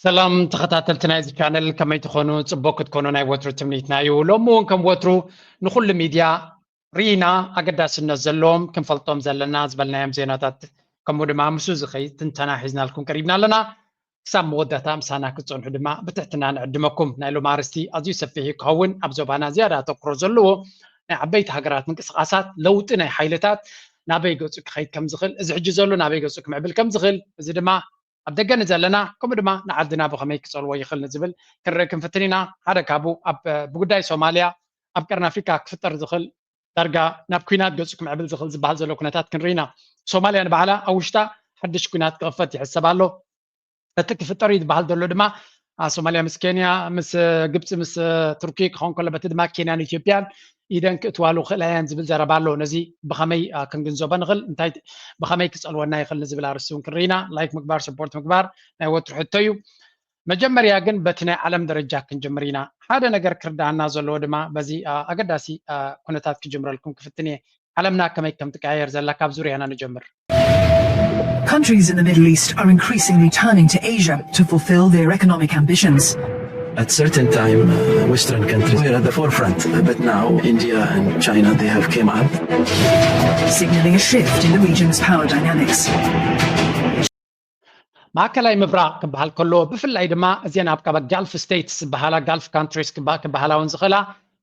ሰላም ተኸታተልቲ ናይዚ ቻነል፣ ከመይ ትኾኑ? ጽቡቅ ክትኮኑ ናይ ወትሩ ትምኒትና እዩ። ሎሚ እውን ከም ወትሩ ንኹሉ ሚድያ ርኢና ኣገዳስነት ዘለዎም ክንፈልጦም ዘለና ዝበልናዮም ዜናታት፣ ከምኡ ድማ ምስኡ ዝኸይድ ትንተና ሒዝናልኩም ቀሪብና ኣለና። ክሳብ መወዳእታ ምሳና ክትጸንሑ ድማ ብትሕትና ንዕድመኩም። ናይ ሎም ኣርእስቲ ኣዝዩ ሰፊሕ እዩ ክኸውን። ኣብ ዞባና ዝያዳ ኣተኩሮ ዘለዎ ናይ ዓበይቲ ሃገራት ምንቅስቓሳት፣ ለውጢ ናይ ሓይልታት ናበይ ገጹ ክኸይድ ከም ዝኽእል፣ እዚ ሕጂ ዘሎ ናበይ ገጹ ክምዕብል ከም ዝኽእል፣ እዚ ድማ ኣብ ደገ ንዘለና ከምኡ ድማ ንዓድና ብኸመይ ክጸልዎ ይኽእል ንዝብል ክንርኢ ክንፍትን ኢና። ሓደ ካብኡ ኣብ ብጉዳይ ሶማልያ ኣብ ቀርኒ ኣፍሪካ ክፍጠር ዝኽእል ዳርጋ ናብ ኲናት ገጹ ክምዕብል ዝኽእል ዝበሃል ዘሎ ኩነታት ክንርኢ ኢና። ሶማልያ ንባዕላ ኣብ ውሽጣ ሓድሽ ኲናት ክኽፈት ይሕሰብ ኣሎ። እቲ ክፍጠር እዩ ዝበሃል ዘሎ ድማ ሶማልያ ምስ ኬንያ፣ ምስ ግብፂ፣ ምስ ቱርኪ ክኸውን ከሎ፣ በቲ ድማ ኬንያን ኢትዮጵያን ኢደን ክእትዋሉ ክእላ እየን ዝብል ዘረባ ኣሎ። ነዚ ብኸመይ ክንግንዘቦ ንኽእል፣ እንታይ ብኸመይ ክፀልወና ይኽእል ንዝብል ኣርእስቲ እውን ክንርኢ ኢና። ላይክ ምግባር፣ ሰፖርት ምግባር ናይ ወትሩ ሕቶ እዩ። መጀመርያ ግን በቲ ናይ ዓለም ደረጃ ክንጅምር ኢና። ሓደ ነገር ክርዳኣና ዘለዎ ድማ በዚ ኣገዳሲ ኩነታት ክጅምረልኩም ክፍትን እየ። ዓለምና ከመይ ከም ትቀያየር ዘላ ካብ ዙርያና ንጀምር። Countries in the Middle East are increasingly turning to Asia to fulfill their economic ambitions. At certain time, uh, Western countries were at the forefront, but now India and China, they have came up. Signaling a shift in the region's power dynamics. ማእከላይ ምብራቕ ክበሃል ከሎ፣ ብፍላይ ድማ እዚን ኣብ ጋልፍ ስቴትስ ዝበሃላ፣ ጋልፍ ካንትሪስ ክበሃላ እውን ዝኽእላ፣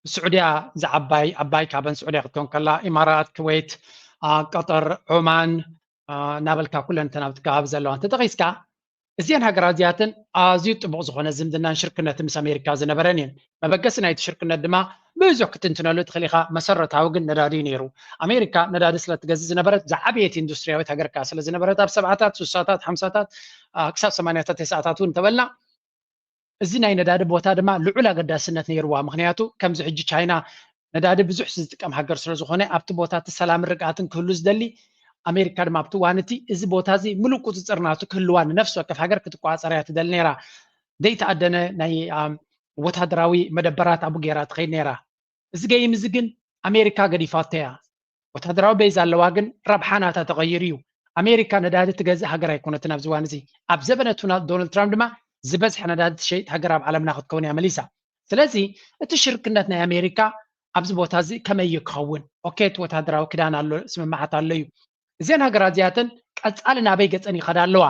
ስዑድያ ዝዓባይ ዓባይ ካብን ስዑድያ ክትኮን ከላ፣ ኢማራት፣ ኩዌት፣ ቀጠር፣ ዖማን እናበልካ ኩለን እተን ኣብቲ ከባቢ ዘለዋ እንተጠቒስካ፣ እዚን ሃገራት እዚኣተን ኣዝዩ ጥቡቕ ዝኾነ ዝምድናን ሽርክነትን ምስ ኣሜሪካ ዝነበረን እየን። መበገሲ ናይቲ ሽርክነት ድማ ብዙሕ ክትንትነሉ ትኽእል ኢኻ። መሰረታዊ ግን ነዳዲ እዩ ነይሩ። ኣሜሪካ ነዳዲ ስለ ትገዝእ ዝነበረት፣ ዝዓበየት ኢንዱስትሪያዊት ሃገር ከኣ ስለ ዝነበረት፣ ኣብ ሰብዓታት፣ ሱሳታት፣ ሓምሳታት ክሳብ ሰማንያታት፣ ተስዓታት እውን እንተበልና፣ እዚ ናይ ነዳዲ ቦታ ድማ ልዑል ኣገዳስነት ነይርዋ። ምኽንያቱ ከምዚ ሕጂ ቻይና ነዳዲ ብዙሕ ዝጥቀም ሃገር ስለ ዝኾነ፣ ኣብቲ ቦታ እቲ ሰላምን ርግኣትን ክህሉ ዝደሊ፣ ኣሜሪካ ድማ ኣብቲ እዋን እቲ እዚ ቦታ እዚ ምሉእ ቁፅፅር ናቱ ክህልዋ፣ ንነፍሲ ወከፍ ሃገር ክትቆፃፀር እያ ትደሊ ነይራ። ዘይተኣደነ ናይ ወታደራዊ መደበራት ኣብኡ ገይራ ትኸይድ ነይራ። እዚ ገይም እዚ ግን ኣሜሪካ ገዲፋቶ እያ። ወታደራዊ ቤዝ ኣለዋ፣ ግን ረብሓ ናታ ተቐይሩ እዩ። ኣሜሪካ ነዳዲ ትገዝእ ሃገር ኣይኮነትን ኣብዚ እዋን እዚ። ኣብ ዘበነ ዶናልድ ትራምፕ ድማ ዝበዝሐ ነዳዲ ትሸይጥ ሃገር ኣብ ዓለምና ክትከውን እያ መሊሳ። ስለዚ እቲ ሽርክነት ናይ ኣሜሪካ ኣብዚ ቦታ እዚ ከመይ እዩ ክኸውን? ኦኬ፣ እቲ ወታደራዊ ክዳን ኣሎ፣ ስምምዓት ኣሎ እዩ። እዘን ሃገራት እዚኣተን ቀጻሊ ናበይ ገጸን ይኸዳ ኣለዋ?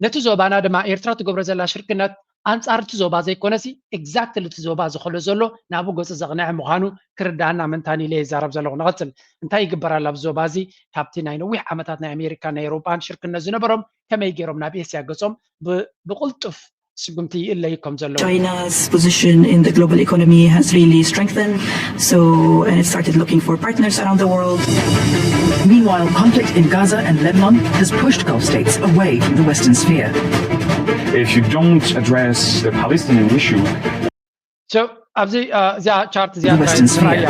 ነቲ ዞባና ድማ ኤርትራ ትገብሮ ዘላ ሽርክነት ኣንጻር እቲ ዞባ ዘይኮነሲ፣ ኤግዛክትሊ እቲ ዞባ ዝኸሎ ዘሎ ናብኡ ገጹ ዘቕንዐ ምዃኑ ክርዳኣና ምንታን ኢለ ይዛረብ ዘለኹ። ንቐጽል፣ እንታይ ይግበር ኣሎ ኣብዚ ዞባ እዚ? ካብቲ ናይ ነዊሕ ዓመታት ናይ ኣሜሪካን ናይ ኤውሮጳን ሽርክነት ዝነበሮም ከመይ ገይሮም ናብ ኤስያ ገጾም ብቕልጡፍ ስጉምቲ ይእለዩ ከም ዘለዉ። China's position in the global economy has really strengthened. So, and it started looking for partners around the world. Meanwhile, conflict in Gaza and Lebanon has pushed Gulf states away from the Western sphere. If you don't address the Palestinian issue, So ኣብዚ እዚኣ ቻርት እዚኣ Western sphere.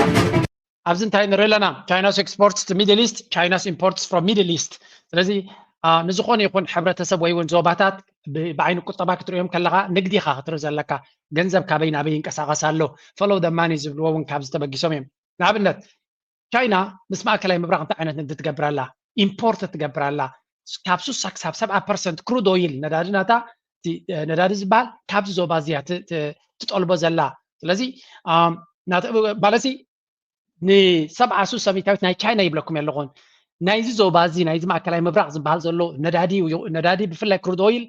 ኣብዚ እንታይ ንርኢ ኣለና? China's exports to Middle East, China's imports from Middle East። ስለዚ ንዝኾነ ይኹን ሕብረተሰብ ወይ እውን ዞባታት ብዓይኒ ቁጠባ ክትሪኦም ከለኻ፣ ንግዲ ኢኻ ክትርኢ ዘለካ። ገንዘብ ካበይ ናበይ ይንቀሳቐስ ኣሎ፣ follow the money ዝብልዎ እውን ካብዚ ተበጊሶም እዮም። ንኣብነት ቻይና ምስ ማእከላይ ምብራቕ እንታይ ዓይነት ንግዲ ትገብር ኣላ? ኢምፖርት ትገብር ኣላ። ካብ ሱሳ ክሳብ ሰብዓ ፐርሰንት ክሩድ ኦይል፣ ነዳዲ ናታ፣ ነዳዲ ዝበሃል ካብዚ ዞባ እዚያ ትጠልቦ ዘላ። ስለዚ ማለትሲ ንሰብዓ ሱሳ ሚታዊት ናይ ቻይና ይብለኩም ኣለኹን። ናይዚ ዞባ እዚ፣ ናይዚ ማእከላይ ምብራቕ ዝበሃል ዘሎ ነዳዲ፣ ነዳዲ ብፍላይ ክሩድ ኦይል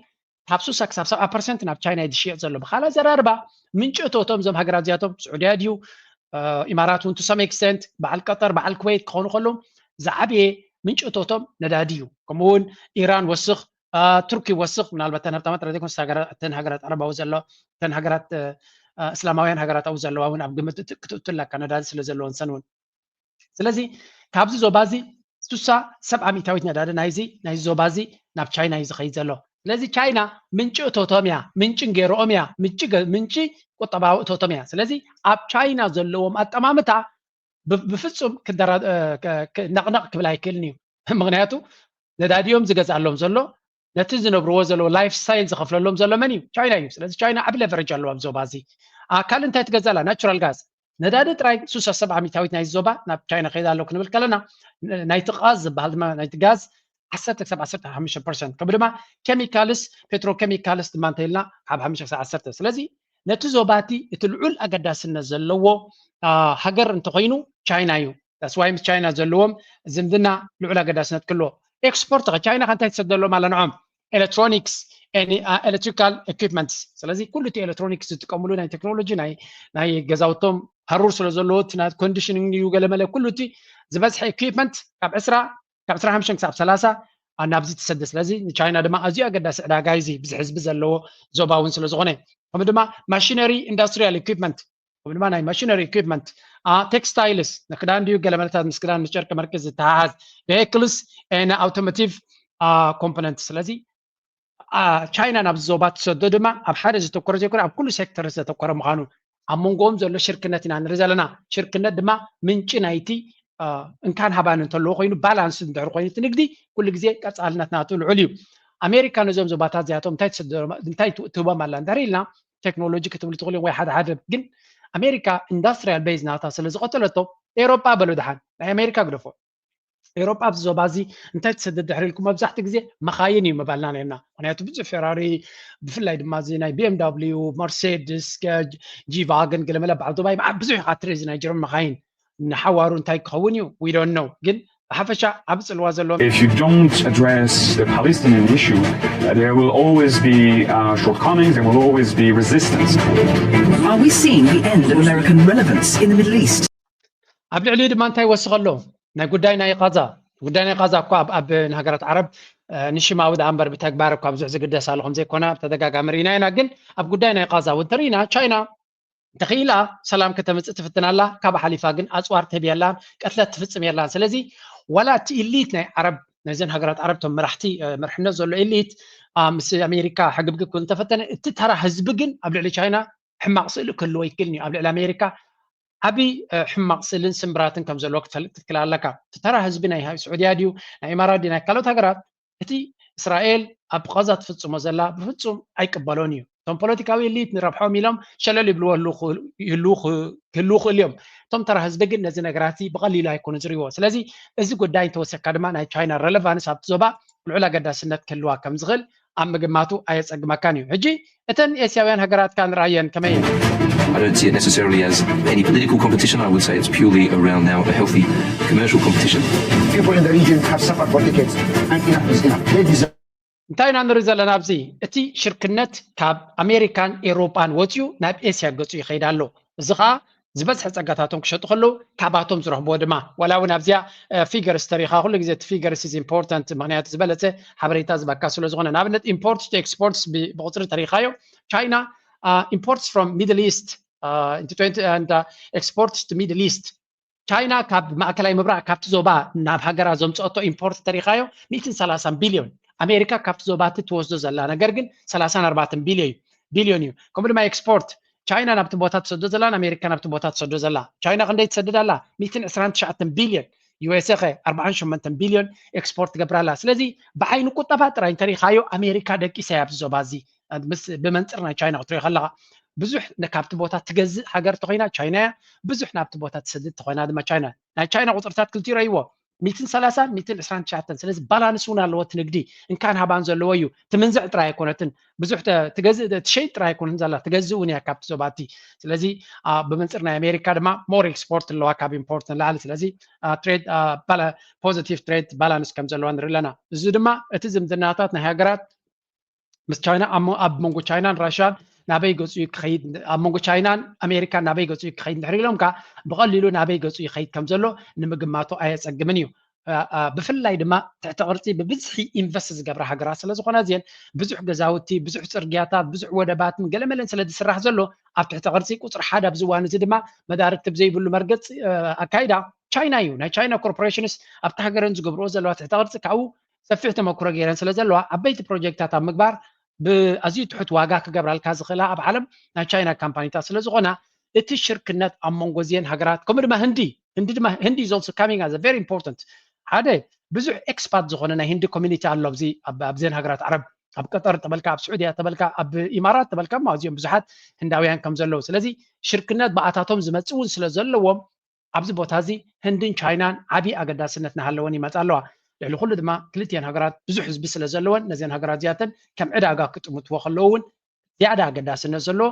ካብ ሱሳ ክሳብ ሰብዓ ፐርሰንት ናብ ቻይና እዩ ዝሽየጥ ዘሎ። ብኻልእ ኣዘራርባ፣ ምንጪ እቶቶም እዞም ሃገራት እዚኣቶም፣ ስዑድያ ድዩ፣ ኢማራት እውን to some extent፣ በዓል ቀጠር፣ በዓል ኩዌት ክኾኑ ከለዉ፣ ዝዓበየ ምንጪ እቶቶም ነዳዲ እዩ። ከምኡ እውን ኢራን ወስኽ፣ ቱርኪ ወስኽ፣ ምናልባት እተን ሃብታማት ጥራይ ዘይኮነስ እተን ሃገራት ዓረባዊ ዘለዋ፣ እተን ሃገራት እስላማውያን ሃገራት ኣብኡ ዘለዋ እውን ኣብ ግምት ክትእቱ ኣለካ፣ ነዳዲ ስለ ዘለወን ሰን እውን። ስለዚ ካብዚ ዞባ እዚ ሱሳ ሰብዓ ሚታዊት ነዳዲ ናይዚ ናይዚ ዞባ እዚ ናብ ቻይና እዩ ዝኸይድ ዘሎ። ስለዚ ቻይና ምንጪ እቶቶም እያ፣ ምንጪ እንጌሮኦም እያ፣ ምንጪ ቁጠባዊ እቶቶም እያ። ስለዚ ኣብ ቻይና ዘለዎም ኣጠማምታ ብፍፁም ነቕነቕ ክብል ኣይክእልን እዩ። ምክንያቱ ነዳዲኦም ዝገዝኣሎም ዘሎ፣ ነቲ ዝነብርዎ ዘለዎ ላይፍ ስታይል ዝኸፍለሎም ዘሎ መን እዩ? ቻይና እዩ። ስለዚ ቻይና ዓቢ ሌቨሬጅ ኣለዋ ኣብ ዞባ እዚ። ካልእ እንታይ ትገዝእ ኣላ? ናቹራል ጋዝ። ነዳዲ ጥራይ ሱሳ ሰብዓ ሚታዊት ናይዚ ዞባ ናብ ቻይና ከይድ ኣሎ ክንብል ከለና፣ ናይቲ ቃዝ ዝበሃል ድማ፣ ናይቲ ጋዝ ዓሰርተ ክሳብ ዓሰርተ ሓሙሽተ ፐርሰንት፣ ከምኡ ድማ ኬሚካልስ፣ ፔትሮኬሚካልስ ድማ እንተኢልና ካብ ሓሙሽተ ክሳብ ዓሰርተ። ስለዚ ነቲ ዞባቲ እቲ ልዑል ኣገዳስነት ዘለዎ ሃገር እንተኮይኑ ቻይና እዩ። ዳስዋይ ምስ ቻይና ዘለዎም ዝምድና ልዑል ኣገዳስነት ክልዎ። ኤክስፖርት ቻይና ከ እንታይ ትሰደሎም ኣለ ንዖም? ኤሌክትሮኒክስ፣ ኤሌክትሪካል ኢኩፕመንትስ። ስለዚ ኩሉ እቲ ኤሌክትሮኒክስ ዝጥቀምሉ ናይ ቴክኖሎጂ ናይ ገዛውቶም ሃሩር ስለ ዘለዎ እቲ ናይ ኮንዲሽኒንግ እዩ ገለመለ ኩሉ እቲ ዝበዝሐ ኢኩፕመንት ካብ ዕስራ ካብ ዕስራን ሓሙሽተን ክሳብ ሰላሳ ናብዚ ትሰደ። ስለዚ ንቻይና ድማ ኣዝዩ ኣገዳሲ ዕዳጋ እዚ ብዙሕ ህዝቢ ዘለዎ ዞባ እውን ስለ ዝኾነ፣ ከምኡ ድማ ማሽነሪ ኢንዱስትሪያል ኢኩፕመንት፣ ከምኡ ድማ ናይ ማሽነሪ ኢኩፕመንት፣ ቴክስታይልስ፣ ንክዳን ድዩ ገለመለታት ምስ ክዳን ምስ ጨርቂ መርቂ ዝተሓሓዝ፣ ቬክልስ፣ ን ኣውቶሞቲቭ ኮምፖነንት። ስለዚ ቻይና ናብዚ ዞባ ትሰዶ ድማ ኣብ ሓደ ዘተኮረ ዘይኮነ ኣብ ኩሉ ሴክተር ዘተኮረ ምዃኑ ኣብ መንጎኦም ዘሎ ሽርክነት ኢና ንርኢ ዘለና። ሽርክነት ድማ ምንጪ ናይቲ እንካን ሃባን እንተለዎ ኮይኑ፣ ባላንስ እንድሕር ኮይኑ እቲ ንግዲ ኩሉ ግዜ ቀፃልነት ናቱ ልዑል እዩ። ኣሜሪካ ነዞም ዞባታት እዚኣቶም እንታይ ትህቦም ኣላ እንድሕር ኢልና፣ ቴክኖሎጂ ክትብል ትኽእል ወይ ሓደ ሓደ፣ ግን ኣሜሪካ ኢንዳስትሪያል ቤዝ ናታ ስለ ዝቐተለቶ፣ ኤሮጳ በሎ ድሓን ናይ ኣሜሪካ ግደፎ፣ ኤሮጳ ኣብዚ ዞባ እዚ እንታይ ትሰድድ ድሕሪ ኢልኩም መብዛሕትኡ ግዜ መኻይን እዩ ምባልና ነርና። ምክንያቱ ብዙሕ ፌራሪ፣ ብፍላይ ድማ እዚ ናይ ቢ ኤም ደብሊዩ፣ መርሴድስ፣ ጂ ቫገን፣ ገለመለ በዓል ዱባይ ብዙሕ ኢኻ ትርኢ። እዚ ናይ ጀርመን መኻይን ንሓዋሩ እንታይ ክኸውን እዩ we don't know፣ ግን ብሓፈሻ ዓቢ ጽልዋ ዘለዎ። If you don't address the Palestinian issue, uh, there will always be uh, shortcomings, there will always be resistance. Are we seeing the end of American relevance in the Middle East? ኣብ ልዕሊኡ ድማ እንታይ ይወስኽ ኣሎ? ናይ ጉዳይ ናይ ቃዛ ጉዳይ ናይ ቃዛ እኳ ኣብ ኣብ ንሃገራት ዓረብ ንሽማዊ ደኣ እምበር ብተግባር እኳ ብዙሕ ዝግደስ ኣሎ ከም ዘይኮነ ኣብ ተደጋጋሚ ርኢና ኢና። ግን ኣብ ጉዳይ ናይ ቃዛ እውን ተርኢና ቻይና እንተኽኢላ ሰላም ከተምፅእ ትፍትን ኣላ። ካብ ሓሊፋ ግን ኣፅዋር ትህብ የላን፣ ቅትለት ትፍፅም የላን። ስለዚ ዋላ እቲ ኢሊት ናይ ዓረብ ናይዘን ሃገራት ዓረብ ቶም መራሕቲ መርሕነት ዘሎ ኢሊት ምስ ኣሜሪካ ሕግብግብ ክብል እንተፈተነ እቲ ተራ ህዝቢ ግን ኣብ ልዕሊ ቻይና ሕማቕ ስእሊ ክህልዎ ይክእል እዩ። ኣብ ልዕሊ ኣሜሪካ ዓብዪ ሕማቕ ስእልን ስምብራትን ከም ዘለዎ ክትፈልጥ ክትክእል ኣለካ። እቲ ተራ ህዝቢ ናይ ስዑድያ ድዩ ናይ ኢማራት ድዩ ናይ ካልኦት ሃገራት እቲ እስራኤል ኣብ ቃዛ ትፍጽሞ ዘላ ብፍጹም ኣይቅበሎን እዩ። እቶም ፖለቲካዊ ኢሊት ንረብሖም ኢሎም ሸለል ይብልዎ ክህልዉ ክህልዉ ክህልዉ ክእሉ እዮም። እቶም ተራ ህዝቢ ግን ነዚ ነገራት እዚ ብቐሊሉ ኣይኮኑን ዝርእይዎ። ስለዚ እዚ ጉዳይ እንተወሰካ ድማ ናይ ቻይና ረለቫንስ ኣብቲ ዞባ ልዑል ኣገዳስነት ክህልዋ ከም ዝኽእል ኣብ ምግማቱ ኣየጸግመካን እዩ። ሕጂ እተን ኤስያውያን ሃገራት ከኣ ንርኣየን ከመይ እየን? I don't see it necessarily as any political competition. I would say it's purely around now a healthy commercial competition. People in the region have suffered for decades, and enough is enough. They deserve እንታይ ኢና ንርኢ ዘለና ኣብዚ? እቲ ሽርክነት ካብ ኣሜሪካን ኤውሮጳን ወጺኡ ናብ ኤስያ ገጹ ይኸይድ ኣሎ። እዚ ኸኣ ዝበዝሐ ጸጋታቶም ክሸጡ ከለዉ ካባቶም ዝረኽብዎ ድማ ዋላ እውን ኣብዚኣ ፊገርስ ተሪኻ ኩሉ ግዜ እቲ ፊገርስ is important ምክንያቱ ዝበለጸ ሓበሬታ ዝበካ ስለ ዝኾነ ንኣብነት imports to exports ብቁፅሪ ተሪኻዮ ቻይና imports from middle east into twenty and exports to middle east ቻይና ካብ ማእከላይ ምብራቕ ካብቲ ዞባ ናብ ሃገራ ዘምፅኦቶ ኢምፖርት ተሪኻዮ ሚእትን ሰላሳን ቢልዮን ኣሜሪካ ካብቲ ዞባቲ ትወስዶ ዘላ ነገር ግን ሰላሳን ኣርባዕተን ቢልዮን ቢልዮን እዩ። ከምኡ ድማ ኤክስፖርት ቻይና ናብቲ ቦታ ትሰዶ ዘላን ኣሜሪካ ናብቲ ቦታ ትሰዶ ዘላ። ቻይና ክንደይ ትሰድድ ኣላ? ሚእትን ዕስራን ትሽዓተን ቢልዮን። ዩ ኤስ ኤ ከ ኣርባዓን ሸሞንተን ቢልዮን ኤክስፖርት ትገብር ኣላ። ስለዚ ብዓይኒ ቁጠባ ጥራይ እንተሪኢኻዮ ኣሜሪካ ደቂሳ እያ ኣብዚ ዞባ እዚ። ምስ ብመንፅር ናይ ቻይና ክትሪኦ ከለኻ ብዙሕ ካብቲ ቦታ ትገዝእ ሃገር ተኮይና ቻይና እያ። ብዙሕ ናብቲ ቦታ ትሰድድ ተኮይና ድማ ቻይና። ናይ ቻይና ቁፅርታት ክልቲኡ ረእይዎ። ሚእትን ሰላሳን ሚእትን ዕስራን ትሽዓተን። ስለዚ ባላንስ እውን ኣለዎ እቲ ንግዲ። እንካን ሃባን ዘለዎ እዩ። ትምንዝዕ ጥራይ ኣይኮነትን። ብዙሕ ትገዝእ ትሸይጥ ጥራይ ኣይኮነትን ዘላ ትገዝእ እውን እያ ካብቲ ዞባቲ። ስለዚ ብመንፅር ናይ ኣሜሪካ ድማ ሞር ኤክስፖርት ኣለዋ ካብ ኢምፖርት ንላዕሊ። ስለዚ ትሬድ ፖዚቲቭ ትሬድ ባላንስ ከም ዘለዋ ንርኢ ኣለና። እዚ ድማ እቲ ዝምድናታት ናይ ሃገራት ምስ ቻይና ኣብ መንጎ ቻይናን ራሽያን ናበይ ገፁ ክኸይድ ኣብ መንጎ ቻይናን ኣሜሪካን ናበይ ገፁ ክኸይድ እንድሕር ኢሎም ከዓ ብቐሊሉ ናበይ ገፁ ይኸይድ ከም ዘሎ ንምግማቱ ኣየፀግምን እዩ። ብፍላይ ድማ ትሕቲ ቅርፂ ብብዝሒ ኢንቨስት ዝገብራ ሃገራት ስለ ዝኾና እዚአን ብዙሕ ገዛውቲ፣ ብዙሕ ፅርግያታት፣ ብዙሕ ወደባትን ገለመለን ስለ ዝስራሕ ዘሎ ኣብ ትሕቲ ቅርፂ ቁፅሪ ሓደ ኣብዚ እዋን እዚ ድማ መዳርግቲ ብዘይብሉ መርገፂ ኣካይዳ ቻይና እዩ። ናይ ቻይና ኮርፖሬሽንስ ኣብቲ ሃገረን ዝገብርኦ ዘለዋ ትሕቲ ቅርፂ ካብኡ ሰፊሕ ተመክሮ ገይረን ስለ ዘለዋ ዓበይቲ ፕሮጀክታት ኣብ ምግባር ብኣዝዩ ትሑት ዋጋ ክገብራልካ ዝኽእላ ኣብ ዓለም ናይ ቻይና ካምፓኒታት ስለ ዝኾና እቲ ሽርክነት ኣብ መንጎ እዚአን ሃገራት ከምኡ ድማ ህንዲ ህንዲ ድማ ህንዲ is also coming as a very important ሓደ ብዙሕ ኤክስፓት ዝኾነ ናይ ህንዲ ኮሚኒቲ ኣሎ ኣብዚ ኣብዘን ሃገራት ዓረብ ኣብ ቀጠር ተበልካ ኣብ ስዑድያ ተበልካ ኣብ ኢማራት ተበልካ እዚኦም ብዙሓት ህንዳውያን ከም ዘለዉ ስለዚ ሽርክነት ብኣታቶም ዝመፅእ እውን ስለ ዘለዎም ኣብዚ ቦታ እዚ ህንድን ቻይናን ዓብዪ ኣገዳስነት እናሃለወን ይመፃ ኣለዋ። ልዕሊ ኩሉ ድማ ክልቲኤን ሃገራት ብዙሕ ህዝቢ ስለ ዘለወን ነዘን ሃገራት እዚኣተን ከም ዕዳጋ ክጥምትዎ ከለዉ እውን ዝያዳ ኣገዳስነት ዘለዎ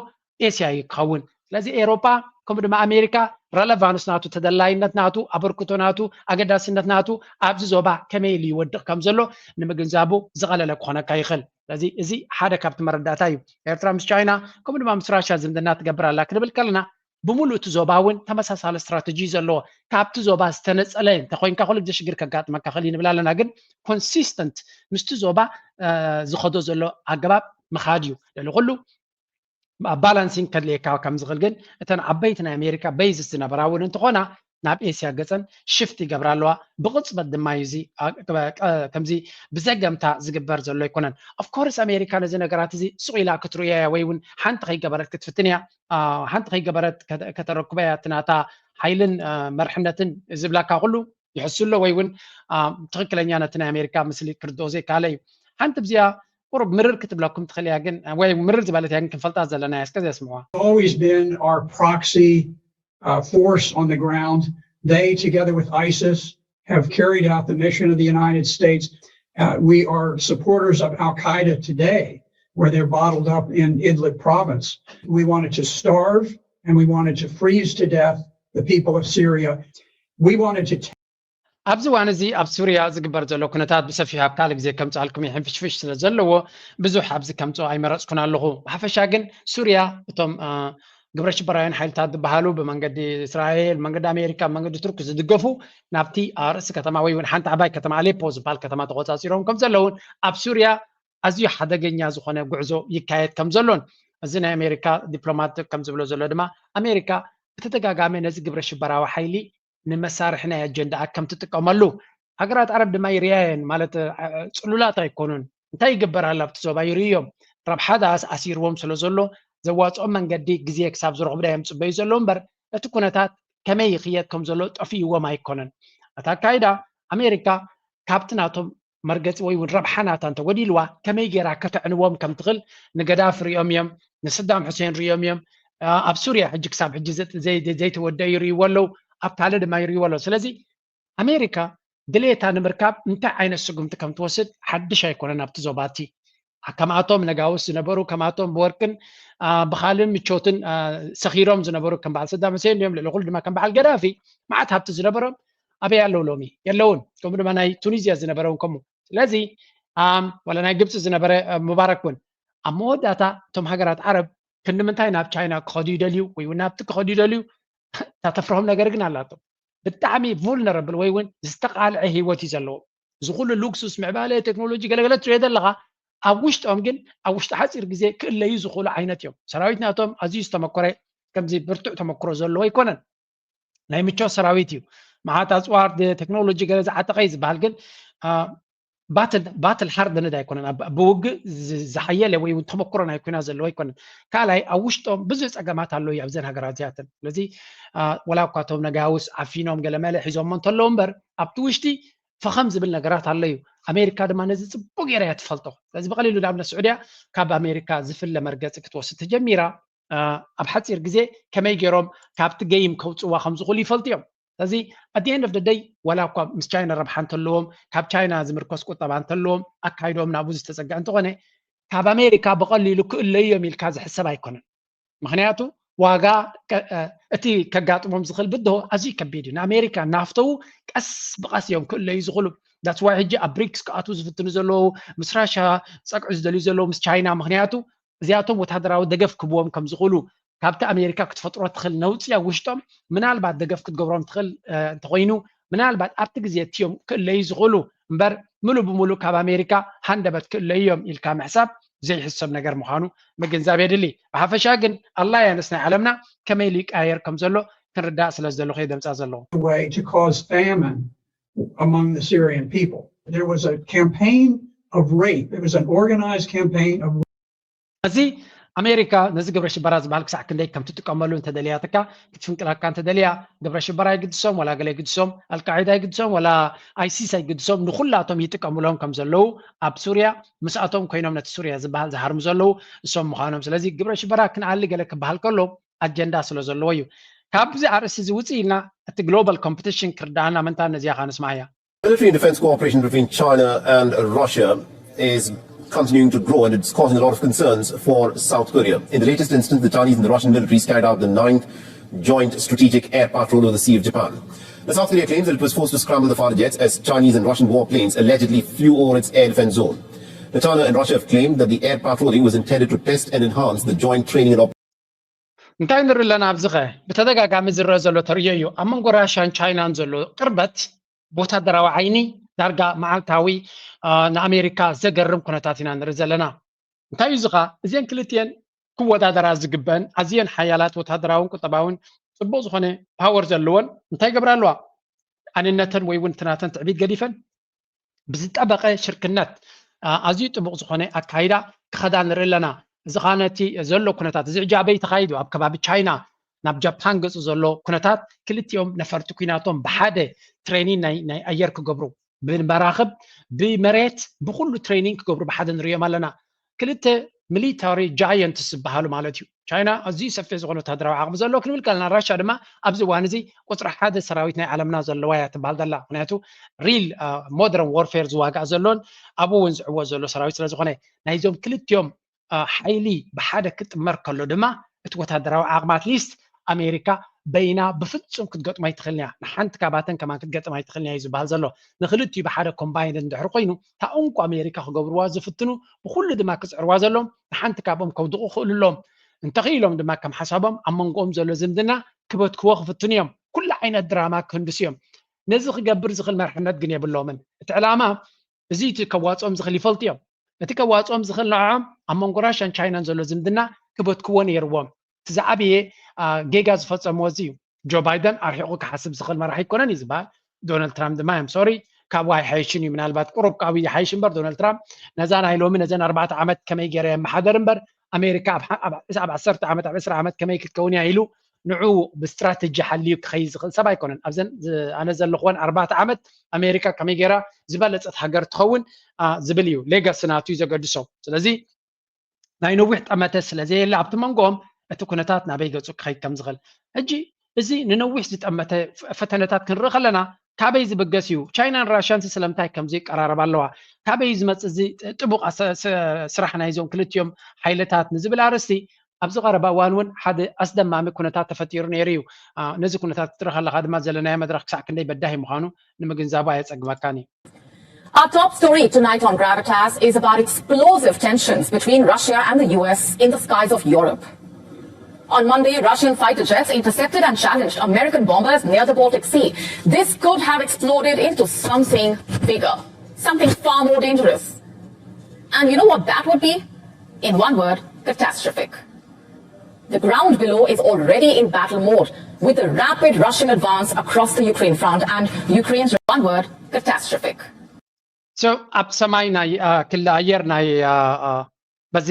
ኤስያ እዩ ክኸውን። ስለዚ ኤሮጳ ከምኡ ድማ ኣሜሪካ ረለቫንስ ናቱ፣ ተደላይነት ናቱ፣ ኣበርክቶ ናቱ፣ ኣገዳስነት ናቱ ኣብዚ ዞባ ከመይ ኢሉ ይወድቕ ከም ዘሎ ንምግንዛቡ ዝቐለለ ክኾነካ ይኽእል። ስለዚ እዚ ሓደ ካብቲ መረዳእታ እዩ። ኤርትራ ምስ ቻይና ከምኡ ድማ ምስ ራሽያ ዝምድና ትገብር ኣላ ክንብል ከለና ብምሉእ እቲ ዞባ እውን ተመሳሳሊ ስትራተጂ ዘለዎ ካብቲ ዞባ ዝተነፀለ እንተኮይንካ ኩሉ ግዜ ሽግር ከጋጥመካ ክእል ንብል ኣለና። ግን ኮንሲስተንት ምስቲ ዞባ ዝኸዶ ዘሎ ኣገባብ ምኻድ እዩ። ልዕሊ ኩሉ ባላንሲንግ ከድልየካ ከም ዝኽእል ግን እተን ዓበይቲ ናይ ኣሜሪካ ቤዝስ ዝነበራ እውን እንትኾና ናብ ኤስያ ገፀን ሽፍት ይገብራ ኣለዋ። ብቕፅበት ድማ እዩ እዚ ከምዚ ብዘገምታ ዝግበር ዘሎ ኣይኮነን። ኦፍኮርስ ኣሜሪካ ነዚ ነገራት እዚ ሱቕ ኢላ ክትርእዮ እያ ወይ እውን ሓንቲ ከይገበረት ክትፍትን እያ። ሓንቲ ከይገበረት ከተረክቦ እያ እቲ ናታ ሓይልን መርሕነትን ዝብላካ ኩሉ ይሕሱ ኣሎ ወይ እውን ትኽክለኛ ነቲ ናይ ኣሜሪካ ምስሊ ክርድኦ ዘይከኣለ እዩ። ሓንቲ ብዚኣ ቁሩብ ምርር ክትብለኩም ትኽእል እያ ግን ወይ ምርር ዝበለት እያ ግን ክንፈልጣ ዘለና እያ እስከ ዘስምዕዋ። Always been our proxy uh, force on the ground. They, together with ISIS, have carried out the mission of the United States. Uh, we are supporters of Al Qaeda today, where they're bottled up in Idlib province. We wanted to starve and we wanted to freeze to death the people of Syria. We wanted to ኣብዚ እዋን እዚ ኣብ ሱርያ ዝግበር ዘሎ ኩነታት ብሰፊሑ ኣብ ካልእ ግዜ ከምፅኣልኩም ይሕንፍሽፍሽ ስለ ዘለዎ ብዙሕ ኣብዚ ከምፅኦ ኣይመረፅኩን ኣለኹ። ብሓፈሻ ግን ሱርያ እቶም ግብረ ሽበራውያን ሓይልታት ዝበሃሉ ብመንገዲ እስራኤል፣ መንገዲ ኣሜሪካ፣ መንገዲ ቱርክ ዝድገፉ ናብቲ ርእሲ ከተማ ወይ እውን ሓንቲ ዓባይ ከተማ ኣሌፖ ዝበሃል ከተማ ተቆፃፂሮም ከም ዘለውን ኣብ ሱርያ ኣዝዩ ሓደገኛ ዝኾነ ጉዕዞ ይካየድ ከም ዘሎን እዚ ናይ ኣሜሪካ ዲፕሎማት ከም ዝብሎ ዘሎ ድማ ኣሜሪካ ብተደጋጋሚ ነዚ ግብረ ሽበራዊ ሓይሊ ንመሳርሒ ናይ ኣጀንዳኣ ከም ትጥቀመሉ ሃገራት ዓረብ ድማ ይርያየን ማለት ፅሉላት ኣይኮኑን። እንታይ ይግበር ኣሎ ኣብቲ ዞባ ይርእዮም። ረብሓ ዳኣስ ኣሲርዎም ስለ ዘሎ ዘዋፅኦም መንገዲ ግዜ ክሳብ ዝረኽቡ ዳ እዮም ፅበዩ ዘለዉ እምበር እቲ ኩነታት ከመይ ይኽየድ ከም ዘሎ ጠፊእዎም ኣይኮነን። እቲ ኣካይዳ ኣሜሪካ ካብቲ ናቶም መርገፂ ወይ እውን ረብሓ ናታ እንተጎዲልዋ ከመይ ገይራ ከተዕንዎም ከም ትኽእል ንገዳፊ ሪኦም እዮም፣ ንስዳም ሑሴን ሪኦም እዮም። ኣብ ሱርያ ሕጂ ክሳብ ሕጂ ዘይተወደአ ይርእይዎ ኣለዉ፣ ኣብ ካልእ ድማ ይርእይዎ ኣለዉ። ስለዚ ኣሜሪካ ድሌታ ንምርካብ እንታይ ዓይነት ስጉምቲ ከም ትወስድ ሓድሽ ኣይኮነን ኣብቲ ዞባ እቲ። ከምኣቶም ነጋውስ ዝነበሩ ከምኣቶም ብወርቅን ብኻልን ምቾትን ሰኺሮም ዝነበሩ ከም በዓል ሰዳም ሕሴን እዮም። ልዕሊ ኩሉ ድማ ከም በዓል ገዳፊ መዓት ሃብቲ ዝነበሮም ኣበይ ኣለዉ ሎሚ? የለውን። ከምኡ ድማ ናይ ቱኒዝያ ዝነበረ እውን ከምኡ። ስለዚ ዋላ ናይ ግብፂ ዝነበረ ሙባረክ እውን ኣብ መወዳእታ እቶም ሃገራት ዓረብ ክንዲ ምንታይ ናብ ቻይና ክኸዱ ይደልዩ ወይ እውን ናብቲ ክኸዱ ይደልዩ እታ ተፍርሆም ነገር ግን ኣላቶም። ብጣዕሚ ቡልነረብል ወይ እውን ዝተቓልዐ ህይወት እዩ ዘለዎ። እዚ ኩሉ ሉክሱስ ምዕባለ ቴክኖሎጂ ገለገለ ትሪኦ ዘለኻ ኣብ ውሽጦም ግን ኣብ ውሽጢ ሓፂር ግዜ ክእለዩ ዝኽእሉ ዓይነት እዮም። ሰራዊት ናቶም ኣዝዩ ዝተመኮረ ከምዚ ብርቱዕ ተመክሮ ዘለዎ ኣይኮነን። ናይ ምቾት ሰራዊት እዩ። መዓት ኣፅዋር ቴክኖሎጂ ገለ ዝዓጠቐ እዩ ዝበሃል ግን ባትል ሃርደንድ ኣይኮነን። ብውግእ ዝሓየለ ወይ እውን ተመክሮ ናይ ኩናት ዘለዎ ኣይኮነን። ካልኣይ ኣብ ውሽጦም ብዙሕ ፀገማት ኣሎ እዩ ኣብዘን ሃገራት እዚኣተን። ስለዚ ወላ እኳ እቶም ነጋውስ ዓፊኖም ገለመለ ሒዞሞ እንተለዉ እምበር ኣብቲ ውሽጢ ፈኸም ዝብል ነገራት ኣሎ እዩ። ኣሜሪካ ድማ ነዚ ፅቡቅ ገይራ እያ ትፈልጦ። ስለዚ ብቀሊሉ ንኣብነት ስዑድያ ካብ ኣሜሪካ ዝፍለ መርገፂ ክትወስድ ተጀሚራ ኣብ ሓፂር ግዜ ከመይ ገይሮም ካብቲ ገይም ከውፅዋ ከም ዝኽእሉ ይፈልጡ እዮም። ስለዚ ኣት ኤንድ ኦፍ ደይ ዋላ እኳ ምስ ቻይና ረብሓ እንተለዎም ካብ ቻይና ዝምርኮስ ቁጠባ እንተለዎም ኣካይዶም ናብኡ ዝተፀግዐ እንተኾነ ካብ ኣሜሪካ ብቐሊሉ ክእለዩ እዮም ኢልካ ዝሕሰብ ኣይኮነን። ምክንያቱ ዋጋ እቲ ከጋጥሞም ዝኽእል ብድሆ ኣዝዩ ከቢድ እዩ። ንኣሜሪካ ናፍተው ቀስ ብቐስ እዮም ክእለዩ ዝኽእሉ። ዳትስ ዋይ ሕጂ ኣብ ብሪክስ ክኣትዉ ዝፍትኑ ዘለዉ ምስ ራሻ ፀግዑ ዝደልዩ ዘለዉ ምስ ቻይና ምክንያቱ እዚኣቶም ወታደራዊ ደገፍ ክብዎም ከም ዝኽእሉ ካብቲ ኣሜሪካ ክትፈጥሮ ትኽእል ነውፂ ኣብ ውሽጦም ምናልባት ደገፍ ክትገብሮም ትኽእል እንተኮይኑ ምናልባት ኣብቲ ግዜ እቲዮም ክእለዩ ዝኽእሉ እምበር ምሉእ ብምሉእ ካብ ኣሜሪካ ሃንደበት ክእለዩ እዮም ኢልካ ምሕሳብ ዘይሕሰብ ነገር ምዃኑ ምግንዛብ የድሊ። ብሓፈሻ ግን ኣላያንስ ናይ ዓለምና ከመይ ኢሉ ይቀያየር ከም ዘሎ ክንርዳእ ስለ ዝደለኹ እየ ደምፃ ዘለኹ። way to cause famine among the Syrian people. There was a campaign of rape. It was an organized campaign of እዚ ኣሜሪካ ነዚ ግብረ ሽበራ ዝበሃል ክሳዕ ክንደይ ከም ትጥቀመሉ እንተደልያትካ ክትፍንቅለካ እንተደልያ ግብረ ሽበራ ይግድሶም ወላ ገለ ይግድሶም ኣልቃዒዳ ይግድሶም ወላ ኣይሲስ ኣይግድሶም ንኩላቶም ይጥቀምሎም ከም ዘለዉ ኣብ ሱርያ ምስኣቶም ኮይኖም ነቲ ሱርያ ዝበሃል ዝሃርሙ ዘለዉ እሶም ምዃኖም። ስለዚ ግብረ ሽበራ ክንኣሊ ገለ ክበሃል ከሎ ኣጀንዳ ስለ ዘለዎ እዩ። ካብዚ ኣርእስቲ እዚ ውፅእ ኢልና እቲ ግሎባል ኮምፒቲሽን ክርዳኣና ምንታ ነዚኣ ካ ንስማዓያ። Military and defense cooperation between China and Russia is continuing to grow, and it's causing a lot of concerns for South Korea. In the latest instance, the Chinese and the Russian militaries carried out the ninth joint strategic air patrol over the Sea of Japan. Now, South Korea claims that it was forced to scramble the fighter jets as Chinese and Russian warplanes allegedly flew over its air defense zone. Now, China and Russia have claimed that the air patrolling was intended to test and enhance the joint training and እንታይ ንርኢ ኣለና? ኣብዚ ኸ ብተደጋጋሚ ዝረአ ዘሎ ተርእዮ እዩ። ኣብ መንጎ ራሽያን ቻይናን ዘሎ ቅርበት ብወታደራዊ ዓይኒ ዳርጋ መዓልታዊ ንኣሜሪካ ዘገርም ኩነታት ኢና ንርኢ ዘለና። እንታይ እዩ እዚ ኸ? እዚአን ክልቲአን ክወዳደራ ዝግበአን ኣዝየን ሓያላት ወታደራውን ቁጠባውን ጽቡቕ ዝኾነ ፓወር ዘለወን እንታይ ይገብራ ኣለዋ? ኣንነተን ወይ እውን ትናተን ትዕቢት ገዲፈን ብዝጠበቐ ሽርክነት ኣዝዩ ጥቡቕ ዝኾነ ኣካይዳ ክኸዳ ንርኢ ኣለና። እዚ ኸዓ ነቲ ዘሎ ኩነታት እዚ ሕጂ ኣበይ ተኻይዱ ኣብ ከባቢ ቻይና ናብ ጃፓን ገጹ ዘሎ ኩነታት ክልቲኦም ነፈርቲ ኩናቶም ብሓደ ትሬኒን ናይ ኣየር ክገብሩ ብመራኽብ ብመሬት ብኩሉ ትሬኒን ክገብሩ ብሓደ ንሪኦም ኣለና። ክልተ ሚሊታሪ ጃየንትስ ዝበሃሉ ማለት እዩ። ቻይና ኣዝዩ ሰፊሕ ዝኾነ ወታደራዊ ዓቕሚ ዘሎ ክንብል ከለና ራሻ ድማ ኣብዚ እዋን እዚ ቁፅሪ ሓደ ሰራዊት ናይ ዓለምና ዘለዋ እያ ትበሃል ዘላ። ምክንያቱ ሪል ሞደርን ዎርፌር ዝዋጋእ ዘሎን ኣብኡ እውን ዝዕወት ዘሎ ሰራዊት ስለ ዝኾነ ናይዞም ክልቲኦም ሓይሊ ብሓደ ክጥመር ከሎ ድማ እቲ ወታደራዊ ዓቕሚ ኣትሊስት ኣሜሪካ በይና ብፍፁም ክትገጥሞ ኣይትኽእልን እያ። ንሓንቲ ካባተን ከማን ክትገጥም ኣይትኽእልን እያ እዩ ዝበሃል ዘሎ። ንክልቲኡ ብሓደ ኮምባይንድ እንድሕር ኮይኑ እታ እንኮ ኣሜሪካ ክገብርዋ ዝፍትኑ ብኩሉ ድማ ክፅዕርዋ ዘሎም ንሓንቲ ካብኦም ከውድቑ ክኽእሉ ኣሎም። እንተኽኢሎም ድማ ከም ሓሳቦም ኣብ መንጎኦም ዘሎ ዝምድና ክበትክዎ ክፍትኑ እዮም። ኩሉ ዓይነት ድራማ ክህንድሱ እዮም። ነዚ ክገብር ዝኽእል መርሕነት ግን የብሎምን። እቲ ዕላማ እዚ እቲ ከዋፅኦም ዝኽእል ይፈልጡ እዮም። እቲ ከዋፅኦም ዝኽእል ንዕኦም ኣብ መንጎ ራሽያን ቻይናን ዘሎ ዝምድና ክበትክዎ ነይርዎም። እቲ ዝዓበየ ጌጋ ዝፈፀምዎ እዚ እዩ። ጆ ባይደን ኣርሒቑ ክሓስብ ዝኽእል መራሒ ኣይኮነን እዩ ዝበሃል። ዶናልድ ትራምፕ ድማ እዮም ሶሪ ካብኡ ኣይሓይሽን እዩ። ምናልባት ቁሩብ ካብኡ ይሓይሽ እምበር ዶናልድ ትራምፕ ነዛ ናይ ሎሚ ነዘን ኣርባዕተ ዓመት ከመይ ገይረ የመሓደር እምበር ኣሜሪካ ኣብ ዓሰርተ ዓመት ኣብ ዕስራ ዓመት ከመይ ክትከውን እያ ኢሉ ንዑ ብስትራተጂ ሓልዩ ክኸይድ ዝኽእል ሰብ ኣይኮነን። ኣብዘን ኣነ ዘለኽወን ኣርባዕተ ዓመት ኣሜሪካ ከመይ ገይራ ዝበለፀት ሃገር ትኸውን ዝብል እዩ ሌጋሲ ናቱ እዩ ዘገድሶ። ስለዚ ናይ ነዊሕ ጠመተ ስለ ዘየለ ኣብቲ መንጎኦም እቲ ኩነታት ናበይ ገፁ ክኸይድ ከም ዝኽእል ሕጂ እዚ ንነዊሕ ዝጠመተ ፈተነታት ክንርኢ ከለና ካበይ ዝብገስ እዩ? ቻይናን ራሽያን ስለምንታይ ከምዚ ይቀራረባ ኣለዋ? ካበይ ዝመፅእ እዚ ጥቡቕ ስራሕ ናይዞም ክልቲኦም ሓይልታት ንዝብል ኣርእስቲ ኣብዚ ቀረባ እዋን እውን ሓደ ኣስደማሚ ኩነታት ተፈጢሩ ነይሩ እዩ። ነዚ ኩነታት ክትርኢ ከለካ ድማ ዘለናዮ መድረክ ክሳዕ ክንደይ በዳሂ ምዃኑ ንምግንዛቡ ኣየፀግመካን እዩ። Our top story tonight on Gravitas is about explosive tensions between Russia and the U S in the skies of Europe. On Monday, Russian fighter jets intercepted and challenged American bombers near the Baltic Sea. This could have exploded into something bigger, something far more dangerous. And you know what that would be? In one word, catastrophic. The ground below is already in battle mode, with the rapid Russian advance across the Ukraine front and Ukraine's one word, catastrophic. So ኣብ ሰማይ ናይ ክሊ ኣየር ናይ በዚ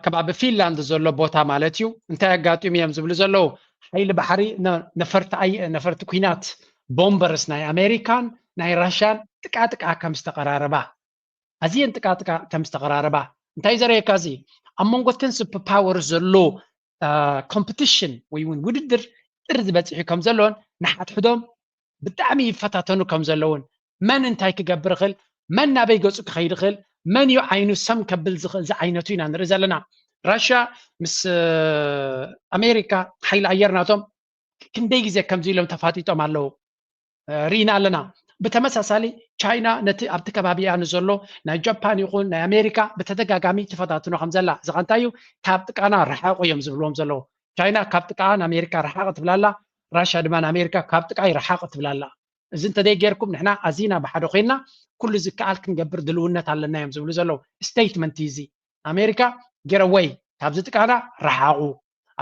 ከባቢ ፊንላንድ ዘሎ ቦታ ማለት እዩ እንታይ ኣጋጢሙ እዮም ዝብሉ ዘለዉ ሓይሊ ባሕሪ ነፈርቲ ኩናት ቦምበርስ ናይ ኣሜሪካን ናይ ራሽያን ጥቃጥቃ ከም ዝተቀራረባ ኣዝየን ጥቃጥቃ ከም ዝተቀራረባ እንታይ ዘርእየካ እዚ ኣብ መንጎ ተን ሱፐር ፓወር ዘሎ ኮምፕቲሽን ወይ እውን ውድድር ጥር ዝበፅሑ ከም ዘለውን ንሓድሕዶም ብጣዕሚ ይፈታተኑ ከም ዘለውን መን እንታይ ክገብር ይኽእል መን ናበይ ገፁ ክኸይድ ይኽእል መን እዩ ዓይኑ ሰም ከብል ዝኽእል ዝዓይነቱ ኢና ንርኢ ዘለና። ራሽያ ምስ ኣሜሪካ ሓይሊ ኣየር ናቶም ክንደይ ግዜ ከምዚ ኢሎም ተፋጢጦም ኣለዉ ርኢና ኣለና። ብተመሳሳሊ ቻይና ነቲ ኣብቲ ከባቢኣ ንዘሎ ናይ ጃፓን ይኹን ናይ ኣሜሪካ ብተደጋጋሚ ትፈታትኖ ከም ዘላ እዚ ኸ እንታይ እዩ ካብ ጥቃና ረሓቑ እዮም ዝብልዎም ዘለዉ። ቻይና ካብ ጥቃኣ ንኣሜሪካ ረሓቕ ትብላ ኣላ፣ ራሽያ ድማ ንኣሜሪካ ካብ ጥቃይ ረሓቕ ትብላ ኣላ። እዚ እንተዘይጌርኩም ንሕና ኣዚና ብሓደ ኮይንና ኩሉ ዝከኣል ክንገብር ድልውነት ኣለና እዮም ዝብሉ ዘለዉ። ስቴትመንት እዩ እዚ። ኣሜሪካ get away ካብዚ ጥቃና ረሓቑ፣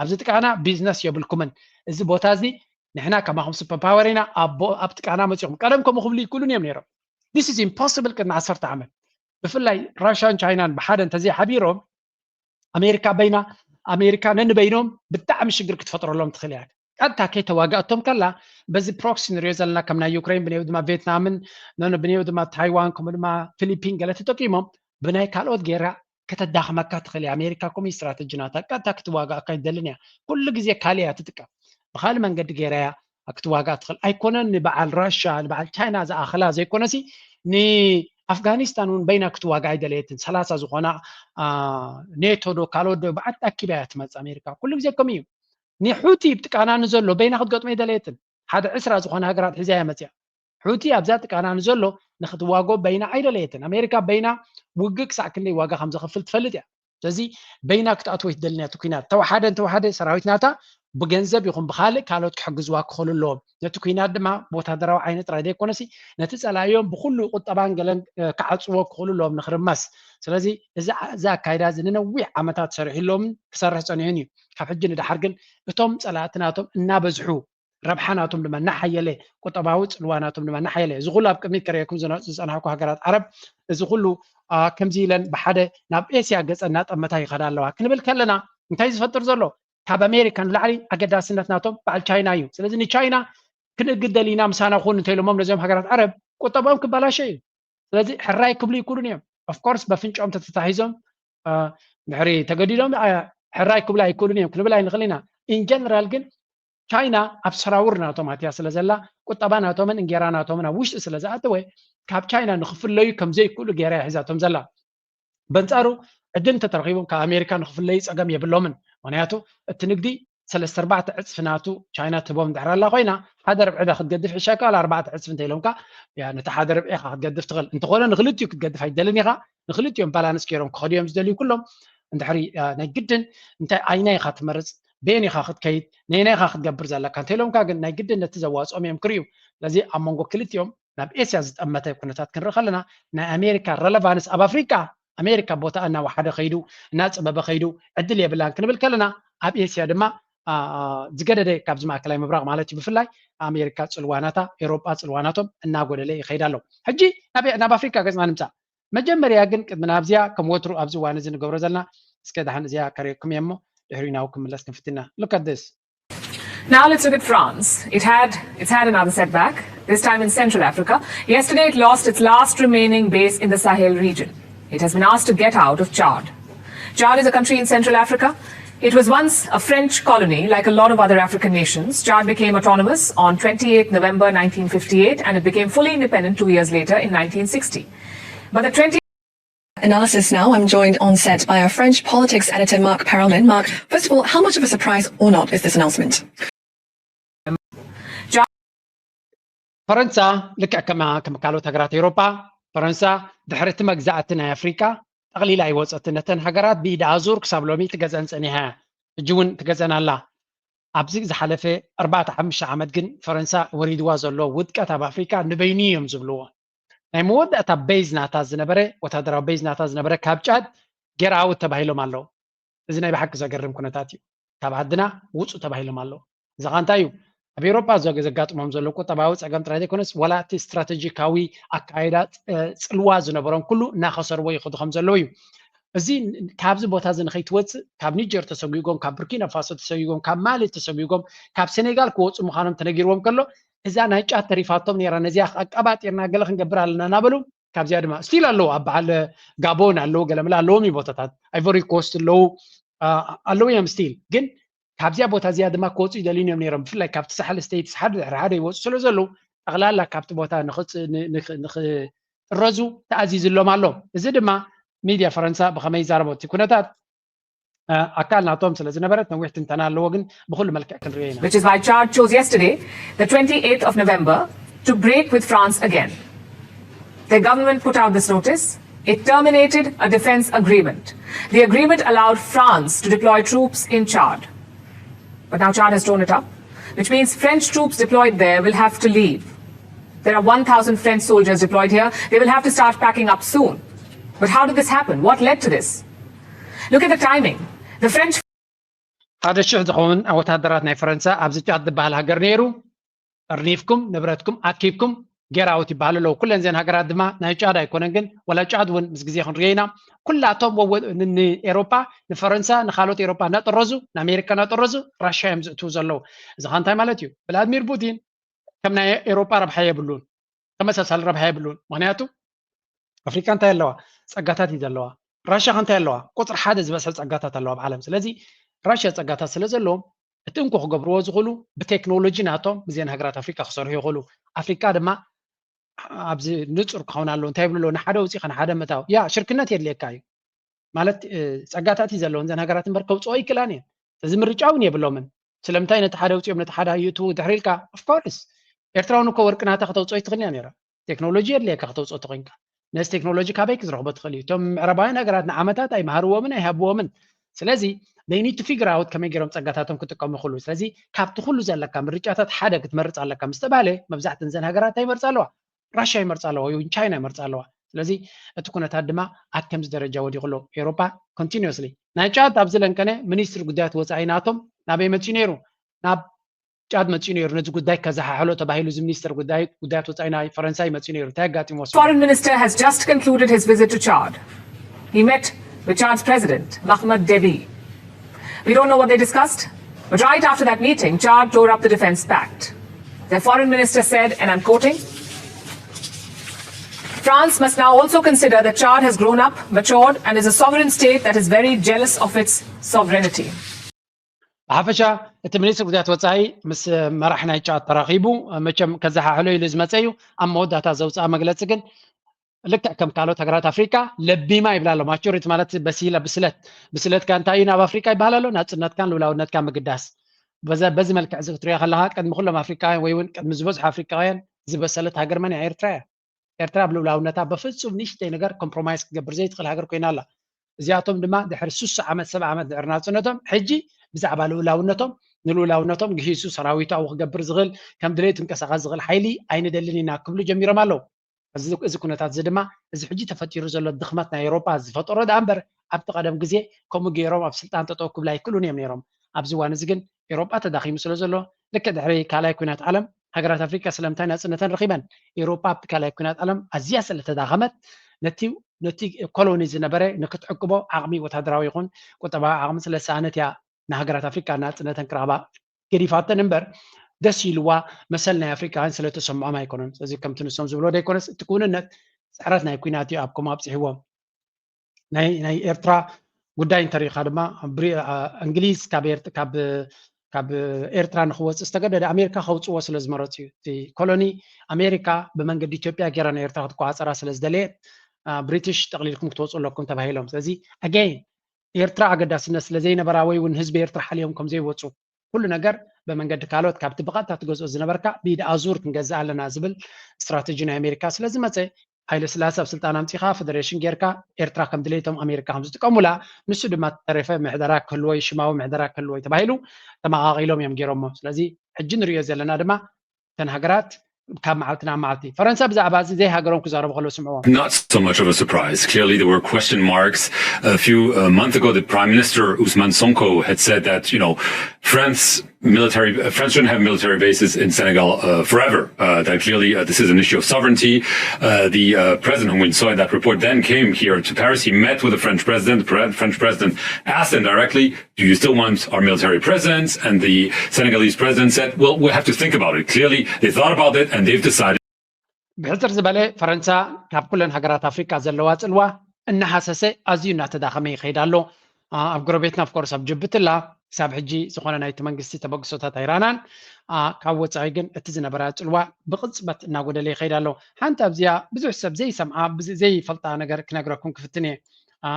ኣብዚ ጥቃና ቢዝነስ የብልኩምን። እዚ ቦታ እዚ ንሕና ከማኹም ሱፐር ፓወር ኢና፣ ኣብ ጥቃና መፂኹም። ቀደም ከምኡ ክብሉ ይክእሉን እዮም ነይሮም። This is impossible ቅድሚ ዓሰርተ ዓመት። ብፍላይ ራሽያን ቻይናን ብሓደ እንተዘይሓቢሮም ኣሜሪካ በይና ኣሜሪካ ነንበይኖም ብጣዕሚ ሽግር ክትፈጥረሎም ትኽእል እያ። ቀጥታ ከይተዋጋእቶም ከላ በዚ ፕሮክሲ ንሪኦ ዘለና ከም ናይ ዩክሬን ብንየው ድማ ቬትናምን ብንየው ድማ ታይዋን ከምኡ ድማ ፊሊፒን ገለ ተጠቂሞም ብናይ ካልኦት ጌራ ከተዳኽመካ ትኽእል እያ። ኣሜሪካ ከምኡ ስትራተጂ ናታ ቀጥታ ክትዋጋእካ ይደልን እያ። ኩሉ ግዜ ካልእ እያ ትጥቀም። ብካልእ መንገዲ ጌራ እያ ክትዋጋእ ትኽእል ኣይኮነን። ንበዓል ራሻ ንበዓል ቻይና ዝኣኸላ ዘይኮነሲ ንኣፍጋኒስታን እውን በይና ክትዋጋእ ኣይደለየትን። ሰላሳ ዝኾና ኔቶ ዶ ካልኦት ዶ በዓል ኣኪባ እያ ትመፅእ ኣሜሪካ። ኩሉ ግዜ ከምኡ እዩ። ንሑቲ ብጥቃና ንዘሎ በይና ክትገጥሞ ኣይደለየትን። ሓደ ዕስራ ዝኾነ ሃገራት ሒዛ እያ መፅያ። ሑቲ ኣብዛ ጥቃና ንዘሎ ንክትዋጎ በይና ኣይደለየትን። ኣሜሪካ በይና ውግእ ክሳዕ ክንደይ ዋጋ ከም ዘኽፍል ትፈልጥ እያ። ስለዚ በይና ክትኣትዎ ይትደልን እያ እቲ ኩናት። ተወሓደ እንተወሓደ ሰራዊት ናታ ብገንዘብ ይኹን ብካልእ ካልኦት ክሕግዝዋ ክኽእሉ ኣለዎም። ነቲ ኩናት ድማ ብወታደራዊ ዓይነት ጥራይ ዘይኮነሲ ነቲ ጸላኢኦም ብኩሉ ቁጠባን ገለን ክዓጽዎ ክኽእሉ ኣለዎም ንክርመስ። ስለዚ እዚ ኣካይዳ እዚ ንነዊሕ ዓመታት ሰሪሕሎምን ክሰርሕ ጸኒሑን እዩ። ካብ ሕጂ ንደሓር ግን እቶም ጸላእቲ ናቶም እናበዝሑ ረብሓ ናቶም ድማ እናሓየለ ቁጠባዊ ፅልዋ ናቶም ድማ እናሓየለ እዚ ኩሉ ኣብ ቅድሚት ከርእየኩም ዝፀናሕኩ ሃገራት ዓረብ እዚ ኩሉ ከምዚ ኢለን ብሓደ ናብ ኤስያ ገፀ እናጠመታ ይኸዳ ኣለዋ ክንብል ከለና እንታይ ዝፈጥር ዘሎ ካብ ኣሜሪካ ንላዕሊ ኣገዳስነት ናቶም በዓል ቻይና እዩ። ስለዚ ንቻይና ክንእግድ ደሊና ምሳና ኩን እንተኢሎሞም ነዚኦም ሃገራት ዓረብ ቁጠባኦም ክበላሸ እዩ። ስለዚ ሕራይ ክብሉ ይክእሉን እዮም። ኦፍኮርስ በፍንጮም ተተታሒዞም ድሕሪ ተገዲዶም ሕራይ ክብሉ ኣይክእሉን እዮም ክንብል ኣይንኽእል ኢና። ኢንጀነራል ግን ቻይና ኣብ ሰራውር ናቶም ኣትያ ስለ ዘላ ቁጠባ ናቶምን እንጌራ ናቶምን ኣብ ውሽጢ ስለ ዝኣተወ ካብ ቻይና ንክፍለዩ ከም ዘይክእሉ ገይራ እያ ሒዛቶም ዘላ። በንጻሩ ዕድል እንተተረኺቦም ካብ ኣሜሪካ ንክፍለዩ ጸገም የብሎምን። ምክንያቱ እቲ ንግዲ ሰለስተ ኣርባዕተ ዕጽፊ ናቱ ቻይና ትህቦም እንድሕር ኣላ ኮይና ሓደ ርብዒ ዶ ክትገድፍ ይሕሸካ ዋላ ኣርባዕተ ዕጽፊ እንተኢሎምካ ነቲ ሓደ ርብዒ ኢኻ ክትገድፍ ትኽእል። እንተኾነ ንክልቲኡ ክትገድፍ ኣይደልን ኢኻ። ንክልቲኦም ባላንስ ገይሮም ክኸዱ እዮም ዝደልዩ ኩሎም። እንድሕሪ ናይ ግድን እንታይ ኣይናይ ኢኻ ትመርጽ በየን ኢኻ ክትከይድ ነየናይ ኢኻ ክትገብር ዘለካ እንተኢሎምካ ግን ናይ ግድን ነቲ ዘዋፅኦም እዮም ክርእዩ። ስለዚ ኣብ መንጎ ክልቲኦም ናብ ኤስያ ዝጠመተ ኩነታት ክንርኢ ከለና ናይ ኣሜሪካ ረለቫንስ ኣብ ኣፍሪካ ኣሜሪካ ቦታ እናወሓደ ከይዱ እናፅበበ ከይዱ ዕድል የብላን ክንብል ከለና ኣብ ኤስያ ድማ ዝገደደ ካብዚ ማእከላይ ምብራቕ ማለት እዩ ብፍላይ ኣሜሪካ ፅልዋናታ ኤሮጳ ፅልዋናቶም እናጎደለ ይኸይድ ኣሎ። ሕጂ ናብ ኣፍሪካ ገፅና ንምፃእ። መጀመርያ ግን ቅድሚ ናብዚኣ ከም ወትሩ ኣብዚ እዋን እዚ ንገብሮ ዘለና እስከ ዳሕን እዚኣ ከርእየኩም እየ እሞ ድሕሪኡ ናብኡ ክምለስ ክንፍትና። Look at this. Now let's look at France. It had it's had another setback, this time in Central Africa. Yesterday it lost its last remaining base in the Sahel region. It has been asked to get out of Chad. Chad is a country in Central Africa. It was once a French colony, like a lot of other African nations. Chad became autonomous on twenty-eighth November nineteen fifty-eight, and it became fully independent two years later in nineteen sixty. But the twenty Analysis now. I'm joined on set by our French politics editor, Mark Perelman. Mark, first of all, how much of a surprise or not is this announcement? ፈረንሳ ልክዕ ከማ ከም ካልኦት ሃገራት ኤውሮጳ ፈረንሳ ድሕሪ እቲ መግዛእቲ ናይ ኣፍሪቃ ጠቕሊላ ኣይወፀትን። ነተን ሃገራት ብኢድ ኣዙር ክሳብ ሎሚ ትገዝአን ፀኒሓ እያ። ሕጂ እውን ትገዝአን ኣላ። ኣብዚ ዝሓለፈ ኣርባዕተ ሓሙሽተ ዓመት ግን ፈረንሳ ወሪድዋ ዘሎ ውድቀት ኣብ ኣፍሪካ ንበይኑ እዮም ዝብልዎ። ናይ መወዳእታ ቤዝ ናታ ዝነበረ ወታደራዊ ቤዝ ናታ ዝነበረ ካብ ጫድ ጌራውት ተባሂሎም ኣለዉ። እዚ ናይ ብሓቂ ዘገርም ኩነታት እዩ። ካብ ዓድና ውፁ ተባሂሎም ኣለዉ። እዚ ኸ እንታይ እዩ? ኣብ ኤውሮጳ ዘጋጥሞም ዘሎ ቁጠባዊ ፀገም ጥራይ ዘይኮነስ ዋላ እቲ ስትራቴጂካዊ ኣካይዳ ፅልዋ ዝነበሮም ኩሉ እናኸሰርዎ ይኸዱ ከም ዘለዉ እዩ። እዚ ካብዚ ቦታ እዚ ንኸይትወፅእ ካብ ኒጀር ተሰጒጎም ካብ ቡርኪና ፋሶ ተሰጒጎም ካብ ማሊ ተሰጒጎም ካብ ሴኔጋል ክወፁ ምዃኖም ተነጊርዎም ከሎ እዛ ናይ ጫት ተሪፋቶም ነይራ ነዚኣ ኣቀባጢርና ገለ ክንገብር ኣለና እናበሉ ካብዚኣ ድማ ስቲል ኣለዉ ኣብ በዓል ጋቦን ኣለዉ ገለመለ ኣለዎም እዩ ቦታታት ኣይቮሪ ኮስት ኣለዉ ኣለዉ እዮም ስቲል ግን ካብዚኣ ቦታ እዚኣ ድማ ክወፁ ይደልዩን እዮም ነይሮም ብፍላይ ካብቲ ሳሕል ስቴትስ ሓደ ድሕሪ ሓደ ይወፁ ስለ ዘለዉ ጠቕላላ ካብቲ ቦታ ንኽጥረዙ ተኣዚዝሎም ኣሎ። እዚ ድማ ሚድያ ፈረንሳ ብኸመይ ይዛረቦ እቲ ኩነታት ኣካል ናቶም ስለ ዝነበረት ነዊሕ ትንተና ኣለዎ ግን ብኩሉ መልክዕ ክንሪኦ ኢና። Which is why Chad chose yesterday the twenty-eighth of November to break with France again. The government put out this notice. It terminated a defense agreement. The agreement allowed France to deploy troops in Chad. But now Chad has torn it up, which means French troops deployed there will have to leave. There are one thousand French soldiers deployed here. They will have to start packing up soon. But how did this happen? What led to this? Look at the timing. The French ሓደ ሽሕ ዝኸውን ወታደራት ናይ ፈረንሳ ኣብዚ ጫድ ዝበሃል ሃገር ነይሩ። ጠርኒፍኩም ንብረትኩም ኣኪብኩም ጌራውት ይበሃሉ ኣለዉ። ኩለን ዘን ሃገራት ድማ ናይ ጫድ ኣይኮነን ግን ወላ ጫድ እውን ምስ ግዜ ክንሪኦ ኢና። ኩላቶም ንኤሮፓ ንፈረንሳ ንካልኦት ኤሮፓ እናጠረዙ ንኣሜሪካ እናጠረዙ ራሻ እዮም ዝእትዉ ዘለዉ። እዚ ኸ እንታይ ማለት እዩ? ቭላድሚር ፑቲን ከም ናይ ኤሮፓ ረብሓ የብሉን። ተመሳሳሊ ረብሓ የብሉን። ምክንያቱ ኣፍሪካ እንታይ ኣለዋ? ፀጋታት እዩ ዘለዋ። ራሻ ከ እንታይ ኣለዋ? ቁፅሪ ሓደ ዝበዝሐ ፀጋታት ኣለዋ ኣብ ዓለም። ስለዚ ራሻ ፀጋታት ስለ ዘለዎም እቲ እንኮ ክገብርዎ ዝኽእሉ ብቴክኖሎጂ ናቶም ምስዘን ሃገራት ኣፍሪካ ክሰርሑ ይኽእሉ። ኣፍሪካ ድማ ኣብዚ ንፁር ክኸውን ኣለዎ። እንታይ ይብሉ ኣለዎ? ንሓደ ውፂእካ ንሓደ ምእታው። ያ ሽርክነት የድልየካ እዩ። ማለት ጸጋታት እዩ ዘለዎን ዘን ሃገራት እምበር ከውፅኦ ይክእላን እየን። እዚ ምርጫ እውን የብሎምን። ስለምንታይ ነቲ ሓደ ውፅኦም ነቲ ሓደ ይእትዉ ድሕሪ ኢልካ? ኦፍኮርስ ኤርትራ እውን እኮ ወርቂ ናታ ከተውፅኦ ይትኽእል እያ ነይራ። ቴክኖሎጂ የድልየካ ከተውፅኦ ተኮይንካ። ነዚ ቴክኖሎጂ ካበይ ክዝረኽቦ ትኽእል እዩ? እቶም ምዕራባውያን ሃገራት ንዓመታት ኣይመሃርዎምን ኣይሃብዎምን። ስለዚ they need to figure out ከመይ ገይሮም ጸጋታቶም ክጥቀሙ ይኽእሉ። ስለዚ ካብቲ ኩሉ ዘለካ ምርጫታት ሓደ ክትመርፅ ኣለካ ምስ ተባህለ መብዛሕተን ዘን ሃገራት እንታይ ይመርፃ ኣለዋ? ራሽያ ይመርፃ ኣለዋ ወይ ቻይና ይመርፃ ኣለዋ። ስለዚ እቲ ኩነታት ድማ ኣብ ከምዚ ደረጃ ወዲቑ ኣሎ። ኤውሮጳ ኮንቲኒስሊ ናይ ጫድ ኣብዚ ለንቀነ ሚኒስትሪ ጉዳያት ወፃኢ ናቶም ናበይ መፂኡ ነይሩ? ናብ ጫድ መፂኡ ነይሩ። ነዚ ጉዳይ ከዘሓሕሎ ተባሂሉ እዚ ሚኒስትር ጉዳይ ጉዳያት ወፃኢ ናይ ፈረንሳይ መፂኡ ነይሩ። እንታይ ኣጋጢሞ? Foreign Minister has just concluded his visit to Chad. He met with Chad's President, Mahamat Deby. We don't know what they discussed, but right after that meeting, Chad tore up the defense pact. Their foreign minister said, and I'm quoting, France must now also consider that Chad has grown up, matured, and is a sovereign state that is very jealous of its sovereignty. ብሓፈሻ እቲ ሚኒስትር ጉዳያት ወፃኢ ምስ መራሕ ናይ ጫድ ተራኺቡ መቸም ከዘሓሕሎ ኢሉ ዝመፀ እዩ። ኣብ መወዳእታ ዘውፅኣ መግለፂ ግን ልክዕ ከም ካልኦት ሃገራት ኣፍሪካ ለቢማ ይብላ ኣሎ። ማቹሪቲ ማለት በሲላ ብስለት። ብስለትካ እንታይ እዩ ናብ ኣፍሪካ ይበሃል ኣሎ? ናፅነትካን ልውላውነትካ ምግዳስ። በዚ መልክዕ እዚ ክትሪኦ ከለካ ቅድሚ ኩሎም ኣፍሪካውያን ወይ እውን ቅድሚ ዝበዝሑ ኣፍሪካውያን ዝበሰለት ሃገር መን እያ? ኤርትራ እያ። ኤርትራ ኣብ ልውላውነታ በፍጹም ንእሽተይ ነገር ኮምፕሮማይስ ክትገብር ዘይትኽእል ሃገር ኮይና ኣላ። እዚኣቶም ድማ ድሕሪ ሱሳ ዓመት ሰብዓ ዓመት ድሕሪ ናጽነቶም ሕጂ ብዛዕባ ልውላውነቶም ንልውላውነቶም ግሂሱ ሰራዊቱ ኣብኡ ክገብር ዝኽእል ከም ድሌት ክንቀሳቐስ ዝኽእል ሓይሊ ኣይንደልን ኢና ክብሉ ጀሚሮም ኣለዉ። እዚ ኩነታት እዚ ድማ እዚ ሕጂ ተፈጢሩ ዘሎ ድኽመት ናይ ኤውሮጳ ዝፈጠሮ ደኣ እምበር ኣብቲ ቀደም ግዜ ከምኡ ገይሮም ኣብ ስልጣን ጠጠው ክብሉ ኣይክእሉን እዮም ነይሮም። ኣብዚ እዋን እዚ ግን ኤውሮጳ ተዳኺሙ ስለ ዘሎ ልክዕ ድሕሪ ካልኣይ ኩናት ዓለም ሃገራት ኣፍሪቃ ስለምንታይ ናጽነተን ረኺበን? ኤውሮጳ ኣብቲ ካልኣይ ኩናት ዓለም ኣዝያ ስለ ተዳኸመት ነቲ ነቲ ኮሎኒ ዝነበረ ንክትዕቅቦ ዓቕሚ ወታደራዊ ይኹን ቁጠባዊ ዓቕሚ ስለ ዝሰኣነት እያ ንሃገራት ኣፍሪቃ ናጽነተን ክረኽባ ገዲፋተን እምበር ደስ ኢልዋ መሰል ናይ ኣፍሪቃውያን ስለ ተሰምዖም ኣይኮነን። ስለዚ ከምቲ ንሶም ዝብሎ ደይኮነስ እቲ ክውንነት ስዕረት ናይ ኩናት እዩ ኣብ ከምኡ ኣብፅሕዎም። ናይ ናይ ኤርትራ ጉዳይ እንተሪኢኻ ድማ እንግሊዝ ካብ ካብ ኤርትራ ንክወፅእ ዝተገደደ ኣሜሪካ ከውፅዎ ስለ ዝመረፁ እዩ። እቲ ኮሎኒ ኣሜሪካ ብመንገዲ ኢትዮጵያ ገይራ ንኤርትራ ክትቆፃፀራ ስለ ዝደለየት ብሪቲሽ ጠቕሊልኩም ክትወፁ ኣለኩም ተባሂሎም። ስለዚ ኣገይን ኤርትራ ኣገዳስነት ስለ ዘይነበራ ወይ እውን ህዝቢ ኤርትራ ሓልዮም ከም ዘይወፁ ኩሉ ነገር ብመንገዲ ካልኦት ካብቲ ብቐጥታ ትገዝኦ ዝነበርካ ብኢድ ኣዙር ክንገዝእ ኣለና ዝብል ስትራተጂ ናይ ኣሜሪካ ስለ ዝመፀ ሃይለ ስላሴ ኣብ ስልጣን ኣምፂኻ ፈደሬሽን ጌርካ ኤርትራ ከም ድሌቶም ኣሜሪካ ከም ዝጥቀሙላ ንሱ ድማ ተረፈ ምሕደራ ክህልዎ እዩ ሽማዊ ምሕደራ ክህልዎ እዩ ተባሂሉ ተመቓቒሎም እዮም ገይሮሞ። ስለዚ ሕጂ ንሪኦ ዘለና ድማ እተን ሃገራት ካብ መዓልቲ ናብ መዓልቲ ፈረንሳ ብዛዕባ እዚ ዘይሃገሮም ክዛረቡ ከለዉ ስምዕዎም። Not so much of a surprise. Clearly, there were question marks. A few uh, months ago, the Prime Minister Ousmane Sonko had said that, you know, France military uh, France shouldn't have military bases in Senegal uh, forever. Uh, that clearly uh, this is an issue of sovereignty. Uh, the uh, president whom we saw in that report then came here to Paris. He met with the French president. The French president asked him directly, "Do you still want our military presence?" And the Senegalese president said, "Well, we'll have to think about it." Clearly, they thought about it and they've decided. ብሕፅር ዝበለ ፈረንሳ ካብ ኩለን ሃገራት ኣፍሪካ ዘለዋ ፅልዋ እናሃሰሰ ኣዝዩ እናተዳኸመ ይኸይድ ኣሎ። ኣብ ጎረቤትና ኦፍኮርስ ኣብ ጅቡቲ ኣላ። ክሳብ ሕጂ ዝኾነ ናይቲ መንግስቲ ተበግሶታት ኣይረኣናን። ካብ ወፃኢ ግን እቲ ዝነበራ ፅልዋ ብቕፅበት እናጎደለ ይኸይድ ኣሎ። ሓንቲ ኣብዚኣ ብዙሕ ሰብ ዘይሰምዓ ዘይፈልጣ ነገር ክነግረኩም ክፍትን እየ።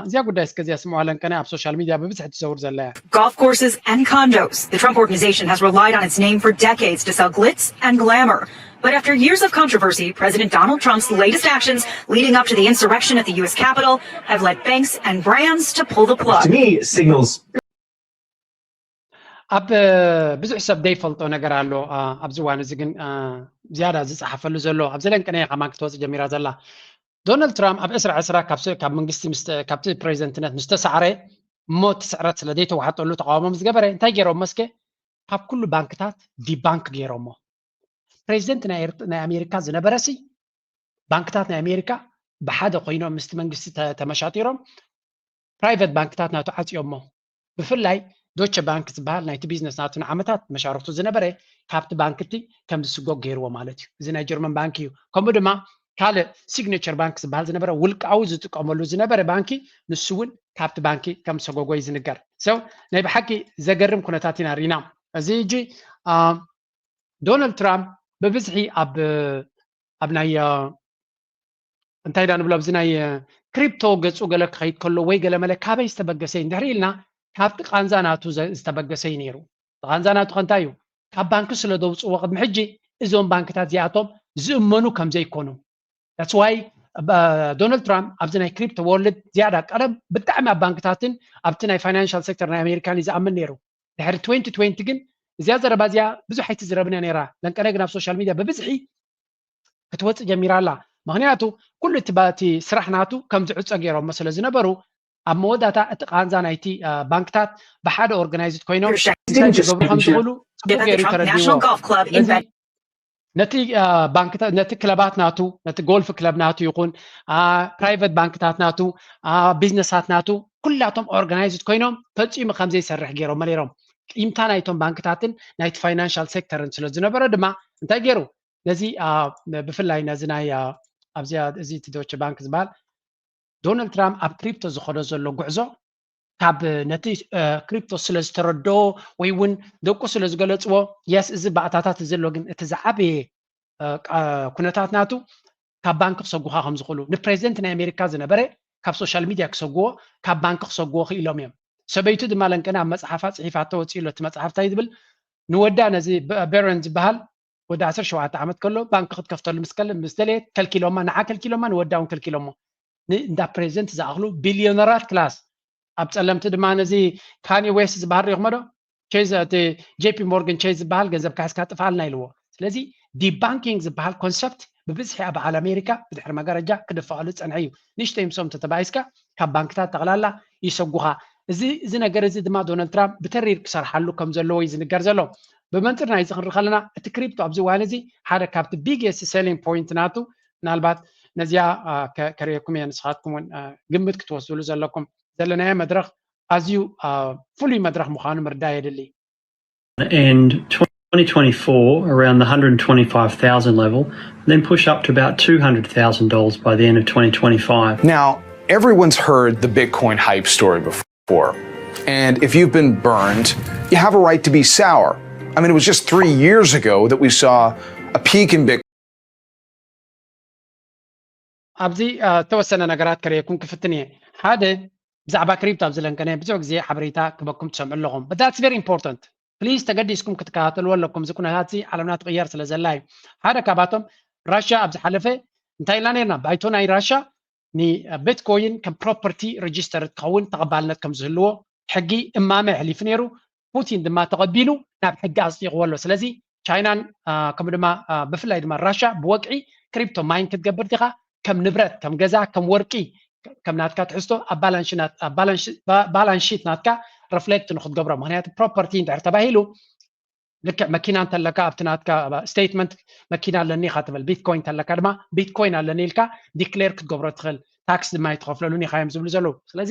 እዚኣ ጉዳይ እስከ እዚኣ ስምዋ ለንቀነ ኣብ ሶሻል ሚድያ ብብዝሒ ትዘውር ዘላ እያ። Golf courses and condos. The Trump organization has relied on its name for decades to sell glitz and glamour. But after years of controversy, President Donald Trump's latest actions leading up to the insurrection at the U S Capitol have led banks and brands to pull the plug. To me, it signals ኣብ ብዙሕ ሰብ ዘይፈልጦ ነገር ኣሎ። ኣብዚ እዋን እዚ ግን ዝያዳ ዝፀሓፈሉ ዘሎ ኣብዚ ለንቅነ ከማን ክትወፅእ ጀሚራ ዘላ። ዶናልድ ትራምፕ ኣብ ዕስራ ዕስራ ካብ መንግስቲ ካብቲ ፕሬዚደንትነት ምስ ተሳዕረ እሞ እቲ ስዕረት ስለ ዘይተዋሕጠሉ ተቃውሞ ምስ ገበረ እንታይ ገይሮም መስከ ካብ ኩሉ ባንክታት ዲባንክ ገይሮሞ። ፕሬዚደንት ናይ ኣሜሪካ ዝነበረ ሲ ባንክታት ናይ ኣሜሪካ ብሓደ ኮይኖም ምስቲ መንግስቲ ተመሻጢሮም ፕራይቨት ባንክታት ናቱ ዓፅዮሞ። ብፍላይ ዶቸ ባንክ ዝበሃል ናይቲ ቢዝነስ ናቱ ንዓመታት መሻርክቱ ዝነበረ ካብቲ ባንክ እቲ ከም ዝስጎግ ገይርዎ ማለት እዩ። እዚ ናይ ጀርመን ባንክ እዩ። ከምኡ ድማ ካልእ ሲግኔቸር ባንክ ዝበሃል ዝነበረ ውልቃዊ ዝጥቀመሉ ዝነበረ ባንኪ ንሱ እውን ካብቲ ባንኪ ከም ዝሰጎጎ እዩ ዝንገር። ሰው ናይ ብሓቂ ዘገርም ኩነታት ኢና ርኢና። እዚ ሕጂ ዶናልድ ትራምፕ ብብዝሒ ኣብ ኣብ ናይ እንታይ ዳ ንብሎ ኣብዚ ናይ ክሪፕቶ ገፁ ገለ ክኸይድ ከሎ ወይ ገለ መለ ካበይ ዝተበገሰ እዩ እንድሕር ኢልና ካብቲ ቃንዛ ናቱ ዝተበገሰ እዩ ነይሩ። ቃንዛ ናቱ ከንታይ እዩ? ካብ ባንኪ ስለ ዘውፅዎ ቅድሚ ሕጂ እዞም ባንክታት እዚኣቶም ዝእመኑ ከም ዘይኮኑ that's why ዶናልድ ትራምፕ ኣብዚ ናይ ክሪፕቶ ወርልድ ዝያዳ ቀደም ብጣዕሚ ኣብ ባንክታትን ኣብቲ ናይ ፋይናንሻል ሴክተር ናይ ኣሜሪካን እዩ ዝኣምን ነይሩ። ድሕሪ twenty twenty ግን እዚኣ ዘረባ እዚኣ ብዙሕ ኣይትዝረብን እያ ነይራ። ለንቀነ ግን ኣብ ሶሻል ሚድያ ብብዝሒ ክትወፅእ ጀሚራ ኣላ። ምክንያቱ ኩሉ እቲ ስራሕ ናቱ ከም ዝዕፀ ገይሮሞ ስለ ዝነበሩ ኣብ መወዳእታ እቲ ቃንዛ ናይቲ ባንክታት ብሓደ ኦርጋናይዝድ ኮይኖም እንታይ ክገብሩ ከም ዝኽእሉ ፅቡቅ ገይሩ ተረዲዎ። ነቲ ባንክታት ነቲ ክለባት ናቱ ነቲ ጎልፍ ክለብ ናቱ ይኹን ፕራይቨት ባንክታት ናቱ ቢዝነሳት ናቱ ኩላቶም ኦርጋናይዝድ ኮይኖም ፈፂሙ ከም ዘይሰርሕ ገይሮሞ ነይሮም። ቂምታ ናይቶም ባንክታትን ናይቲ ፋይናንሻል ሴክተርን ስለ ዝነበረ ድማ እንታይ ገይሩ ነዚ ብፍላይ ነዚ ናይ ኣብዚኣ እዚ እቲ ዶች ባንክ ዝበሃል ዶናልድ ትራምፕ ኣብ ክሪፕቶ ዝኸዶ ዘሎ ጉዕዞ ካብ ነቲ ክሪፕቶ ስለ ዝተረድኦ ወይ እውን ደቁ ስለ ዝገለፅዎ የስ እዚ ባእታታት ዘሎ ግን እቲ ዝዓበየ ኩነታት ናቱ ካብ ባንክ ክሰጉኻ ከም ዝኽእሉ ንፕሬዚደንት ናይ ኣሜሪካ ዝነበረ ካብ ሶሻል ሚድያ ክሰጉዎ ካብ ባንክ ክሰጉዎ ክኢሎም እዮም። ሰበይቱ ድማ ለንቀነ ኣብ መፅሓፋ ፅሒፋቶ ወፂኡ ኣሎ። እቲ መፅሓፍ እንታይ ዝብል ንወዳ ነዚ በረን ዝበሃል ወዲ ዓሰርተ ሸውዓተ ዓመት ከሎ ባንክ ክትከፍተሉ ምስ ከለ ምስ ደለየት ከልኪሎማ፣ ንዓ ከልኪሎማ፣ ንወዳ እውን ከልኪሎሞ። እንዳ ፕሬዚደንት ዝኣኽሉ ቢልዮነራት ክላስ ኣብ ፀለምቲ ድማ ነዚ ካኒ ዌስት ዝበሃል ሪኢኹሞ ዶ? ቼዝ እቲ ጄፒ ሞርገን ቼዝ ዝበሃል ገንዘብ ካሕስካ ጥፍኣልና ኢልዎ። ስለዚ ዲባንኪንግ ዝበሃል ኮንሰፕት ብብዝሒ ኣብ ዓለም ኣሜሪካ ብድሕሪ መጋረጃ ክድፈኣሉ ዝፀንሐ እዩ። ንእሽተይ ምስኦም ተተባኢስካ ካብ ባንክታት ጠቕላላ ይሰጉኻ። እዚ እዚ ነገር እዚ ድማ ዶናልድ ትራምፕ ብተሪር ክሰርሓሉ ከም ዘለዎ እዩ ዝንገር ዘሎ። ብመንፅር ናይዚ ክንርኢ ከለና እቲ ክሪፕቶ ኣብዚ እዋን እዚ ሓደ ካብቲ ቢግስት ሴሊንግ ፖይንት ናቱ ምናልባት ነዚኣ ከርእየኩም እየ ንስኻትኩም እውን ግምት ክትወስድሉ ዘለኩም ዘለናዮ መድረኽ ኣዝዩ ፍሉይ መድረኽ ምዃኑ ምርዳእ የድሊ። And twenty twenty-four around the one hundred twenty-five thousand level, then push up to about two hundred thousand dollars by the end of twenty twenty-five. Now, everyone's heard the Bitcoin hype story before. And if you've been burned, you have a right to be sour. I mean, it was just three years ago that we saw a peak in Bitcoin. ኣብዚ ዝተወሰነ ነገራት ከርእየኩም ክፍትን እየ። ሓደ ብዛዕባ ክሪፕቶ ኣብዚ ለንቀነ ብዙሕ ግዜ ሓበሬታ ክበኩም ትሰምዑ ኣለኹም። But that's very important. ፕሊዝ ተገዲስኩም ክትከታተልዎ ኣለኩም። እዚ ኩነታት እዚ ዓለምና ትቕየር ስለ ዘላ እዩ። ሓደ ካብኣቶም ራሽያ ኣብ ዝሓለፈ እንታይ ኢልና ነርና? ባይቶ ናይ ራሽያ ንቢትኮይን ከም ፕሮፐርቲ ሬጅስተር ክኸውን ተቐባልነት ከም ዝህልዎ ሕጊ እማመ ኣሕሊፉ ነይሩ። ፑቲን ድማ ተቐቢሉ ናብ ሕጊ ኣፅዲቕዎ ኣሎ። ስለዚ ቻይናን ከምኡ ድማ ብፍላይ ድማ ራሽያ ብወግዒ ክሪፕቶ ማይን ክትገብር ዲኻ ከም ንብረት ከም ገዛ ከም ወርቂ ከም ናትካ ትሕዝቶ ኣብ ባላንስ ሺት ናትካ ረፍሌክት ንክትገብሮ ምክንያቱ ፕሮፐርቲ እንድሕር ተባሂሉ ልክዕ መኪና እንተለካ ኣብቲ ናትካ ስቴትመንት መኪና ኣለኒ ኢኻ ትብል ቢትኮይን እንተለካ ድማ ቢትኮይን ኣለኒ ኢልካ ዲክሌር ክትገብሮ ትኽእል ታክስ ድማ ይትኸፍለሉን ኢኻ እዮም ዝብሉ ዘለዉ ስለዚ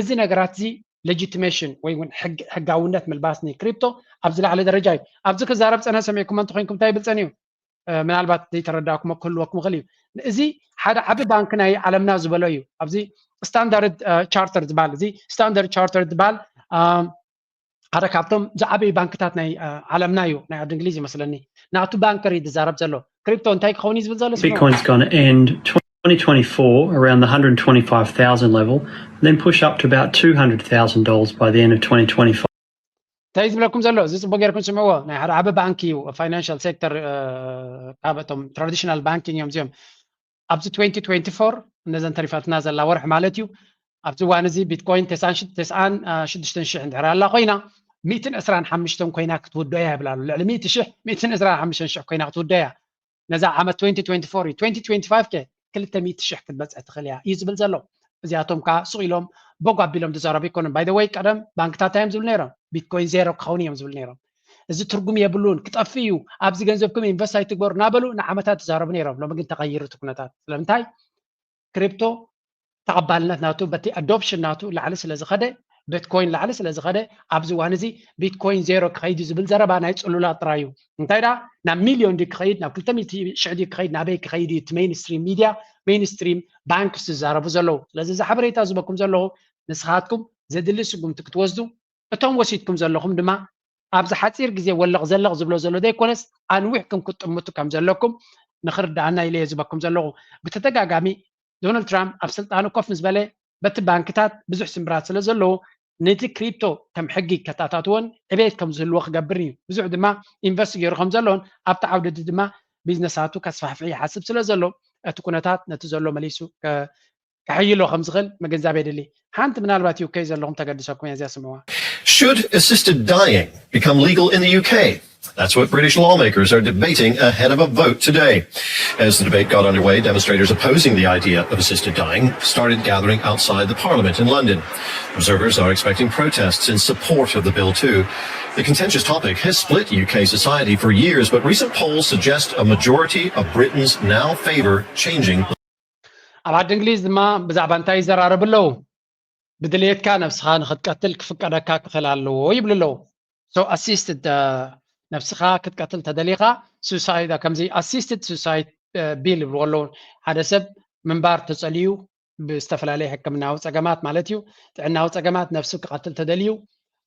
እዚ ነገራት እዚ ሌጂቲሜሽን ወይ እውን ሕጋውነት ምልባስ ንክሪፕቶ ኣብ ዝለዓለ ደረጃ እዩ ኣብዚ ክዛረብ ፀነ ሰሚዕኩም እንተኮይንኩም እንታይ ይብል ፀኒዩ ምናልባት ዘይተረዳእኩሞ ክህልወኩም ይኽእል እዩ እዚ ሓደ ዓቢ ባንክ ናይ ዓለምና ዝበሎ እዩ ኣብዚ ስታንዳርድ ቻርተር ዝበሃል እዚ ስታንዳርድ ቻርተር ዝበሃል ሓደ ካብቶም ዝዓበዩ ባንክታት ናይ ዓለምና እዩ ናይ ዓዲ እንግሊዝ ይመስለኒ ናቱ ባንከር እዩ ዝዛረብ ዘሎ ክሪፕቶ እንታይ ክኸውን እዩ ዝብል ዘሎ Bitcoin's going to end twenty twenty-four around the one hundred twenty-five thousand level, then push up to about two hundred thousand dollars by the end of twenty twenty-five. እንታይ ዝብለኩም ዘሎ እዚ ፅቡቅ ጌርኩም ስምዕዎ ናይ ሓደ ዓበ ባንክ እዩ ፋይናንሻል ሴክተር ካብ እቶም ትራዲሽናል ባንኪንግ እዮም እዚኦም ኣብዚ twenty twenty-four እነዘን ተሪፋትና ዘላ ወርሒ ማለት እዩ ኣብዚ እዋን እዚ ቢትኮይን ተስዓን ሽዱሽተን ሽሕ እንድሕር ኣላ ኮይና ሚእትን ዕስራን ሓሙሽተን ኮይና ክትውዶ እያ ይብል ኣሎ ልዕሊ ሚእቲ ሽሕ ሚእትን ዕስራን ሓሙሽተን ሽሕ ኮይና ክትውዶ እያ ነዛ ዓመት twenty twenty-four እዩ twenty twenty-five ከ ክልተ ሚእቲ ሽሕ ክትበፅሕ ትኽእል እያ እዩ ዝብል ዘሎ እዚኣቶም ከዓ ሱቕ ኢሎም ቦግ ኣቢሎም ዝዛረቡ ኣይኮኑን by the way ቀደም ባንክታት እዮም ዝብሉ ነይሮም ቢትኮይን ዜሮ ክኸውን እዮም ዝብሉ ነይሮም እዚ ትርጉም የብሉን ክጠፍእ እዩ ኣብዚ ገንዘብኩም ኢንቨስት ኣይትግበሩ እናበሉ ንዓመታት ዝዛረቡ ነይሮም ሎሚ ግን ተቐይሩ እቲ ኩነታት ስለምንታይ ክሪፕቶ ተቐባልነት ናቱ በቲ ኣዶፕሽን ናቱ ላዕሊ ስለ ዝኸደ ቢትኮይን ላዕሊ ስለ ዝኸደ ኣብዚ እዋን እዚ ቢትኮይን ዜሮ ክኸይድ እዩ ዝብል ዘረባ ናይ ፅሉላት ጥራይ እዩ እንታይ ዳ ናብ ሚልዮን ድዩ ክኸይድ ናብ ክልተ ሚእቲ ሽሕ ድዩ ክኸይድ ናበይ ክኸይድ እዩ እቲ ሜይንስትሪም ሚድያ ሜይንስትሪም ባንክስ ዝዛረቡ ዘለዉ ስለዚ እዚ ሓበሬታ ዝበኩም ዘለኹ ንስኻትኩም ዘድሊ ስጉምቲ ክትወስዱ እቶም ወሲድኩም ዘለኹም ድማ ኣብዚ ሓፂር ግዜ ወለቕ ዘለቕ ዝብሎ ዘሎ ዘይኮነስ ኣንዊሕኩም ክትጥምቱ ከም ዘለኩም ንክርዳኣና ኢለ እየ ዝበኩም ዘለኹ። ብተደጋጋሚ ዶናልድ ትራምፕ ኣብ ስልጣኑ ኮፍ ምስ በለ በቲ ባንክታት ብዙሕ ስምብራት ስለ ዘለዎ ነቲ ክሪፕቶ ከም ሕጊ ከታታትዎን ዕቤት ከም ዝህልዎ ክገብርን እዩ። ብዙሕ ድማ ኢንቨስት ገይሩ ከም ዘሎን ኣብቲ ዓውዲ ድማ ቢዝነሳቱ ከስፋሕፍሕ ይሓስብ ስለ ዘሎ እቲ ኩነታት ነቲ ዘሎ መሊሱ ከ- ከሕይሎ ከም ዝኽእል ምግንዛብ የድሊ። ሓንቲ ምናልባት ዩ ከይ ዘለኹም ተገድሰኩም እያ እዚኣ ስምዕዋ። Should assisted dying become legal in the U K? That's what British lawmakers are debating ahead of a vote today. As the debate got underway, demonstrators opposing the idea of assisted dying started gathering outside the Parliament in London. Observers are expecting protests in support of the bill, too. The contentious topic has split U K society for years, but recent polls suggest a majority of Britons now favor changing. ኣብ ዓዲ እንግሊዝ ድማ ብዛዕባ እንታይ ይዘራረቡ ኣለዉ? ብድልየትካ ነብስኻ ንክትቀትል ክፍቀደካ ክኽእል ኣለዎ ይብሉ ኣለዉ። So assisted ነብስኻ ክትቀትል ተደሊኻ ሱሳይድ ከምዚ assisted suicide bill ይብልዎ ኣለዉ። ሓደ ሰብ ምንባር ተጸልዩ ብዝተፈላለየ ሕክምናዊ ጸገማት ማለት እዩ ጥዕናዊ ጸገማት ነብሱ ክቐትል ተደልዩ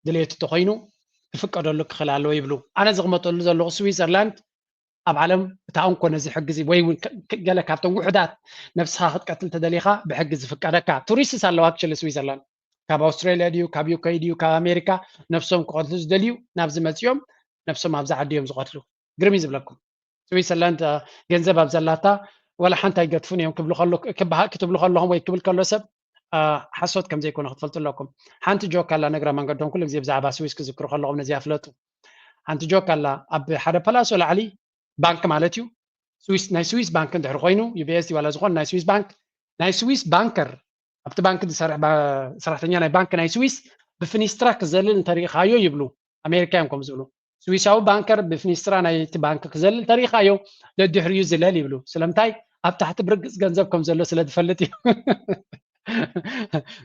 ድሌቱ ተኮይኑ ክፍቀደሉ ክኽእል ኣለዎ ይብሉ። ኣነ ዝቕመጠሉ ዘለኹ ስዊዘርላንድ ኣብ ዓለም እታ እንኮ ነዚ ሕጊ እዚ ወይ እውን ገለ ካብቶም ውሕዳት ነብስኻ ክትቀትል ተደሊኻ ብሕጊ ዝፍቀደካ ቱሪስትስ ኣለዋ። ኣክቹሊ ስዊዘርላንድ ካብ ኣውስትራሊያ ድዩ ካብ ዩኬ ድዩ ካብ ኣሜሪካ ነብሶም ክቐትሉ ዝደልዩ ናብዚ መፂኦም ነብሶም ኣብዚ ዓዲ እዮም ዝቐትሉ። ግርም እዩ ዝብለኩም። ስዊዘርላንድ ገንዘብ ኣብ ዘላታ ዋላ ሓንቲ ኣይገድፉን እዮም ክትብሉ ከለኹም ወይ ክብል ከሎ ሰብ ሓሶት ከም ዘይኮነ ክትፈልጡ ኣለኩም። ሓንቲ ጆክ ኣላ ነግረ መንገዶም ኩሉ ግዜ ብዛዕባ ስዊስ ክዝክሩ ከለኹም ነዚኣ ፍለጡ። ሓንቲ ጆክ ኣላ ኣብ ሓደ ፓላሶ ላዕሊ ባንክ ማለት እዩ ስዊስ ናይ ስዊስ ባንክ እንድሕር ኮይኑ ዩቢኤስ ዋላ ዝኾነ ናይ ስዊስ ባንክ ናይ ስዊስ ባንከር ኣብቲ ባንክ ዝሰርሕ ሰራሕተኛ ናይ ባንክ ናይ ስዊስ ብፍኒስትራ ክዘልል እንተሪኢኻዮ ይብሉ። ኣሜሪካ እዮም ከም ዝብሉ ስዊሳዊ ባንከር ብፍኒስትራ ናይቲ ባንክ ክዘልል እንተሪኢኻዮ ደድሕሪኡ ዝለል ይብሉ። ስለምንታይ ኣብ ታሕቲ ብርግፅ ገንዘብ ከም ዘሎ ስለ ዝፈልጥ እዩ።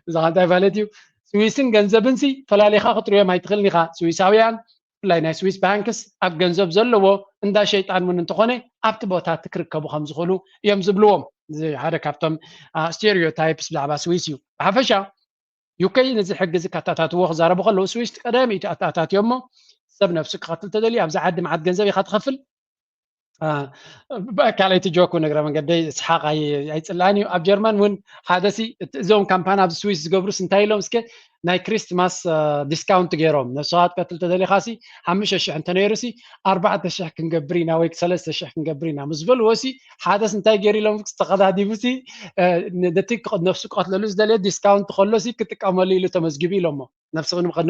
እዛ እንታይ ማለት እዩ? ስዊስን ገንዘብንሲ ፈላሊኻ ክትሪኦም ኣይትኽእልን ኢኻ። ስዊሳውያን ብፍላይ ናይ ስዊስ ባንክስ ኣብ ገንዘብ ዘለዎ እንዳ ሸይጣን እውን እንተኾነ ኣብቲ ቦታ ትክርከቡ ከም ዝኽእሉ እዮም ዝብልዎም። እዚ ሓደ ካብቶም ስቴሪዮታይፕስ ብዛዕባ ስዊስ እዩ። ብሓፈሻ ዩኬ ነዚ ሕጊ እዚ ካታታትዎ ክዛረቡ ከለዉ ስዊስ ቀዳሚቱ ኣታታትዮ እሞ ሰብ ነብሱ ክቐትል ተደልዩ ኣብዚ ዓዲ መዓት ገንዘብ ኢኻ ትኸፍል ካልኣይቲ ጆክ እውን እግረ መንገደይ ስሓቕ ኣይፅላእን እዩ ኣብ ጀርመን እውን ሓደ ሲ እዞም ካምፓኒ ኣብዚ ስዊስ ዝገብሩስ እንታይ ኢሎም እስከ ናይ ክሪስትማስ ዲስካውንት ገይሮም ነብስኻ ትቀትል ተደሊኻ ሲ ሓሙሽተ ሽሕ እንተነይሩ ሲ ኣርባዕተ ሽሕ ክንገብር ኢና ወይ ሰለስተ ሽሕ ክንገብር ኢና ምስ በልዎ ሲ ሓደስ እንታይ ገይሩ ኢሎም ተኸዳዲቡ ሲ ነቲ ነብሱ ቀትለሉ ዝደልየ ዲስካውንት ከሎ ሲ ክጥቀመሉ ኢሉ ተመዝጊቡ ኢሎሞ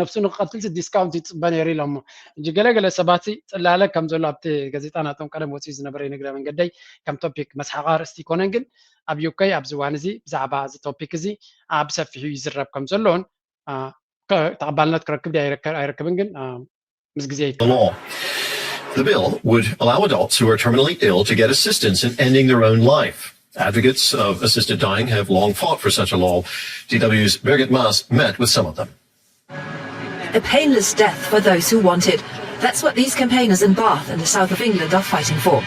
ነብሱ ንክቐትል ዲስካውንት ይፅበ ነይሩ ኢሎሞ እንጂ ገለገለ ሰባት ጽላለ ከም ዘሎ ኣብቲ ጋዜጣ ናቶም ቀደም ወፂኡ ዝነበረ ንግረ መንገደይ ከም ቶፒክ መስሓቕ ኣርእስቲ ይኮነን ግን ኣብ ዩከይ ኣብዚ እዋን እዚ ብዛዕባ እዚ ቶፒክ እዚ ብሰፊሑ ይዝረብ ከም ዘሎን ተቐባልነት ክረክብ ኣይረክብን ግን ምስ ግዜ The law. The bill would allow adults who are terminally ill to get assistance in ending their own life. Advocates of assisted dying have long fought for such a law. D W's Birgit Maas met with some of them. A painless death for those who want it. That's what these campaigners in Bath and the south of England are fighting for.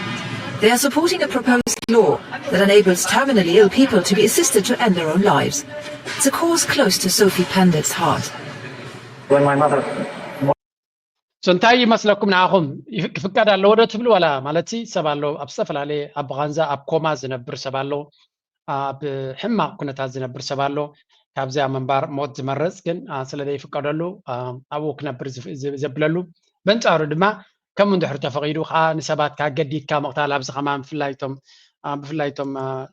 They are supporting a proposed law that enables terminally ill people to be assisted to end their own lives. It's a cause close to Sophie Pandit's heart. When my mother So እንታይ ይመስለኩም ንዓኹም ክፍቀድ ኣለዎ ዶ ትብሉ ዋላ ማለት ሲ ሰብ ኣሎ ኣብ ዝተፈላለየ ኣብ ብቓንዛ ኣብ ኮማ ዝነብር ሰብ ኣሎ ኣብ ሕማቕ ኩነታት ዝነብር ሰብ ኣሎ ካብዚኣ ምንባር ሞት ዝመርፅ ግን ስለ ዘይፍቀደሉ ኣብኡ ክነብር ዘብለሉ በንፃሩ ድማ ከም እንድሕር ተፈቒዱ ከዓ ንሰባት ካገዲድካ ምቕታል ኣብዚ ከማ ብፍላይቶም ብፍላይቶም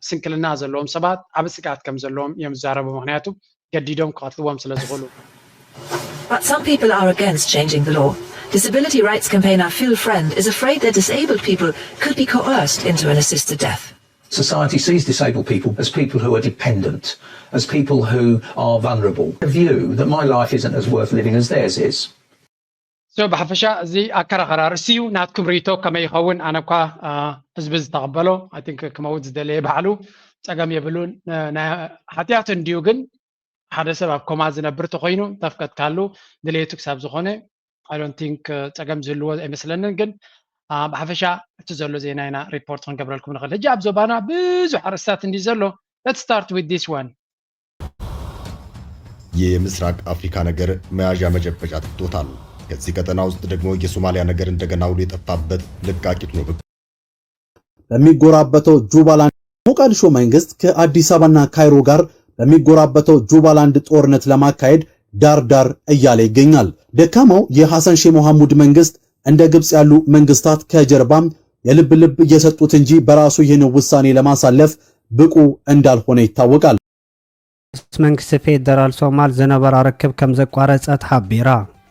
ስንክልና ዘለዎም ሰባት ዓብ ስግኣት ከም ዘለዎም እዮም ዝዛረቡ ምክንያቱ ገዲዶም ክቐትልዎም ስለ ዝኽእሉ። But some people are against changing the law. Disability rights campaigner Phil Friend is afraid that disabled people could be coerced into an assisted death. Society sees disabled people as people who are dependent, as people who are vulnerable. A view that my life isn't as worth living as theirs is. So ብሓፈሻ እዚ ኣከራኸራ ርእሲ እዩ ናትኩም ርእቶ ከመይ ይኸውን ኣነ እኳ ህዝቢ ዝተቐበሎ I think ክመውት ዝደለየ ባዕሉ ጸገም የብሉን ሓጢኣት እንድዩ ግን ሓደ ሰብ ኣብ ኮማ ዝነብር ተኮይኑ ተፍቀድካሉ ድሌቱ ክሳብ ዝኾነ I don't think ጸገም ዝህልዎ ኣይመስለንን ግን ብሓፈሻ እቲ ዘሎ ዜና ኢና ሪፖርት ክንገብረልኩም ንኽእል ሕጂ ኣብ ዞባና ብዙሕ ኣርእስታት እንዲ ዘሎ let's start with this one የምስራቅ አፍሪካ ነገር መያዣ መጨበጫ ትቶታል ከዚህ ቀጠና ውስጥ ደግሞ የሶማሊያ ነገር እንደገና ውሉ የጠፋበት ልቃቂት ነው። በሚጎራበተው ጁባላንድ ሞቃዲሾ መንግስት ከአዲስ አበባና ካይሮ ጋር በሚጎራበተው ጁባላንድ ጦርነት ለማካሄድ ዳር ዳር እያለ ይገኛል። ደካማው የሐሰን ሼህ መሐሙድ መንግስት እንደ ግብጽ ያሉ መንግስታት ከጀርባ የልብ ልብ እየሰጡት እንጂ በራሱ ይህን ውሳኔ ለማሳለፍ ብቁ እንዳልሆነ ይታወቃል። ምስ መንግስቲ ፌደራል ሶማል ዝነበራ ርክብ ከም ዘቋረጸት ሓቢራ።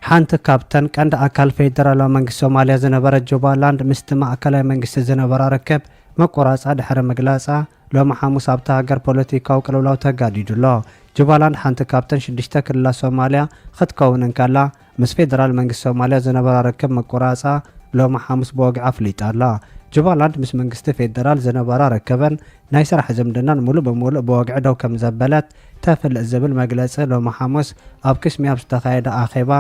ሓንቲ ካብተን ቀንዲ ኣካል ፌደራላዊ መንግስቲ ሶማልያ ዝነበረት ጁባላንድ ምስቲ ማእከላይ መንግስቲ ዝነበራ ርክብ መቆራጻ ድሕሪ ምግላጻ፣ ሎሚ ሓሙስ ኣብታ ሃገር ፖለቲካዊ ቅልውላው ተጋዲዱ ኣሎ። ጁባላንድ ሓንቲ ካብተን ሽዱሽተ ክልላት ሶማልያ ክትከውን እንከላ፣ ምስ ፌደራል መንግስቲ ሶማልያ ዝነበራ ርክብ ምቁራጻ ሎሚ ሓሙስ ብወግዒ ኣፍሊጣ ኣላ። ጁባላንድ ምስ መንግስቲ ፌደራል ዝነበራ ርክብን ናይ ስራሕ ዝምድናን ሙሉእ ብሙሉእ ብወግዒ ደው ከም ዘበለት ተፍልጥ ዝብል መግለጺ ሎሚ ሓሙስ ኣብ ክስሚ ኣብ ዝተኻየደ ኣኼባ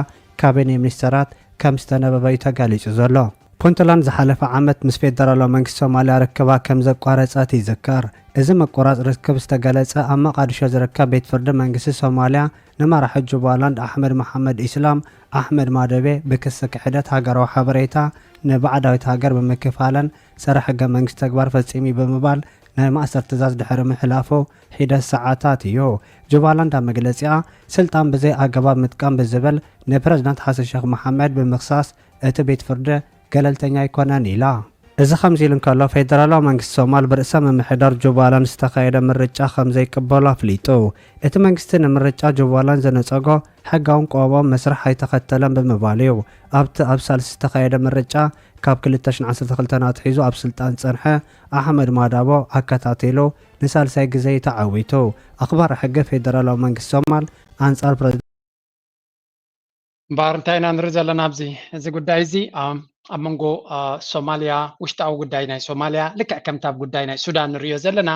ካቢኔ ሚኒስተራት ከም ዝተነበበ እዩ ተገሊጹ ዘሎ። ፑንትላንድ ዝሓለፈ ዓመት ምስ ፌደራላዊ መንግስቲ ሶማልያ ርክባ ከም ዘቋረጸት ይዝከር። እዚ ምቁራጽ ርክብ ዝተገለጸ ኣብ መቓድሾ ዝርከብ ቤት ፍርዲ መንግስቲ ሶማልያ ንመራሒ ጁባላንድ ኣሕመድ መሓመድ ኢስላም ኣሕመድ ማደቤ ብክሲ ክሕደት ሃገራዊ ሓበሬታ ንባዕዳዊት ሃገር ብምክፋለን ጸረ ሕገ መንግስቲ ተግባር ፈጺሙ እዩ ብምባል ናይ ማእሰር ትእዛዝ ድሕሪ ምሕላፉ ሒደት ሰዓታት እዩ። ጁባላንድ ኣብ መግለጺኣ ስልጣን ብዘይ ኣገባብ ምጥቃም ብዝብል ንፕረዚዳንት ሓሰን ሸኽ መሓመድ ብምኽሳስ እቲ ቤት ፍርዲ ገለልተኛ ኣይኮነን ኢላ። እዚ ከምዚ ኢሉ እንከሎ ፌደራላዊ መንግስቲ ሶማል ብርእሰ ምምሕዳር ጁባላንድ ዝተኻየደ ምርጫ ከም ዘይቅበሎ ኣፍሊጡ። እቲ መንግስቲ ንምርጫ ጁባላንድ ዝነጸጎ ሕጋውን ቆቦም መስርሕ ኣይተኸተለን ብምባል እዩ። ኣብቲ ኣብ ሳልሲ ዝተኻየደ ምርጫ ካብ ክልተ ሽሕን ዓሰርተ ክልተን ኣትሒዙ ኣብ ስልጣን ዝጸንሐ ኣሕመድ ማዳቦ ኣከታቲሉ ንሳልሳይ ግዜ እዩ ተዓዊቱ። ኣኽባሪ ሕጊ ፌደራላዊ መንግስቲ ሶማል ኣንጻር ፕረዚደንት እምበኣር እንታይ ኢና ንርኢ ዘለና ኣብዚ እዚ ጉዳይ እዚ ኣብ መንጎ ሶማልያ ውሽጣዊ ጉዳይ ናይ ሶማልያ ልክዕ ከምቲ ኣብ ጉዳይ ናይ ሱዳን ንሪኦ ዘለና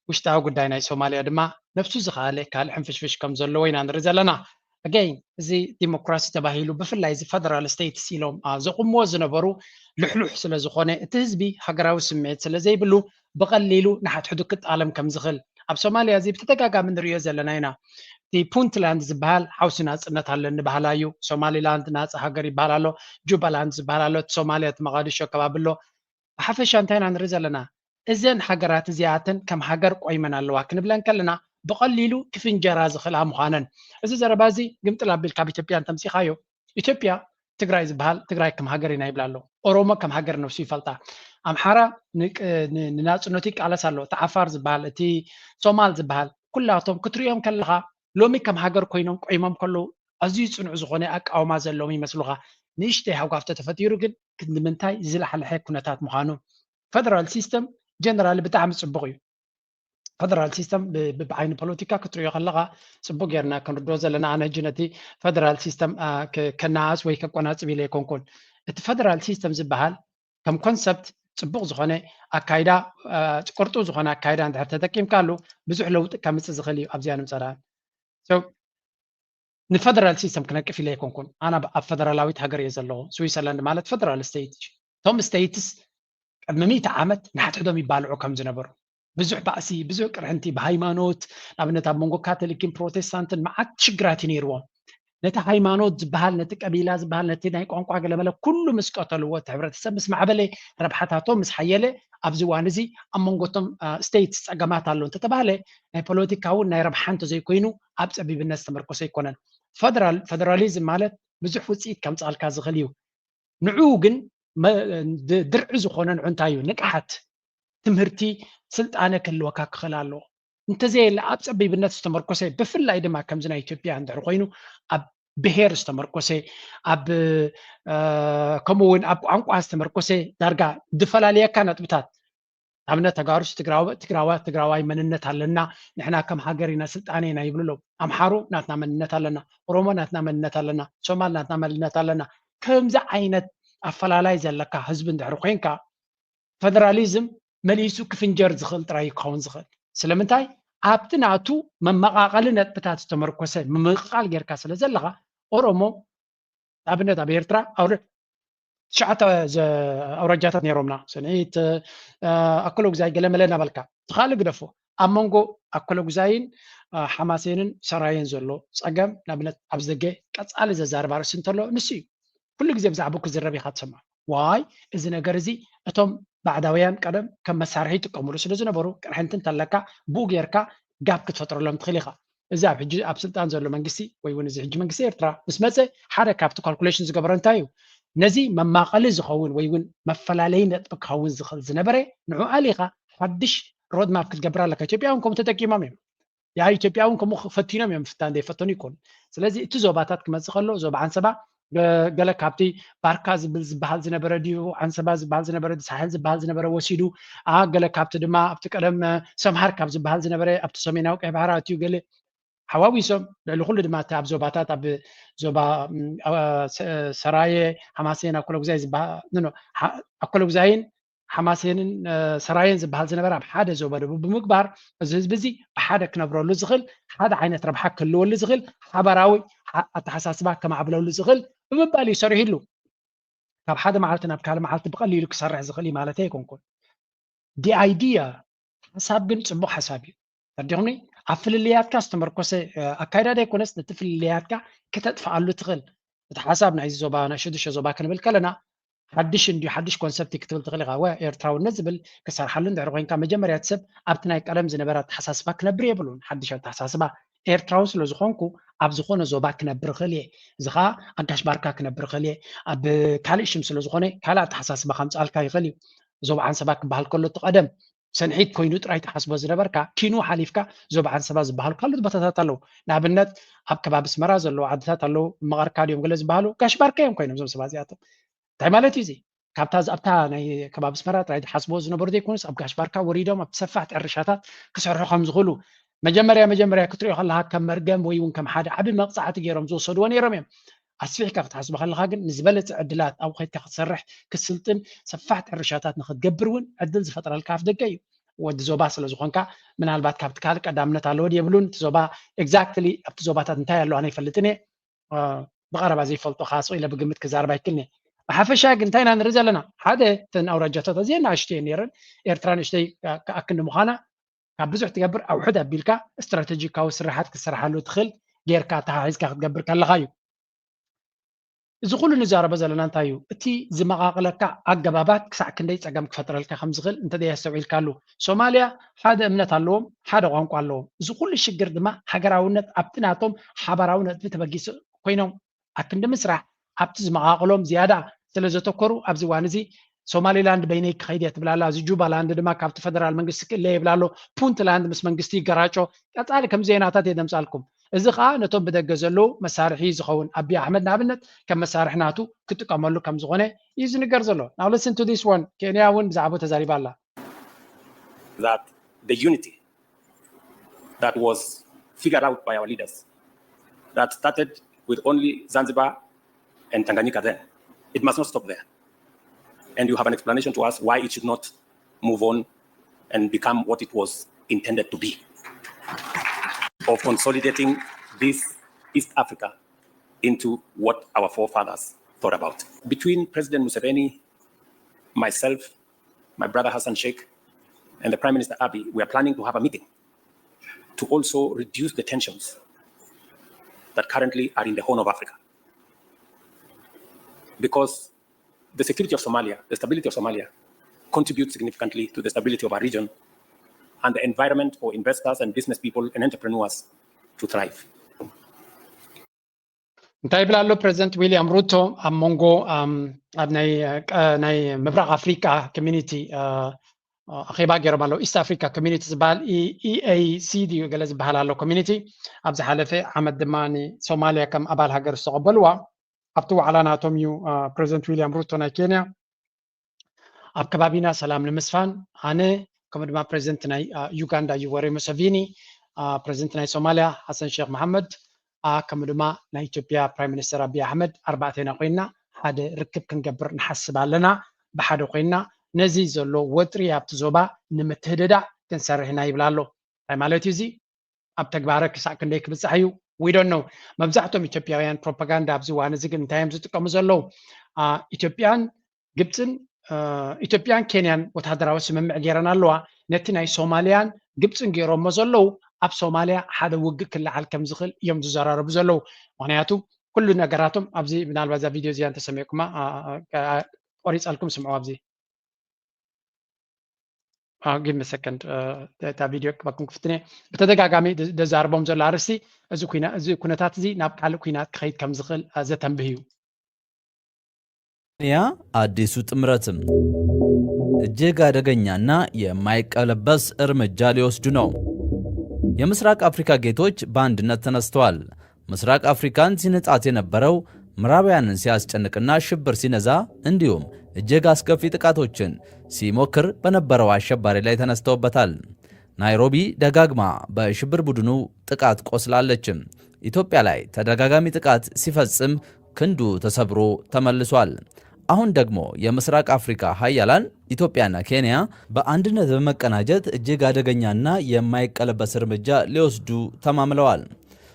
ውሽጣዊ ጉዳይ ናይ ሶማልያ ድማ ነብሱ ዝኸኣለ ካልእ ሕንፍሽፍሽ ከም ዘለዎ ኢና ንርኢ ዘለና። ኣገይን እዚ ዲሞክራሲ ተባሂሉ ብፍላይ እዚ ፈደራል ስቴትስ ኢሎም ዘቑምዎ ዝነበሩ ልሕሉሕ ስለ ዝኾነ እቲ ህዝቢ ሃገራዊ ስምዒት ስለ ዘይብሉ ብቐሊሉ ንሓድሕዱ ክጣለም ከም ዝኽእል ኣብ ሶማልያ እዚ ብተደጋጋሚ ንሪኦ ዘለና ኢና። እቲ ፑንትላንድ ዝበሃል ሓውሲ ናፅነት ኣለኒ በሃላ እዩ። ሶማሊላንድ ናፃ ሃገር ይበሃል ኣሎ፣ ጁባላንድ ዝበሃል ኣሎ፣ እቲ ሶማልያ እቲ መቓዲሾ ከባቢ ኣሎ። ብሓፈሻ እንታይ ኢና ንርኢ ዘለና? እዘን ሃገራት እዚኣተን ከም ሃገር ቆይመን ኣለዋ ክንብለን ከለና ብቐሊሉ ክፍንጀራ ዝኽእላ ምዃነን። እዚ ዘረባ እዚ ግምጥል ኣቢልካ ኣብ ኢትዮጵያ እንተምፂኻዮ ኢትዮጵያ ትግራይ ዝበሃል ትግራይ ከም ሃገር ኢና ይብላ ኣሎ። ኦሮሞ ከም ሃገር ነብሱ ይፈልጣ። ኣምሓራ ንናፅነቱ ይቃለስ ኣሎ። እቲ ዓፋር ዝበሃል እቲ ሶማል ዝበሃል ኩላቶም ክትሪኦም ከለኻ ሎሚ ከም ሃገር ኮይኖም ቆይሞም ከለዉ ኣዝዩ ፅኑዕ ዝኾነ ኣቃውማ ዘለዎም ይመስሉኻ። ንእሽተይ ሃጓፍ ተተፈጢሩ ግን ክንዲ ምንታይ ዝለሓለሐ ኩነታት ምዃኑ። ፈደራል ሲስተም ጀነራሊ ብጣዕሚ ፅቡቕ እዩ። ፈደራል ሲስተም ብዓይኒ ፖለቲካ ክትሪኦ ከለኻ ፅቡቅ ጌርና ክንርድኦ ዘለና። ኣነ ሕጂ ነቲ ፈደራል ሲስተም ከነኣእስ ወይ ከቆናፅብ ኢለ ኣይኮንኩን። እቲ ፈደራል ሲስተም ዝበሃል ከም ኮንሰፕት ፅቡቅ ዝኾነ ኣካይዳ፣ ቅርጡ ዝኾነ ኣካይዳ እንድሕር ተጠቂምካሉ ብዙሕ ለውጢ ከምፅእ ዝኽእል እዩ። ኣብዚኣ ንምፀዳን ንፈደራል ሲስተም ክነቅፍ ኢለ ኣይኮንኩን። ኣነ ኣብ ፈደራላዊት ሃገር እየ ዘለኹ። ስዊሰርላንድ ማለት ፈደራል ስቴት። እቶም ስቴትስ ቅድሚ ሚእቲ ዓመት ንሓድሕዶም ይባልዑ ከም ዝነበሩ፣ ብዙሕ ባእሲ፣ ብዙሕ ቅርሕንቲ ብሃይማኖት፣ ንኣብነት ኣብ መንጎ ካቶሊክን ፕሮቴስታንትን መዓት ሽግራት እዩ ነይርዎም። ነቲ ሃይማኖት ዝበሃል፣ ነቲ ቀቢላ ዝበሃል፣ ነቲ ናይ ቋንቋ ገለመለ ኩሉ ምስ ቀተልዎ፣ እቲ ሕብረተሰብ ምስ ማዕበለ፣ ረብሓታቶም ምስ ሓየለ፣ ኣብዚ እዋን እዚ ኣብ መንጎቶም ስቴትስ ፀገማት ኣሎ እንተተባህለ ናይ ፖለቲካውን ናይ ረብሓ እንተዘይኮይኑ ኣብ ፀቢብነት ዝተመርኮሰ ኣይኮነን። ፈደራል ፈደራሊዝም ማለት ብዙሕ ውፅኢት ከምፅኣልካ ዝኽእል እዩ። ንዕኡ ግን ድርዒ ዝኾነ ንዑ እንታይ እዩ? ንቕሓት፣ ትምህርቲ፣ ስልጣነ ክህልወካ ክኽእል ኣለዎ። እንተዘየለ ኣብ ፀቢብነት ዝተመርኮሰ ብፍላይ ድማ ከምዚ ናይ ኢትዮጵያ እንድሕር ኮይኑ ኣብ ብሄር ዝተመርኮሰ ኣብ ከምኡ እውን ኣብ ቋንቋ ዝተመርኮሰ ዳርጋ ዝፈላለየካ ነጥብታት ኣብነት ተጋሩስ ትግራዋ ትግራዋይ መንነት ኣለና፣ ንሕና ከም ሃገር ኢና ስልጣነ ኢና ይብሉ ኣለዉ። ኣምሓሩ ናትና መንነት ኣለና፣ ኦሮሞ ናትና መንነት ኣለና፣ ሶማል ናትና መንነት ኣለና። ከምዚ ዓይነት ኣፈላላይ ዘለካ ህዝቢ እንድሕር ኮይንካ ፈደራሊዝም መሊሱ ክፍንጀር ዝኽእል ጥራይ ክኸውን ዝኽእል። ስለምንታይ ኣብቲ ናቱ መመቓቐሊ ነጥብታት ዝተመርኮሰ ምምቕቓል ጌርካ ስለ ዘለኻ ኦሮሞ ንኣብነት ኣብ ኤርትራ ትሽዓተ ኣውራጃታት ነይሮምና። ስንዒት፣ ኣኮሎጉዛይ፣ ገለመለ እናበልካ እቲ ካልእ ግደፎ። ኣብ መንጎ ኣኮሎጉዛይን ሓማሴንን ሰራየን ዘሎ ፀገም ንኣብነት ኣብዚ ደገ ቀፃሊ ዘዛርብ ኣርእስቲ እንተሎ ንሱ እዩ። ኩሉ ግዜ ብዛዕባኡ ክዝረብ ኢኻ ትሰምዖ። ዋይ እዚ ነገር እዚ እቶም ባዕዳውያን ቀደም ከም መሳርሒ ይጥቀምሉ ስለ ዝነበሩ ቅርሕንቲ እንተለካ ብኡ ጌርካ ጋብ ክትፈጥረሎም ትኽእል ኢኻ። እዚ ኣብ ሕጂ ኣብ ስልጣን ዘሎ መንግስቲ ወይ እውን እዚ ሕጂ መንግስቲ ኤርትራ ምስ መፀ ሓደ ካብቲ ካልኩሌሽን ዝገበረ እንታይ እዩ? ነዚ መማቐሊ ዝኸውን ወይ እውን መፈላለይ ነጥቢ ክኸውን ዝኽእል ዝነበረ ንዑ ኣሊኻ ሓድሽ ሮድማፕ ክትገብር ኣለካ። ኢትዮጵያ እውን ከምኡ ተጠቂሞም እዮም። ያ ኢትዮጵያ እውን ከምኡ ፈቲኖም እዮም። ፍታን ዘይፈተኑ ይኮኑ። ስለዚ እቲ ዞባታት ክመፅእ ከሎ ዞባ ዓንሰባ ገለ ካብቲ ባርካ ዝብል ዝበሃል ዝነበረ ድዩ ዓንሰባ ዝበሃል ዝነበረ ሳሕል ዝበሃል ዝነበረ ወሲዱ፣ ገለ ካብቲ ድማ ኣብቲ ቀደም ሰምሃር ካብ ዝበሃል ዝነበረ ኣብቲ ሰሜናዊ ቀይ ባሕሪ ኣትዩ ገለ ሓዋዊሶም ልዕሊ ኩሉ ድማ እቲ ኣብ ዞባታት ኣብ ዞባ ሰራየ ሓማሴን ኣኮለጉዛይ ዝበሃል ኣኮለጉዛይን ሓማሴንን ሰራየን ዝበሃል ዝነበረ ኣብ ሓደ ዞባ ደቡብ ብምግባር እዚ ህዝቢ እዚ ብሓደ ክነብረሉ ዝኽእል ሓደ ዓይነት ረብሓ ክህልወሉ ዝኽእል ሓበራዊ ኣተሓሳስባ ከማዕብለሉ ዝኽእል ብምባል እዩ ሰሪሕሉ። ካብ ሓደ መዓልቲ ናብ ካልእ መዓልቲ ብቐሊሉ ክሰርሕ ዝኽእል እዩ ማለት ኣይኮንኩን። ዲ ኣይዲያ ሓሳብ ግን ፅቡቕ ሓሳብ እዩ። ተረዲኹምኒ? ኣብ ፍልልያትካ ዝተመርኮሰ ኣካይዳ ዘይኮነስ ነቲ ፍልልያትካ ከተጥፍኣሉ ትኽእል። እቲ ሓሳብ ናይዚ ዞባ ናይ ሽዱሽተ ዞባ ክንብል ከለና ሓድሽ እንድዩ ሓድሽ ኮንሰፕት ክትብል ትኽእል ኢኻ። ወ ኤርትራውነት ዝብል ክሰርሓሉ እንድሕር ኮይንካ መጀመርያ እቲ ሰብ ኣብቲ ናይ ቀደም ዝነበረ ኣተሓሳስባ ክነብር የብሉን። ሓድሽ ኣተሓሳስባ ኤርትራዊ ስለ ዝኾንኩ ኣብ ዝኾነ ዞባ ክነብር እኽእል እየ። እዚ ኸዓ ኣጋሽ ባርካ ክነብር እኽእል እየ። ኣብ ካልእ ሽም ስለ ዝኾነ ካልእ ኣተሓሳስባ ከምፅኣልካ ይኽእል እዩ። ዞባ ዓንሰባ ክበሃል ከሎ እቲ ቀደም ሰንሒት ኮይኑ ጥራይ ትሓስቦ ዝነበርካ ኪኑ ሓሊፍካ ዞባ ዓንሰባ ዝበሃሉ ካልኦት ቦታታት ኣለዉ። ንኣብነት ኣብ ከባቢ ኣስመራ ዘለዉ ዓድታት ኣለዉ። መቐርካ ድዮም ገለ ዝበሃሉ ጋሽ ባርካ እዮም ኮይኖም እዞም ሰባት እዚኣቶም። እንታይ ማለት እዩ እዚ? ካብታ ኣብታ ናይ ከባቢ ኣስመራ ጥራይ ዝሓስቦ ዝነበሩ ዘይኮኑስ ኣብ ጋሽ ባርካ ወሪዶም ኣብ ሰፋሕቲ ሕርሻታት ክሰርሑ ከም ዝኽእሉ መጀመርያ መጀመርያ ክትሪኦ ከለካ ከም መርገም ወይ እውን ከም ሓደ ዓቢ መቕጻዕቲ ገይሮም ዝወሰድዎ ነይሮም እዮም። ኣስፊሕካ ክትሓስቦ ከለካ ግን ንዝበለጸ ዕድላት ኣብኡ ከይድካ ክትሰርሕ ክትስልጥን ሰፋሕቲ ሕርሻታት ንክትገብር እውን ዕድል ዝፈጥረልካ ኣፍ ደገ እዩ። ወዲ ዞባ ስለ ዝኾንካ ምናልባት ካብቲ ካልእ ቀዳምነት ኣለዎ ድየብሉን እቲ ዞባ ኤግዛክትሊ ኣብቲ ዞባታት እንታይ ኣለዋ ኣይፈልጥን እየ። ብቐረባ ዘይፈልጦ ከኣ ስቕ ኢለ ብግምት ክዛረብ ኣይክእልን እየ። ብሓፈሻ ግን እንታይ ኢና ንርኢ ዘለና? ሓደ እተን ኣውራጃታት ኣዝየን ንኣሽቱ እየን ነይረን። ኤርትራ ንእሽተይ ክኣክንዲ ምዃና ካብ ብዙሕ ትገብር ኣውሕድ ኣቢልካ ስትራተጂካዊ ስራሓት ክትሰርሓሉ ትኽእል ጌርካ ኣተሓሒዝካ ክትገብር ከለኻ እዩ። እዚ ኩሉ ንዛረቦ ዘለና እንታይ እዩ? እቲ ዝመቓቕለካ ኣገባባት ክሳዕ ክንደይ ጸገም ክፈጥረልካ ከም ዝኽእል እንተዘይ ኣስተውዒልካሉ። ሶማልያ ሓደ እምነት ኣለዎም፣ ሓደ ቋንቋ ኣለዎም። እዚ ኩሉ ሽግር ድማ ሃገራውነት ኣብቲ ናቶም ሓባራዊ ነጥቢ ተበጊሱ ኮይኖም ኣክንዲ ምስራሕ ኣብቲ ዝመቓቕሎም ዝያዳ ስለ ዘተኮሩ ኣብዚ እዋን እዚ ሶማሊላንድ በይነይ ክኸይድ እየ ትብል ኣላ። እዚ ጁባላንድ ድማ ካብቲ ፈደራል መንግስቲ ክእለ ይብል ኣሎ። ፑንትላንድ ምስ መንግስቲ ይገራጮ። ቀጻሊ ከም ዜናታት እየ ዘምጻልኩም። እዚ ኸኣ ነቶም ብደገ ዘለዉ መሳርሒ ዝኸውን ኣቢይ ኣሕመድ ንኣብነት ከም መሳርሒ ናቱ ክጥቀመሉ ከም ዝኾነ እዩ ዝንገር ዘሎ። Now listen to this one. ኬንያ እውን ብዛዕባኡ ተዛሪባ ኣላ። That the unity that was figured out by our leaders that started with only Zanzibar and Tanganyika then, it must not stop there. And you have an explanation to us why it should not move on and become what it was intended to be, of consolidating this East Africa into what our forefathers thought about. Between President Museveni, myself, my brother Hassan Sheikh, and the Prime Minister Abiy, we are planning to have a meeting to also reduce the tensions that currently are in the Horn of Africa. Because the security of Somalia, the stability of Somalia, contributes significantly to the stability of our region and the environment for investors and business people and entrepreneurs to thrive. እንታይ ይብል ኣሎ ፕሬዚደንት ዊልያም ሩቶ ኣብ መንጎ ኣብ ናይ ምብራቕ ኣፍሪቃ ኮሚኒቲ ኣኼባ ገይሮም ኣለዉ። ኢስት ኣፍሪካ ኮሚኒቲ ዝበሃል ኢኤይሲ ድዩ ገለ ዝበሃል ኣሎ ኮሚኒቲ። ኣብ ዝሓለፈ ዓመት ድማ ንሶማልያ ከም ኣባል ሃገር ዝተቐበልዋ ኣብቲ ዋዕላ ናቶም እዩ ፕሬዚደንት ዊልያም ሩቶ ናይ ኬንያ ኣብ ከባቢና ሰላም ንምስፋን ኣነ ከምኡ ድማ ፕሬዚደንት ናይ ዩጋንዳ ዩወሪ ሙሰቪኒ፣ ፕሬዚደንት ናይ ሶማልያ ሓሰን ሼክ መሓመድ ከምኡ ድማ ናይ ኢትዮጵያ ፕራይም ሚኒስተር ኣቢይ ኣሕመድ ኣርባዕቴና ኮይንና ሓደ ርክብ ክንገብር ንሓስብ ኣለና። ብሓደ ኮይንና ነዚ ዘሎ ወጥሪ ኣብቲ ዞባ ንምትህድዳእ ክንሰርሕ ኢና ይብል ኣሎ። እንታይ ማለት እዩ እዚ? ኣብ ተግባረ ክሳዕ ክንደይ ክብጻሕ እዩ? We don't know። መብዛሕቶም ኢትዮጵያውያን ፕሮፓጋንዳ ኣብዚ እዋን እዚ ግን እንታይ እዮም ዝጥቀሙ ዘለዉ? ኢትዮጵያን ግብፅን ኢትዮጵያን ኬንያን ወታደራዊ ስምምዕ ገይረን ኣለዋ። ነቲ ናይ ሶማልያን ግብፅን ገይሮሞ ዘለዉ ኣብ ሶማልያ ሓደ ውግእ ክለዓል ከም ዝኽእል እዮም ዝዘራረቡ ዘለዉ። ምክንያቱ ኩሉ ነገራቶም ኣብዚ ምናልባት እዛ ቪድዮ እዚኣ እንተሰሚዕኩማ ቆሪፀልኩም ስምዑ። ኣብዚ ጊቭ ሚ ሰከንድ እታ ቪድዮ ክበኩም ክፍትነ። ብተደጋጋሚ ዘዛርቦም ዘሎ ኣርእስቲ እዚ ኩነታት እዚ ናብ ካልእ ኩናት ክኸይድ ከም ዝኽእል ዘተንብህ እዩ። ያ አዲሱ ጥምረትም እጅግ አደገኛና የማይቀለበስ እርምጃ ሊወስዱ ነው። የምስራቅ አፍሪካ ጌቶች በአንድነት ተነስተዋል። ምስራቅ አፍሪካን ሲንጻት የነበረው ምዕራባውያንን ሲያስጨንቅና ሽብር ሲነዛ እንዲሁም እጅግ አስከፊ ጥቃቶችን ሲሞክር በነበረው አሸባሪ ላይ ተነስተውበታል። ናይሮቢ ደጋግማ በሽብር ቡድኑ ጥቃት ቆስላለችም። ኢትዮጵያ ላይ ተደጋጋሚ ጥቃት ሲፈጽም ክንዱ ተሰብሮ ተመልሷል። አሁን ደግሞ የምስራቅ አፍሪካ ሀያላን ኢትዮጵያና ኬንያ በአንድነት በመቀናጀት እጅግ አደገኛና የማይቀለበስ እርምጃ ሊወስዱ ተማምለዋል።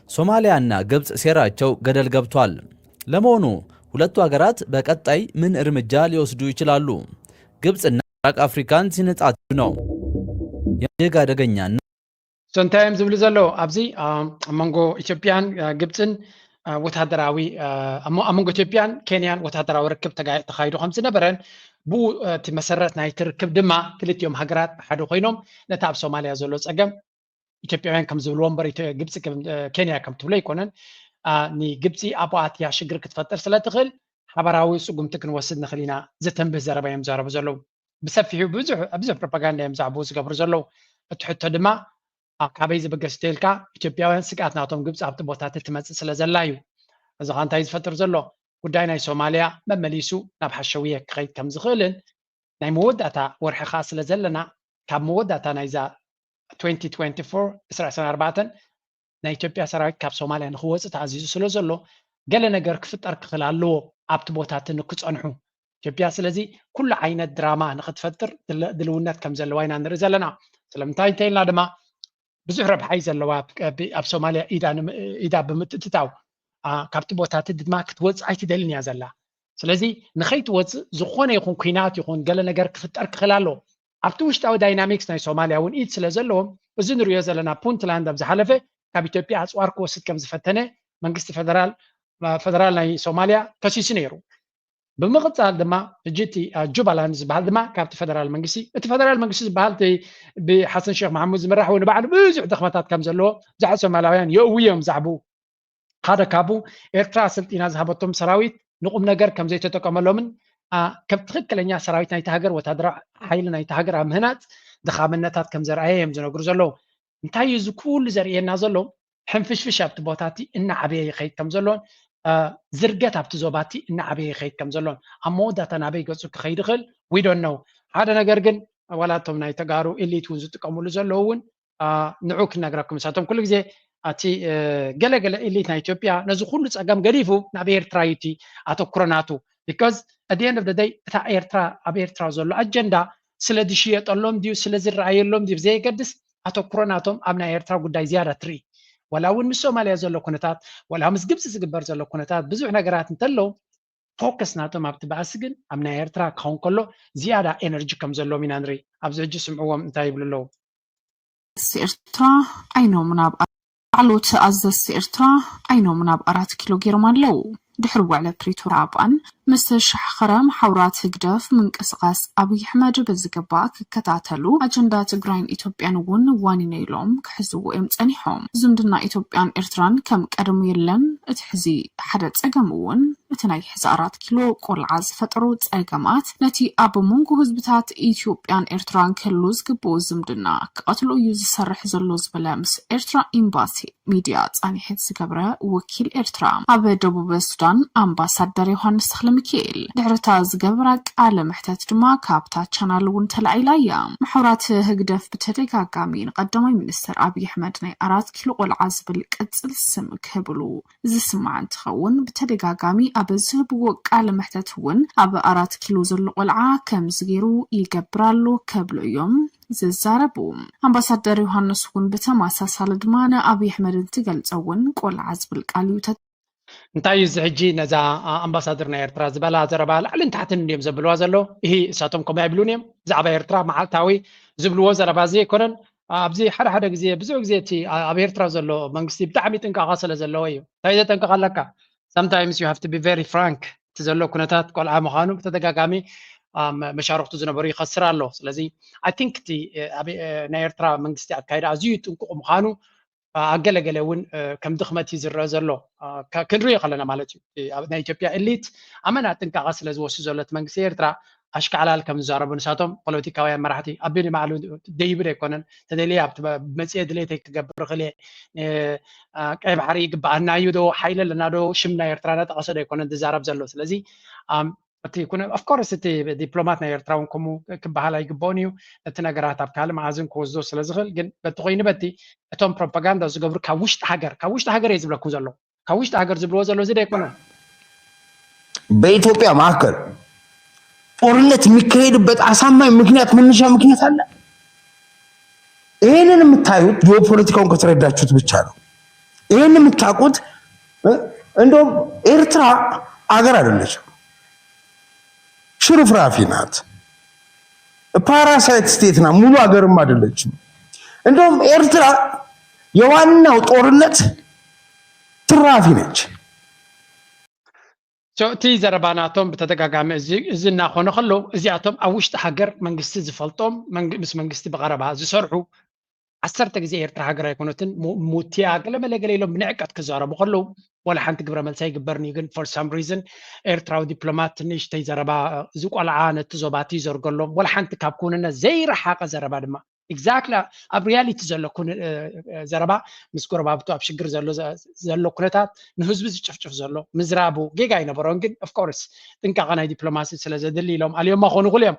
ሶማሊያና ግብፅ ሴራቸው ገደል ገብቷል። ለመሆኑ ሁለቱ ሀገራት በቀጣይ ምን እርምጃ ሊወስዱ ይችላሉ? ግብፅና ምስራቅ አፍሪካን ሲንጻት ነው። እጅግ አደገኛና እንታይ እዮም ዝብሉ ዘለዉ ኣብዚ ኣብ መንጎ ኢትዮጵያን ግብፅን ወታደራዊ ኣብ መንጎ ኢትዮጵያን ኬንያን ወታደራዊ ርክብ ተኻይዱ ከም ዝነበረን ብኡ እቲ መሰረት ናይቲ ርክብ ድማ ክልቲኦም ሃገራት ሓደ ኮይኖም ነቲ ኣብ ሶማልያ ዘሎ ፀገም ኢትዮጵያውያን ከም ዝብልዎ እምበር ግብፂ ኬንያ ከም ትብሎ ኣይኮነን ንግብፂ ኣብኣ ኣትያ ሽግር ክትፈጥር ስለ ትኽእል ሓበራዊ ስጉምቲ ክንወስድ ንኽእል ኢና ዘተንብህ ዘረባ እዮም ዘረቡ ዘለዉ ብሰፊሑ ብዙሕ ብዙሕ ፕሮፓጋንዳ እዮም ዛዕባኡ ዝገብሩ ዘለዉ እቲ ሕቶ ድማ ካበይ ዝበገስ እንተኢልካ ኢትዮጵያውያን ስግኣት ናቶም ግብፂ ኣብቲ ቦታቲ ትመፅእ ስለ ዘላ እዩ እዚ ኸ እንታይ ዝፈጥር ዘሎ ጉዳይ ናይ ሶማልያ መመሊሱ ናብ ሓሸውየ ክኸይድ ከም ዝኽእልን ናይ መወዳእታ ወርሒ ከዓ ስለ ዘለና ካብ መወዳእታ ናይዛ 2024 ናይ ኢትዮጵያ ሰራዊት ካብ ሶማልያ ንክወፅእ ተኣዚዙ ስለ ዘሎ ገለ ነገር ክፍጠር ክኽእል ኣለዎ ኣብቲ ቦታቲ ንክፀንሑ ኢትዮጵያ ስለዚ ኩሉ ዓይነት ድራማ ንክትፈጥር ድልውነት ከም ዘለዋ ኢና ንርኢ ዘለና ስለምንታይ እንተኢልና ድማ ብዙሕ ረብሓ እዩ ዘለዋ ኣብ ሶማልያ ኢዳ ብምትእትታው ካብቲ ቦታቲ ድማ ክትወፅእ ኣይትደልን እያ ዘላ ስለዚ ንኸይትወፅእ ዝኾነ ይኹን ኩናት ይኹን ገለ ነገር ክፍጠር ክኽእል ኣለዎ ኣብቲ ውሽጣዊ ዳይናሚክስ ናይ ሶማልያ እውን ኢድ ስለ ዘለዎም እዚ ንሪኦ ዘለና ፑንትላንድ ኣብ ዝሓለፈ ካብ ኢትዮጵያ ኣፅዋር ክወስድ ከም ዝፈተነ መንግስቲ ፈደራል ናይ ሶማልያ ከሲሱ ነይሩ ብምቕፃል ድማ ሕጂ እቲ ጁባላንድ ዝበሃል ድማ ካብቲ ፈደራል መንግስቲ እቲ ፈደራል መንግስቲ ዝበሃል ብሓሰን ሼክ መሓሙድ ዝምራሕ እውን ባዕሉ ብዙሕ ድኽመታት ከም ዘለዎ ብዙሓት ሶማላውያን የእውዮም ዛዕብኡ ሓደ ካብኡ ኤርትራ ስልጢና ዝሃበቶም ሰራዊት ንቁም ነገር ከም ዘይተጠቀመሎምን ከም ትኽክለኛ ሰራዊት ናይቲ ሃገር ወታደራዊ ሓይሊ ናይቲ ሃገር ኣብ ምህናፅ ድኻምነታት ከም ዘርኣየ እዮም ዝነግሩ ዘለዉ እንታይ እዩ እዚ ኩሉ ዘርእየና ዘሎ ሕንፍሽፍሽ ኣብቲ ቦታ እቲ እናዓበየ ይኸይድ ከም ዘሎን ዝርገት ኣብቲ ዞባ እቲ እናዓበየ ይኸይድ ከም ዘሎን ኣብ መወዳእታ ናበይ ገፁ ክኸይድ ይኽእል we don't know ሓደ ነገር ግን ዋላ እቶም ናይ ተጋሩ ኢሊት እውን ዝጥቀምሉ ዘለዉ እውን ንዑ ክነግረኩም ንሳቶም ኩሉ ግዜ እቲ ገለገለ ኢሊት ናይ ኢትዮጵያ ነዚ ኩሉ ፀገም ገዲፉ ናብ ኤርትራ እዩ እቲ ኣተኩሮ ናቱ because at the end of the day እታ ኤርትራ ኣብ ኤርትራ ዘሎ ኣጀንዳ ስለ ዝሽየጠሎም ድዩ ስለ ዝረኣየሎም ድዩ ብዘየገድስ ኣተኩሮ ናቶም ኣብ ናይ ኤርትራ ጉዳይ ዝያዳ ትርኢ ወላ እውን ምስ ሶማልያ ዘሎ ኩነታት ወላ ምስ ግብፂ ዝግበር ዘሎ ኩነታት ብዙሕ ነገራት እንተሎ ፎከስ ናቶም ኣብቲ ባእሲ ግን ኣብ ናይ ኤርትራ ክኸውን ከሎ ዝያዳ ኤነርጂ ከም ዘለዎም ኢና ንርኢ ኣብዚ ሕጂ ስምዕዎም እንታይ ይብሉ ኣለዉ ኤርትራ ዓይኖም ናብ ላዕሎዎት ኣዘዝቲ ኤርትራ ዓይኖም ናብ ኣራት ኪሎ ገይሮም ኣለዉ። ድሕሪ ውዕለ ፕሪቶርያ ኣባን ምስ ተሸሓኸረ መሓውራት ህግደፍ ምንቅስቓስ ኣብይ ኣሕመድ ብዝግባእ ክከታተሉ ኣጀንዳ ትግራይን ኢትዮጵያን እውን ዋኒነ ኢሎም ክሕዝዎ እዮም ጸኒሖም። ዝምድና ኢትዮጵያን ኤርትራን ከም ቀደሙ የለን፣ እቲ ሕዚ ሓደ ጸገም እውን እቲ ናይ ሕዚ ኣራት ኪሎ ቆልዓ ዝፈጠሮ ጸገማት ነቲ ኣብ መንጎ ህዝብታት ኢትዮጵያን ኤርትራን ክህሉ ዝግብኡ ዝምድና ክቐትሎ እዩ ዝሰርሕ ዘሎ ዝበለ ምስ ኤርትራ ኤምባሲ ሚድያ ጻኒሒት ዝገብረ ወኪል ኤርትራ ኣብ ደቡብ ሱዳን ኣምባሳደር ዮሃንስ ተኽለሚካኤል ድሕሪ እታ ዝገበራ ቃለ መሕተት ድማ ካብታ ቻናል እውን ተላዒላ እያ። ማሕበራት ህግደፍ ብተደጋጋሚ ንቀዳማይ ሚኒስትር ኣብይ ኣሕመድ ናይ ኣራት ኪሎ ቆልዓ ዝብል ቅጽል ስም ክህብሉ ዝስማዕ እንትኸውን ብተደጋጋሚ ኣብ ዝህብዎ ቃለ መሕተት እውን ኣብ ኣራት ኪሎ ዘሎ ቆልዓ ከምዚ ገይሩ ይገብር ኣሎ ከብሉ እዮም ዝዛረቡ ኣምባሳደር ዮሃንስ እውን ብተመሳሳሊ ድማ ንኣብይ ኣሕመድ እንትገልፆ እውን ቆልዓ ዝብል ቃል እዩ እንታይ እዩ እዚ ሕጂ ነዛ ኣምባሳደር ናይ ኤርትራ ዝበላ ዘረባ ላዕልን ታሕትን እንድዮም ዘብልዋ ዘሎ ይህ እሳቶም ከምኡ ኣይብሉን እዮም ብዛዕባ ኤርትራ መዓልታዊ ዝብልዎ ዘረባ እዚ ኣይኮነን ኣብዚ ሓደ ሓደ ግዜ ብዙሕ ግዜ እቲ ኣብ ኤርትራ ዘሎ መንግስቲ ብጣዕሚ ጥንቃቐ ስለ ዘለዎ እዩ እንታይ ዘጠንቅቕ ኣለካ sometimes you have to be very frank። እቲ ዘሎ ኩነታት ቆልዓ ምዃኑ ብተደጋጋሚ መሻርክቱ ዝነበሩ ይኸስር ኣሎ። ስለዚ I think እቲ ናይ ኤርትራ መንግስቲ ኣካይዳ ኣዝዩ ጥንቁቕ ምዃኑ ኣብ ገለገለ እውን ከም ድኽመት እዩ ዝረአ ዘሎ። ክንሪኦ ከለና ማለት እዩ። ናይ ኢትዮጵያ ኤሊት ኣመና ጥንቃቐ ስለ ዝወስድ ዘሎ እቲ መንግስቲ ኤርትራ ኣሽካዕላል ከም ዝዛረቡ ንሳቶም ፖለቲካውያን መራሕቲ ኣብ ንባዕሉ ደይቡ ኣይኮነን። ተደልየ ኣብቲ መፅኤ ድሌተይ ክገብር ክእል። ቀይ ባሕሪ ይግበኣና እዩ ዶ ሓይሊ ኣለና ዶ ሽም ናይ ኤርትራ እናጠቐሰ ዶ ኣይኮነን ዝዛረብ ዘሎ። ስለዚ እቲ ኩነ of course እቲ ዲፕሎማት ናይ ኤርትራ እውን ከምኡ ክበሃል ኣይግበኦን እዩ። ነቲ ነገራት ኣብ ካልእ መኣዝን ክወስዶ ስለ ዝኽእል ግን በቲ ኮይኑ በቲ እቶም ፕሮፓጋንዳ ዝገብሩ ካብ ውሽጢ ሃገር ካብ ውሽጢ ሃገር እየ ዝብለኩም ዘሎ ካብ ውሽጢ ሃገር ዝብልዎ ዘሎ እዚ ዶ ኣይኮነን። በኢትዮጵያ ማእከል ጦርነት የሚካሄድበት አሳማኝ ምክንያት መነሻ ምክንያት አለ። ይህንን የምታዩት ጂኦፖለቲካውን ከተረዳችሁት ብቻ ነው። ይህን የምታውቁት እንደውም ኤርትራ አገር አይደለችም፣ ሽርፍራፊ ናት። ፓራሳይት ስቴት ናት፣ ሙሉ አገርም አይደለችም። እንደውም ኤርትራ የዋናው ጦርነት ትራፊ ነች። እቲ ዘረባ ናቶም ብተደጋጋሚ እዚ እናኾነ ከሎ እዚኣቶም ኣብ ውሽጢ ሃገር መንግስቲ ዝፈልጦም ምስ መንግስቲ ብቐረባ ዝሰርሑ ዓሰርተ ግዜ ኤርትራ ሃገር ኣይኮነትን ሙትያ ገለመለ ገለ ኢሎም ብንዕቀት ክዛረቡ ከለዉ ዋላ ሓንቲ ግብረ መልሲ ኣይግበርን እዩ። ግን for some reason ኤርትራዊ ዲፕሎማት ንእሽተይ ዘረባ እዚ ቆልዓ ነቲ ዞባቲ ዘርገሎም ዋላ ሓንቲ ካብ ክውንነት ዘይረሓቐ ዘረባ ድማ exactly ኣብ reality ዘሎ ዘረባ ምስ ጎረባብቱ ኣብ ሽግር ዘሎ ኩነታት ንህዝቢ ዝጭፍጭፍ ዘሎ ምዝራቡ ጌጋ ኣይነበሮን። ግን of course ጥንቃቐ ናይ ዲፕሎማሲ ስለ ዘድሊ ኢሎም ኣልዮማ ኮኑ ይኹል እዮም።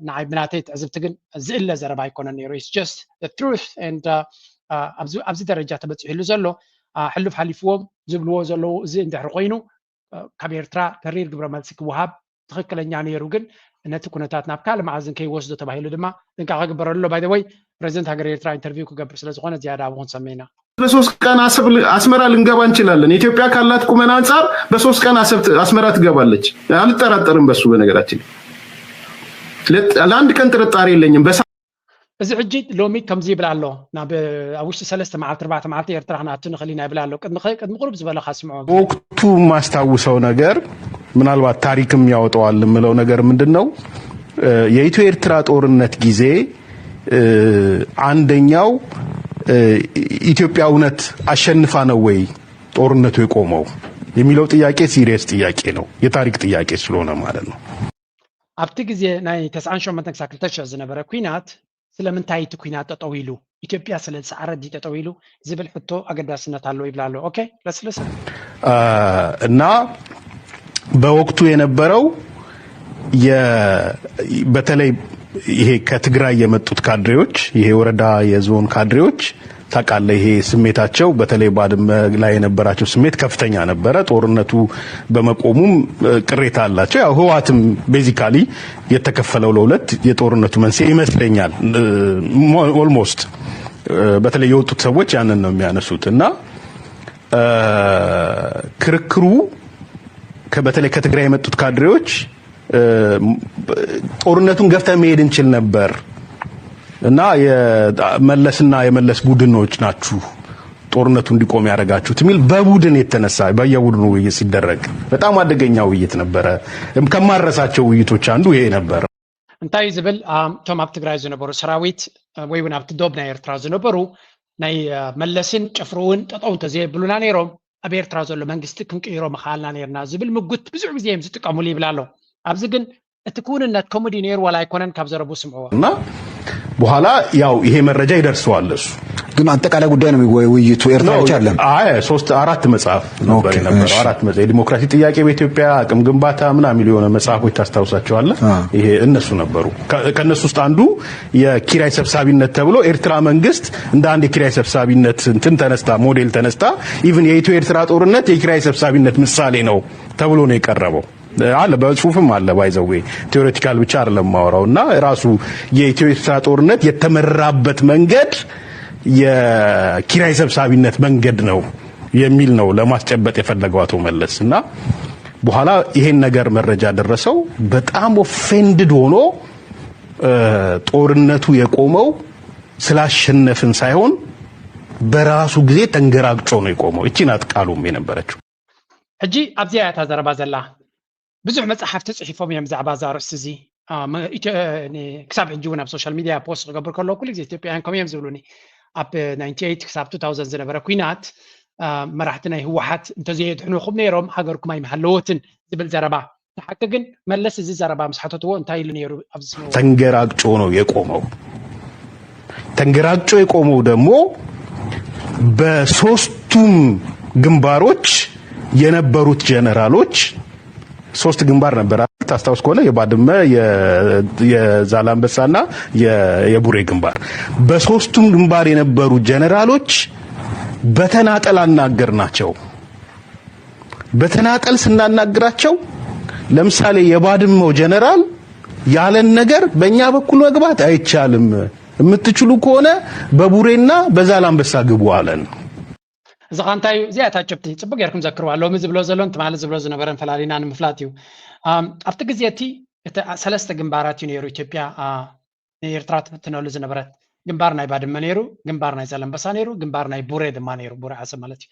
ንዓይ ብናተይ ትዕዝብቲ ግን ዝእለ ዘረባ ኣይኮነን ነይሩ። It's just the truth and ኣብዚ ደረጃ ተበፂሕሉ ዘሎ ሕሉፍ ሓሊፍዎም ዝብልዎ ዘለዉ እዚ እንድሕር ኮይኑ ካብ ኤርትራ ተሪር ግብረ መልሲ ክወሃብ ትኽክለኛ ነይሩ። ግን ነቲ ኩነታት ናብ ካልእ መኣዝን ከይወስዶ ተባሂሉ ድማ ጥንቃቐ ግበረሉ ኣሎ። By the way ፕረዚደንት ሃገር ኤርትራ ኢንተርቪው ክገብር ስለ ዝኾነ ዝያዳ ኣብኡ ክንሰምዕ ኢና። በሶስት ቀን አሰብ አስመራ ልንገባ እንችላለን። ኢትዮጵያ ካላት ቁመና አንጻር በሶስት ቀን አሰብ አስመራ ትገባለች። አልጠራጠርም በሱ። በነገራችን ለአንድ ቀን ጥርጣሬ የለኝም። በሳ እዚ ሕጂ ሎሚ ከምዚ ይብል ኣሎ ናብ ኣብ ውሽጢ ሰለስተ መዓልቲ ኣርባዕተ መዓልቲ ኤርትራ ክንኣቱ ንኽእል ኢና ይብል ኣሎ። ቅድሚ ቅድሚ ቁሩብ ዝበለ ካስምዖ ወቅቱ የማስታውሰው ነገር ምናልባት ታሪክም ያወጣዋል የምለው ነገር ምንድን ነው? የኢትዮ ኤርትራ ጦርነት ጊዜ አንደኛው ኢትዮጵያ እውነት አሸንፋ ነው ወይ ጦርነቱ የቆመው የሚለው ጥያቄ serious ጥያቄ ነው፣ የታሪክ ጥያቄ ስለሆነ ማለት ነው። ኣብቲ ግዜ ናይ ተስዓን ሸሞንተን ክሳብ ክልተ ሽሕ ዝነበረ ኲናት ስለምንታይ እቲ ኲናት ጠጠው ኢሉ ኢትዮጵያ ስለ ዝሰዓረት ድዩ ጠጠው ኢሉ ዝብል ሕቶ ኣገዳስነት ኣለዎ ይብል ኣሎ። ኦኬ ለስልስ እና በወቅቱ የነበረው በተለይ ይሄ ከትግራይ የመጡት ካድሬዎች፣ ይሄ ወረዳ የዞን ካድሬዎች ታውቃለህ፣ ይሄ ስሜታቸው በተለይ ባድመ ላይ የነበራቸው ስሜት ከፍተኛ ነበረ። ጦርነቱ በመቆሙም ቅሬታ አላቸው። ያው ህወሓትም basically የተከፈለው ለሁለት የጦርነቱ መንስኤ ይመስለኛል። Almost በተለይ የወጡት ሰዎች ያንን ነው የሚያነሱት እና ክርክሩ በተለይ ከትግራይ የመጡት ካድሬዎች ጦርነቱን ገፍተን መሄድ እንችል ነበር እና የመለስና የመለስ ቡድኖች ናችሁ ጦርነቱ እንዲቆም ያደረጋችሁት የሚል በቡድን የተነሳ በየቡድኑ ውይይት ሲደረግ በጣም አደገኛ ውይይት ነበረ። ከማረሳቸው ውይይቶች አንዱ ይሄ ነበር። እንታይ ዝብል እቶም ኣብ ትግራይ ዝነበሩ ሰራዊት ወይ እውን ኣብቲ ዶብ ናይ ኤርትራ ዝነበሩ ናይ መለስን ጭፍርውን ጠጠው እንተዘየብሉና ነይሮም ኣብ ኤርትራ ዘሎ መንግስቲ ክንቅይሮ ምኽኣልና ነይርና ዝብል ምጉት ብዙሕ ግዜ እዮም ዝጥቀሙሉ ይብል ኣሎ። ኣብዚ ግን እቲ ክውንነት ከምኡ ድዩ ነይሩ ዋላ ኣይኮነን ካብ ዘረቡ ስምዕዎ። እና በኋላ ያው ይሄ መረጃ ይደርሰዋል እሱ ግን አጠቃላይ ጉዳይ ነው የሚወይ ውይይቱ ኤርትራ ብቻ አይደለም። አይ ሶስት አራት መጽሐፍ ነበር የነበረው። አራት መጽሐፍ የዲሞክራሲ ጥያቄ በኢትዮጵያ አቅም ግንባታ ምናምን የሚል የሆነ መጽሐፎች ታስታውሳቸዋለህ? ይሄ እነሱ ነበሩ። ከነሱ ውስጥ አንዱ የኪራይ ሰብሳቢነት ተብሎ ኤርትራ መንግስት እንደ አንድ የኪራይ ሰብሳቢነት እንትን ተነስታ ሞዴል ተነስታ even የኢትዮ ኤርትራ ጦርነት የኪራይ ሰብሳቢነት ምሳሌ ነው ተብሎ ነው የቀረበው። አለ በጽሁፍም አለ። By the way theoretical ብቻ አይደለም ማወራው እና ራሱ የኢትዮ ኤርትራ ጦርነት የተመራበት መንገድ የኪራይ ሰብሳቢነት መንገድ ነው የሚል ነው ለማስጨበጥ የፈለገው አቶ መለስ እና በኋላ ይሄን ነገር መረጃ ደረሰው። በጣም offended ሆኖ ጦርነቱ የቆመው ስላሸነፍን ሳይሆን በራሱ ጊዜ ተንገራግጮ ነው የቆመው። እቺ ናት ቃሉም የነበረችው። ሕጂ ኣብዚኣ እያ እታ ዘረባ ዘላ። ብዙሕ መጽሓፍቲ ጽሒፎም እዮም ብዛዕባ እዛ ኣርእስቲ እዚ። ክሳብ ሕጂ እውን ኣብ ሶሻል ሚድያ ፖስት ክገብር ከለኩ ኩሉ ግዜ ኢትዮጵያውያን ከምኡ እዮም ዝብሉኒ። ኣብ ናይንቲ ኤይት ክሳብ ቱ ታውዘንድ ዝነበረ ኩናት መራሕቲ ናይ ህወሓት እንተዘየድሕኑኹም ነይሮም ሃገርኩም ኣይምሃለወትን ዝብል ዘረባ። ሓቂ ግን መለስ እዚ ዘረባ ምስ ሓተትዎ እንታይ ኢሉ ነይሩ? ኣብዚ ስምዕዎ። ተንገራግጮ ነው የቆመው። ተንገራግጮ የቆመው ደግሞ በሶስቱም ግንባሮች የነበሩት ጀነራሎች፣ ሶስት ግንባር ነበር አይደል? ታስታውስ ከሆነ የባድመ፣ የዛላምበሳና የቡሬ ግንባር። በሶስቱም ግንባር የነበሩ ጀነራሎች በተናጠል አናገርናቸው። በተናጠል ስናናግራቸው ለምሳሌ የባድመው ጀነራል ያለን ነገር በእኛ በኩል መግባት አይቻልም፣ የምትችሉ ከሆነ በቡሬና በዛላምበሳ ግቡ አለን። እዚ ኸ እንታይ እዩ? እዚኣ እታ ጭብጢ ጽቡቅ ጌርኩም ዘክርዋ። ሎሚ ዝብሎ ዘሎን ትማሊ ዝብሎ ዝነበረን ፈላሊና ንምፍላጥ እዩ። ኣብቲ ግዜ እቲ ሰለስተ ግንባራት እዩ ነይሩ ኢትዮጵያ ንኤርትራ ትፍትነሉ ዝነበረት። ግንባር ናይ ባድመ ነይሩ፣ ግንባር ናይ ዘለምበሳ ነይሩ፣ ግንባር ናይ ቡሬ ድማ ነይሩ፣ ቡሬ ዓሰብ ማለት እዩ።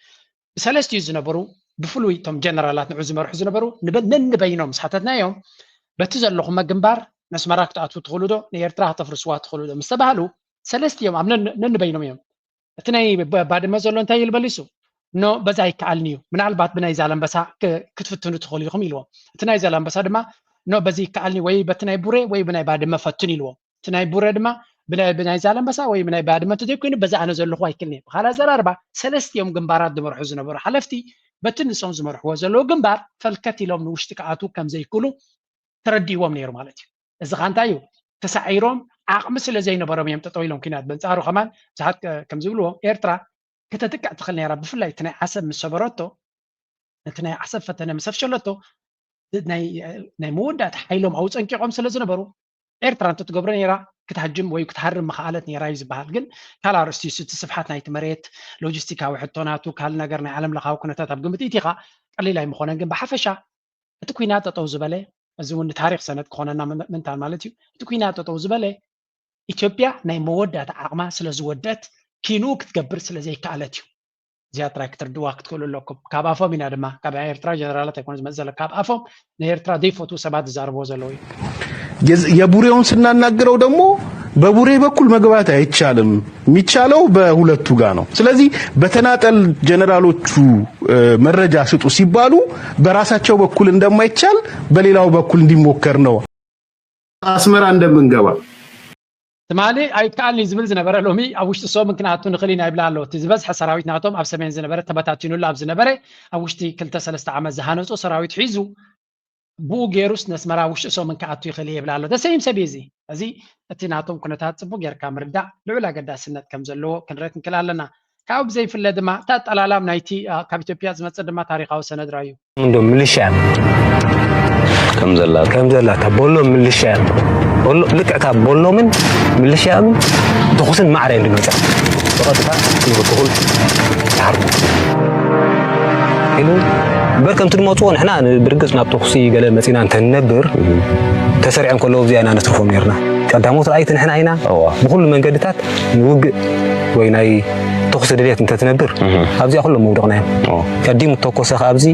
ብሰለስቲኡ ዝነበሩ ብፍሉይ እቶም ጀነራላት ንዑ ዝመርሑ ዝነበሩ ነንበይኖም ምስ ሓተትናዮም በቲ ዘለኹመ ግንባር ነስመራ ክትኣትዉ ትኽእሉ ዶ ንኤርትራ ከተፍርስዋ ትኽእሉ ዶ ምስ ተባህሉ ሰለስቲኦም ኣብ ነንበይኖም እዮም እቲ ናይ ባድመ ዘሎ እንታይ ኢሉ መሊሱ? ኖ በዛ ኣይከኣልን እዩ፣ ምናልባት ብናይ ዛላምበሳ ክትፍትኑ ትኽእሉ ኢኹም ኢልዎም። እቲ ናይ ዛላምበሳ ድማ ኖ በዚ ይከኣልን እዩ፣ ወይ በቲ ናይ ቡሬ ወይ ብናይ ባድመ ፈትን ኢልዎም። እቲ ናይ ቡሬ ድማ ብናይ ዛላምበሳ ወይ ብናይ ባድመ እንተዘይኮይኑ በዚ ኣነ ዘለኹ ኣይክእልን እየ። ብኻልእ ኣዘራርባ ሰለስቲኦም ግንባራት ዝመርሑ ዝነበሩ ሓለፍቲ በቲ ንሶም ዝመርሕዎ ዘለዉ ግንባር ፈልከት ኢሎም ንውሽጢ ክኣትዉ ከም ዘይክእሉ ተረዲእዎም ነይሩ ማለት እዩ። እዚ ኸ እንታይ እዩ? ተሳዒሮም ዓቕሚ ስለ ዘይነበሮም እዮም ጠጠው ኢሎም ኲናት። በንጻሩ ከማን ብዙሓት ከም ዝብልዎ ኤርትራ ክተጥቅዕ ትኽእል ነይራ። ብፍላይ እቲ ናይ ዓሰብ ምስ ሰበረቶ ነቲ ናይ ዓሰብ ፈተነ ምስ ኣፍሸለቶ ናይ መወዳእታ ሓይሎም ኣውፀንቂቖም ስለ ዝነበሩ ኤርትራ እንተትገብሮ ነይራ ክትሃጅም ወይ ክትሃርም ምኸኣለት ነይራ እዩ ዝበሃል። ግን ካልእ ኣርእስቲ እዩ። እቲ ስፍሓት ናይቲ መሬት፣ ሎጂስቲካዊ ሕቶ ናቱ፣ ካልእ ነገር ናይ ዓለም ለኻዊ ኩነታት ኣብ ግምት ኢቲኻ ቀሊል ኣይምኾነን። ግን ብሓፈሻ እቲ ኲናት ጠጠው ዝበለ፣ እዚ እውን ንታሪኽ ሰነድ ክኾነና ምእንታን ማለት እዩ። እቲ ኲናት ጠጠው ዝበለ ኢትዮጵያ ናይ መወዳእታ ዓቕማ ስለ ዝወደት ኪንኡ ክትገብር ስለ ዘይከኣለት እዩ። እዚኣ ጥራይ ክትርድዋ ክትክእሉ ኣለኩም። ካብ ኣፎም ኢና ድማ ካብ ኤርትራ ጀነራላት ኣይኮነ ዝመጽእ ዘሎ ካብ ኣፎም ንኤርትራ ዘይፈትዉ ሰባት ዝዛረብዎ ዘለዉ እዩ። የቡሬውን ስናናግረው ደግሞ በቡሬ በኩል መግባት አይቻልም፣ የሚቻለው በሁለቱ ጋር ነው። ስለዚህ በተናጠል ጀነራሎቹ መረጃ ስጡ ሲባሉ በራሳቸው በኩል እንደማይቻል በሌላው በኩል እንዲሞከር ነው። ኣስመራ እንደምንገባ ትማሊ ኣይከኣልን እዩ ዝብል ዝነበረ ሎሚ ኣብ ውሽጢ ሶምን ክንኣቱ ንኽእል ኢና ይብላ ኣሎ። እቲ ዝበዝሐ ሰራዊት ናቶም ኣብ ሰሜን ዝነበረ ተበታቲኑሉ ኣብ ዝነበረ ኣብ ውሽጢ ክልተ ሰለስተ ዓመት ዝሃነጾ ሰራዊት ሒዙ ብኡ ገይሩስ ነስመራ ውሽጢ ሶምን ክኣቱ ይኽእል እየ ይብል ኣሎ። ደሰይም ሰብ እዚ እዚ እቲ ናቶም ኩነታት ጽቡቅ ጌርካ ምርዳእ ልዑል ኣገዳስነት ከም ዘለዎ ክንርኢ ክንክእል ኣለና። ካብኡ ብዘይፍለ ድማ እቲ ኣጠላላም ናይቲ ካብ ኢትዮጵያ ዝመጽእ ድማ ታሪኻዊ ሰነድ ራዩ። እንዶ ምልሻ ከም ዘላ ከም ዘላታ ቦሎ ምልሻ ቦሎ ልክዕታ ቦሎምን ምልሻምን ተኹስን ማዕረ እንዲ መጻ ብቐጥታ ንበኩል ተሓርቡ ኢሉ በር ከምቲ ንመፅዎ ንሕና ብርግፅ ናብ ተኹሲ ገለ መፂና እንተንነብር ተሰሪዖም ከለዉ ኣብዚኣ ኢና ነትርፎም ነርና። ቀዳሞት ረኣይቲ ንሕና ኢና። ብኩሉ መንገድታት ንውግእ ወይ ናይ ተኹሲ ድልየት እንተትነብር ኣብዚኣ ኩሎም ምውደቕና እዮም። ቀዲሙ ተኮሰ ኣብዚ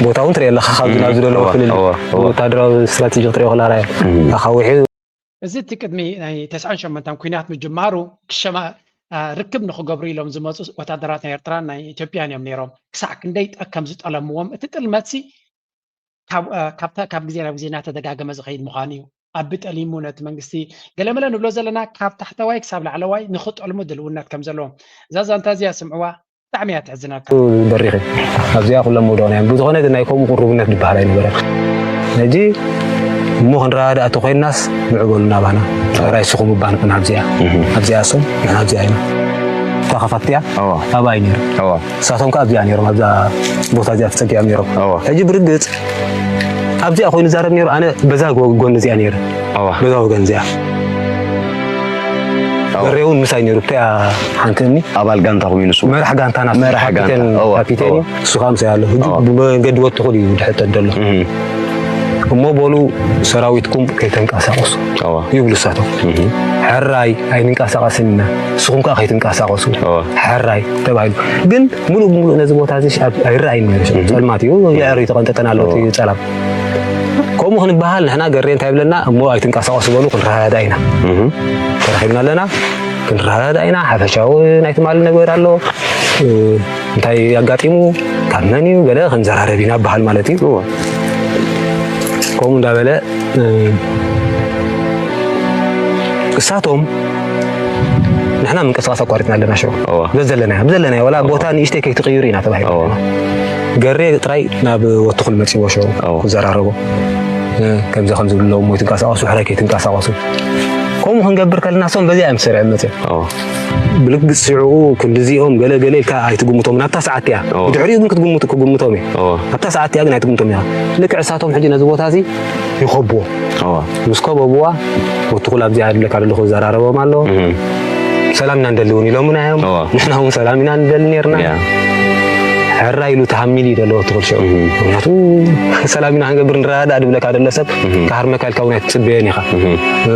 ቦታ እውን ትሪኦ ኣለካ ካብዚ ናብዚ ደለዎ ክልል ወታደራዊ ስትራቴጂ ክትሪኦ ከላ ራያ ኣኻዊሑ እዚ እቲ ቅድሚ ናይ ተስዓን ሸሞንተን ኩናት ምጅማሩ ክሸማ ርክብ ንክገብሩ ኢሎም ዝመፁ ወታደራት ናይ ኤርትራን ናይ ኢትዮጵያን እዮም ነይሮም። ክሳዕ ክንደይ ጠ ከም ዝጠለምዎም እቲ ጥልመትሲ ካብ ግዜ ናብ ግዜ እናተደጋገመ ዝኸይድ ምዃኑ እዩ። ኣቢ ጠሊሙ ነቲ መንግስቲ ገለመለ ንብሎ ዘለና ካብ ታሕተዋይ ክሳብ ላዕለዋይ ንክጠልሙ ድልውነት ከም ዘለዎም እዛ ዛንታ እዚኣ ስምዕዋ ብጣዕሚ እያ ትሕዝነካ። በሪኺ ኣብዚኣ ኩሎም ምውደቕና እዮም። ብዝኾነ ግን ናይ ከምኡ ቅሩብነት ዝበሃል ኣይነበረን። ሕጂ እሞ ክንረዳዳእ ተኮይንናስ ንዑ በሉ ናባና። ራይ ስኹም እባ ንሕና ኣብዚኣ ኣብዚኣ እሶም ንሕና ኣብዚኣ ኢና። እታ ከፋት እቲኣ ኣብኣ እዩ ነይሩ። ንሳቶም ከኣ ኣብዚኣ ነይሮም ኣብዛ ቦታ እዚኣ ተጸጊዖም ነይሮም። ሕጂ ብርግጽ ኣብዚኣ ኮይኑ ይዛረብ ነይሩ። ኣነ በዛ ጎ- ጎኒ እዚኣ ነይረ። በዛ ወገን እዚኣ በሬ እውን ምሳይ ነይሩ። ብታያ ሓንቲ እምኒ ኣባል ጋንታ ኮይኑ ንሱ መራሕ ጋንታ ናቱ መራሕ ካፒቴን ጋንታ፣ እወ፣ ካፒቴን እዩ። እወ። እሱ ከዓ ምሳይ ኣሎ። ሕጂ እወ። ብመንገዲ ወጥኹል እዩ ድሕተት ዘሎ። እህ። እሞ በሉ ሰራዊትኩም ከይተንቀሳቐሱ እዋ ይብሉ እሳቶም። እህ። ሕራይ ኣይንንቀሳቐስን ኢና፣ ንስኹም ከኣ ከይትንቀሳቐሱ እዋ። ሕራይ ተባሂሉ። ግን ምሉእ ብምሉእ ነዚ ቦታ እዚ ኣብ ኣይረኣይን ነይሩ። እህ። ጸልማት እዩ፣ የዕሪ ተቐንጠጠን ኣሎ እዋ። እቲ ጸላም። ከምኡ ክንበሃል ንሕና ገሬ እንታይ ይብለና፣ እሞ ኣይትንቀሳቐሱ በሉ ክንረዳዳ ኢና። እህ። ተረኺብና ኣለና፣ ክንረዳዳ ኢና። ሓፈሻዊ ናይ ትማሊ ነገር ኣሎ። እ፣ እንታይ ኣጋጢሙ፣ ካብ መን እዩ፣ ገለ ክንዘራረብ ኢና በሃል ማለት እዩ። እዋ። ከምኡ እንዳበለ፣ እ፣ እሳቶም ንሕና ምንቅስቃስ ኣቋሪጥና ኣለና። ሸው እዋ። በዘለናዮ፣ በዘለናዮ፣ ወላ ቦታ ንእሽተይ ከይትቕይሩ ኢና ተባሂሉ። እዋ። ገሬ ጥራይ ናብ ወትኹል መጺዎ ሸው እዋ። ክዘራረቦ። እ፣ ከምዚ ከምዚ ብለዎም ወይ ትንቀሳቐሱ፣ ሕራይ ከይትንቀሳቐሱ። ከምኡ ክንገብር ከለና እሶም በዚኣ እዮም ተሰሪዖም መጺኦም። እዋ። ብልግጽ ሽዑ ክንድዚኦም ገለ ገለ ኢልካ ኣይትግምቶም። ናብታ ሰዓት እያ። እዋ። ብድሕሪኡ ግን ክትግምቱ-፣ ክግምቶም እዩ። እዋ። ኣብታ ሰዓት እያ ግን ኣይትግምቶም እያ። ልክዕ እሳቶም ሕጂ ነዚ ቦታ እዚ ይኸብዎ። እዋ። ምስ ከበብዋ፣ ወትኹል ኣብዚኣ ድለካ ደለኹ ዘራረቦም ኣሎ። እህ። ሰላም ኢና ንደሊ እውን ኢሎምና እዮም። እዋ። ንሕና እውን ሰላም ኢና ንደሊ ነርና። ያ። ሕራይ ኢሉ ተሃሚሉ እዩ ዘሎ ወትኹል ሽዑ። እህ። ምክንያቱ ሰላም ኢና ክንገብር ንረዳዳእ ድብለካ ደሎ ሰብ እህ። ክሃርመካ ኢልካ እውን ኣይትጽበዮን ኢኻ። እህ። እ፣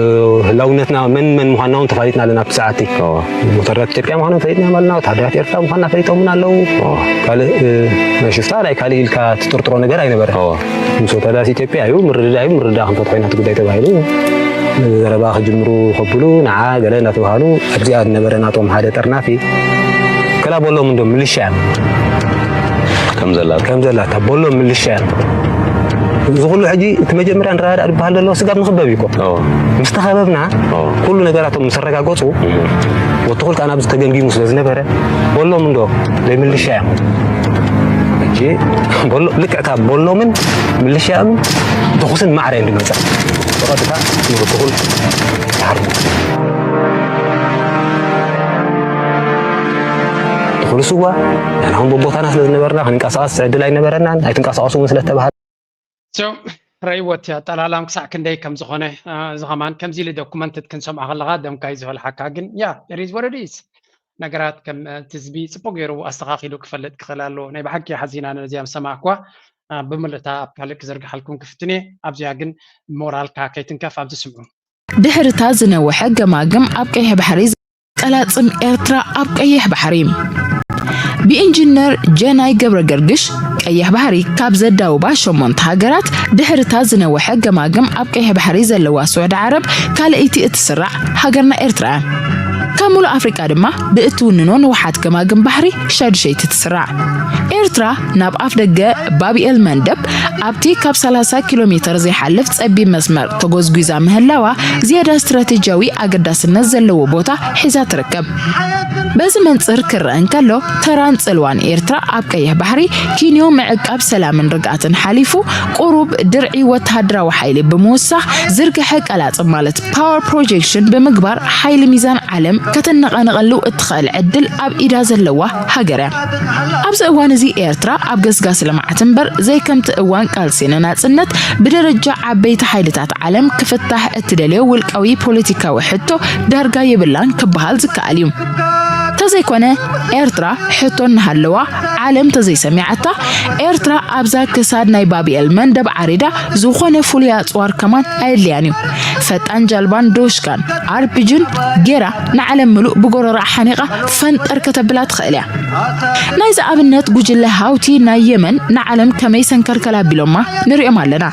ህላውነትና መን መን ምዃንና እውን ተፋሊጥና ኣለና ኣብቲ ሰዓት እቲ። እዋ። ወታደራት ኢትዮጵያ ምዃኖም ፈሊጥና ኣለና፣ ወታደራት ኤርትራ ምዃንና ፈሊጦም እውን ኣለዉ። እዋ። ካልእ፣ እ፣ ናይ ሽፍታ ናይ ካልእ ኢልካ ትጥርጥሮ ነገር ኣይነበረ። እዋ። ምስ ወታደራት ኢትዮጵያ እዩ፣ ምርድዳእ እዩ፣ ምርድዳእ ክንፈትሖ ኢና እቲ ጉዳይ ተባሂሉ። ዘረባ ክጅምሩ ከብሉ ንዓ ገለ እናተባሃሉ ኣብዚኣ ዝነበረ ናቶም ሓደ ጠርናፊ ከላ በሎም እንዶ ምልሻ እዮም። ከም ዘላታ። ከም ዘላታ በሎም ምልሻ እዮም። እዚ ኩሉ ሕጂ እቲ መጀመርያ ንረዳዳእ ዝበሃል ዘሎ ስጋብ ንኽበብ እዩ እኮ። እዎ። ምስ ተኸበብና እዎ። ኩሉ ነገራቶም ምስ ኣረጋገጹ እዎ። ወትኹል ከኣ ናብዚ ተገምጊሙ ስለ ዝነበረ በሎም እንዶ ዘይምልሻ እዮም። ሕጂ በሎ-፣ ልክዕታ በሎምን ምልሻ እዮም ተኹስን ማዕረ እዮም ዝመጻ። ብቐጥታ ንወትኹል ይሃርሙ። ትኹል ስዋ፣ ንሕና እውን በቦታና ስለ ዝነበርና ክንንቀሳቐስ ዕድል ኣይነበረናን፣ ኣይትንቀሳቐሱ እውን ስለ ዝተባህለ። So፣ ረይወት ኣጠላላም ክሳዕ ክንደይ ከም ዝኾነ፣ አ፣ እዚ ኸማን ከምዚ ኢሉ ዶኩመንትድ ክንሰምዖ ከለኻ ደምካ እዩ ዝፈልሓካ። ግን፣ ያ፣ it is what it is። ነገራት ከም፣ አ፣ ትዝቢ ጽቡቕ ገይሩ ኣስተኻኺሉ ክፈልጥ ክኽእል ኣለዎ። ናይ ብሓቂ ሓዚና ነዚኣ ምስ ሰማዕኩዋ፣ አ፣ ብምልእታ ኣብ ካልእ ክዝርግሓልኩም ክፍትን እየ። ኣብዚኣ ግን ሞራልካ ከይትንከፍ ኣብዚ ስምዑ። ድሕርታ ዝነውሐ ገማግም ኣብ ቀይሕ ባሕሪ ቀላጽም ኤርትራ ኣብ ቀይሕ ባሕሪ። ብኢንጂነር ጀናይ ገብረ ገርግሽ፣ ቀይሕ ባሕሪ ካብ ዘዳውባ ሸሞንተ ሃገራት ድሕርታ ዝነውሐ ገማግም ኣብ ቀይሕ ባሕሪ ዘለዋ ስዑዲ ዓረብ ካልኣይቲ እትስራዕ ሃገርና ኤርትራ እያ። ካብ ሙሉእ ኣፍሪቃ ድማ ብእትውንኖ ንውሓት ገማግም ባሕሪ ሻድሸይቲ ትስራዕ። ኤርትራ ናብ ኣፍ ደገ ባብኤል መንደብ ኣብቲ ካብ ሰላሳ ኪሎ ሜተር ዘይሓልፍ ጸቢብ መስመር ተጎዝጒዛ ምህላዋ ዝያዳ ስትራቴጂያዊ ኣገዳስነት ዘለዎ ቦታ ሒዛ ትርከብ። በዚ መንጽር ክረአ እንከሎ፣ ተራን ጽልዋን ኤርትራ ኣብ ቀይሕ ባሕሪ፣ ኪንዮ ምዕቃብ ሰላምን ርግኣትን ሓሊፉ፣ ቁሩብ ድርዒ ወተሃደራዊ ሓይሊ ብምውሳኽ፣ ዝርግሐ ቀላጽም ማለት ፓወር ፕሮጀክሽን ብምግባር ሓይሊ ሚዛን ዓለም ከተነቓንቐሉ እትኽእል ዕድል ኣብ ኢዳ ዘለዋ ሃገር እያ። ኣብዚ እዋን እዚ ኤርትራ ኣብ ገስጋስ ልምዓት እምበር ዘይከምቲ እዋን ቃልሲ ንናጽነት ብደረጃ ዓበይቲ ሓይልታት ዓለም ክፍታሕ እትደልዮ ውልቃዊ ፖለቲካዊ ሕቶ ዳርጋ የብላን ክበሃል ዝከኣል እዩ። ተዘይኮነ ኤርትራ ሕቶ እናሃለዋ ዓለም ተዘይሰሚዓታ ኤርትራ ኣብዛ ክሳድ ናይ ባብኤል መንደብ ዓሪዳ ዝኾነ ፍሉይ ኣጽዋር ከማን ኣየድልያን እዩ። ፈጣን ጃልባን ዶሽካን ኣርፒጂን ጌራ ንዓለም ምሉእ ብጎረራ ሓኒቓ ፈንጠር ከተብላ ትኽእል እያ። ናይዚ ኣብነት ጉጅለ ሃውቲ ናይ የመን ንዓለም ከመይ ሰንከልከል ኣቢሎማ ንሪኦም ኣለና።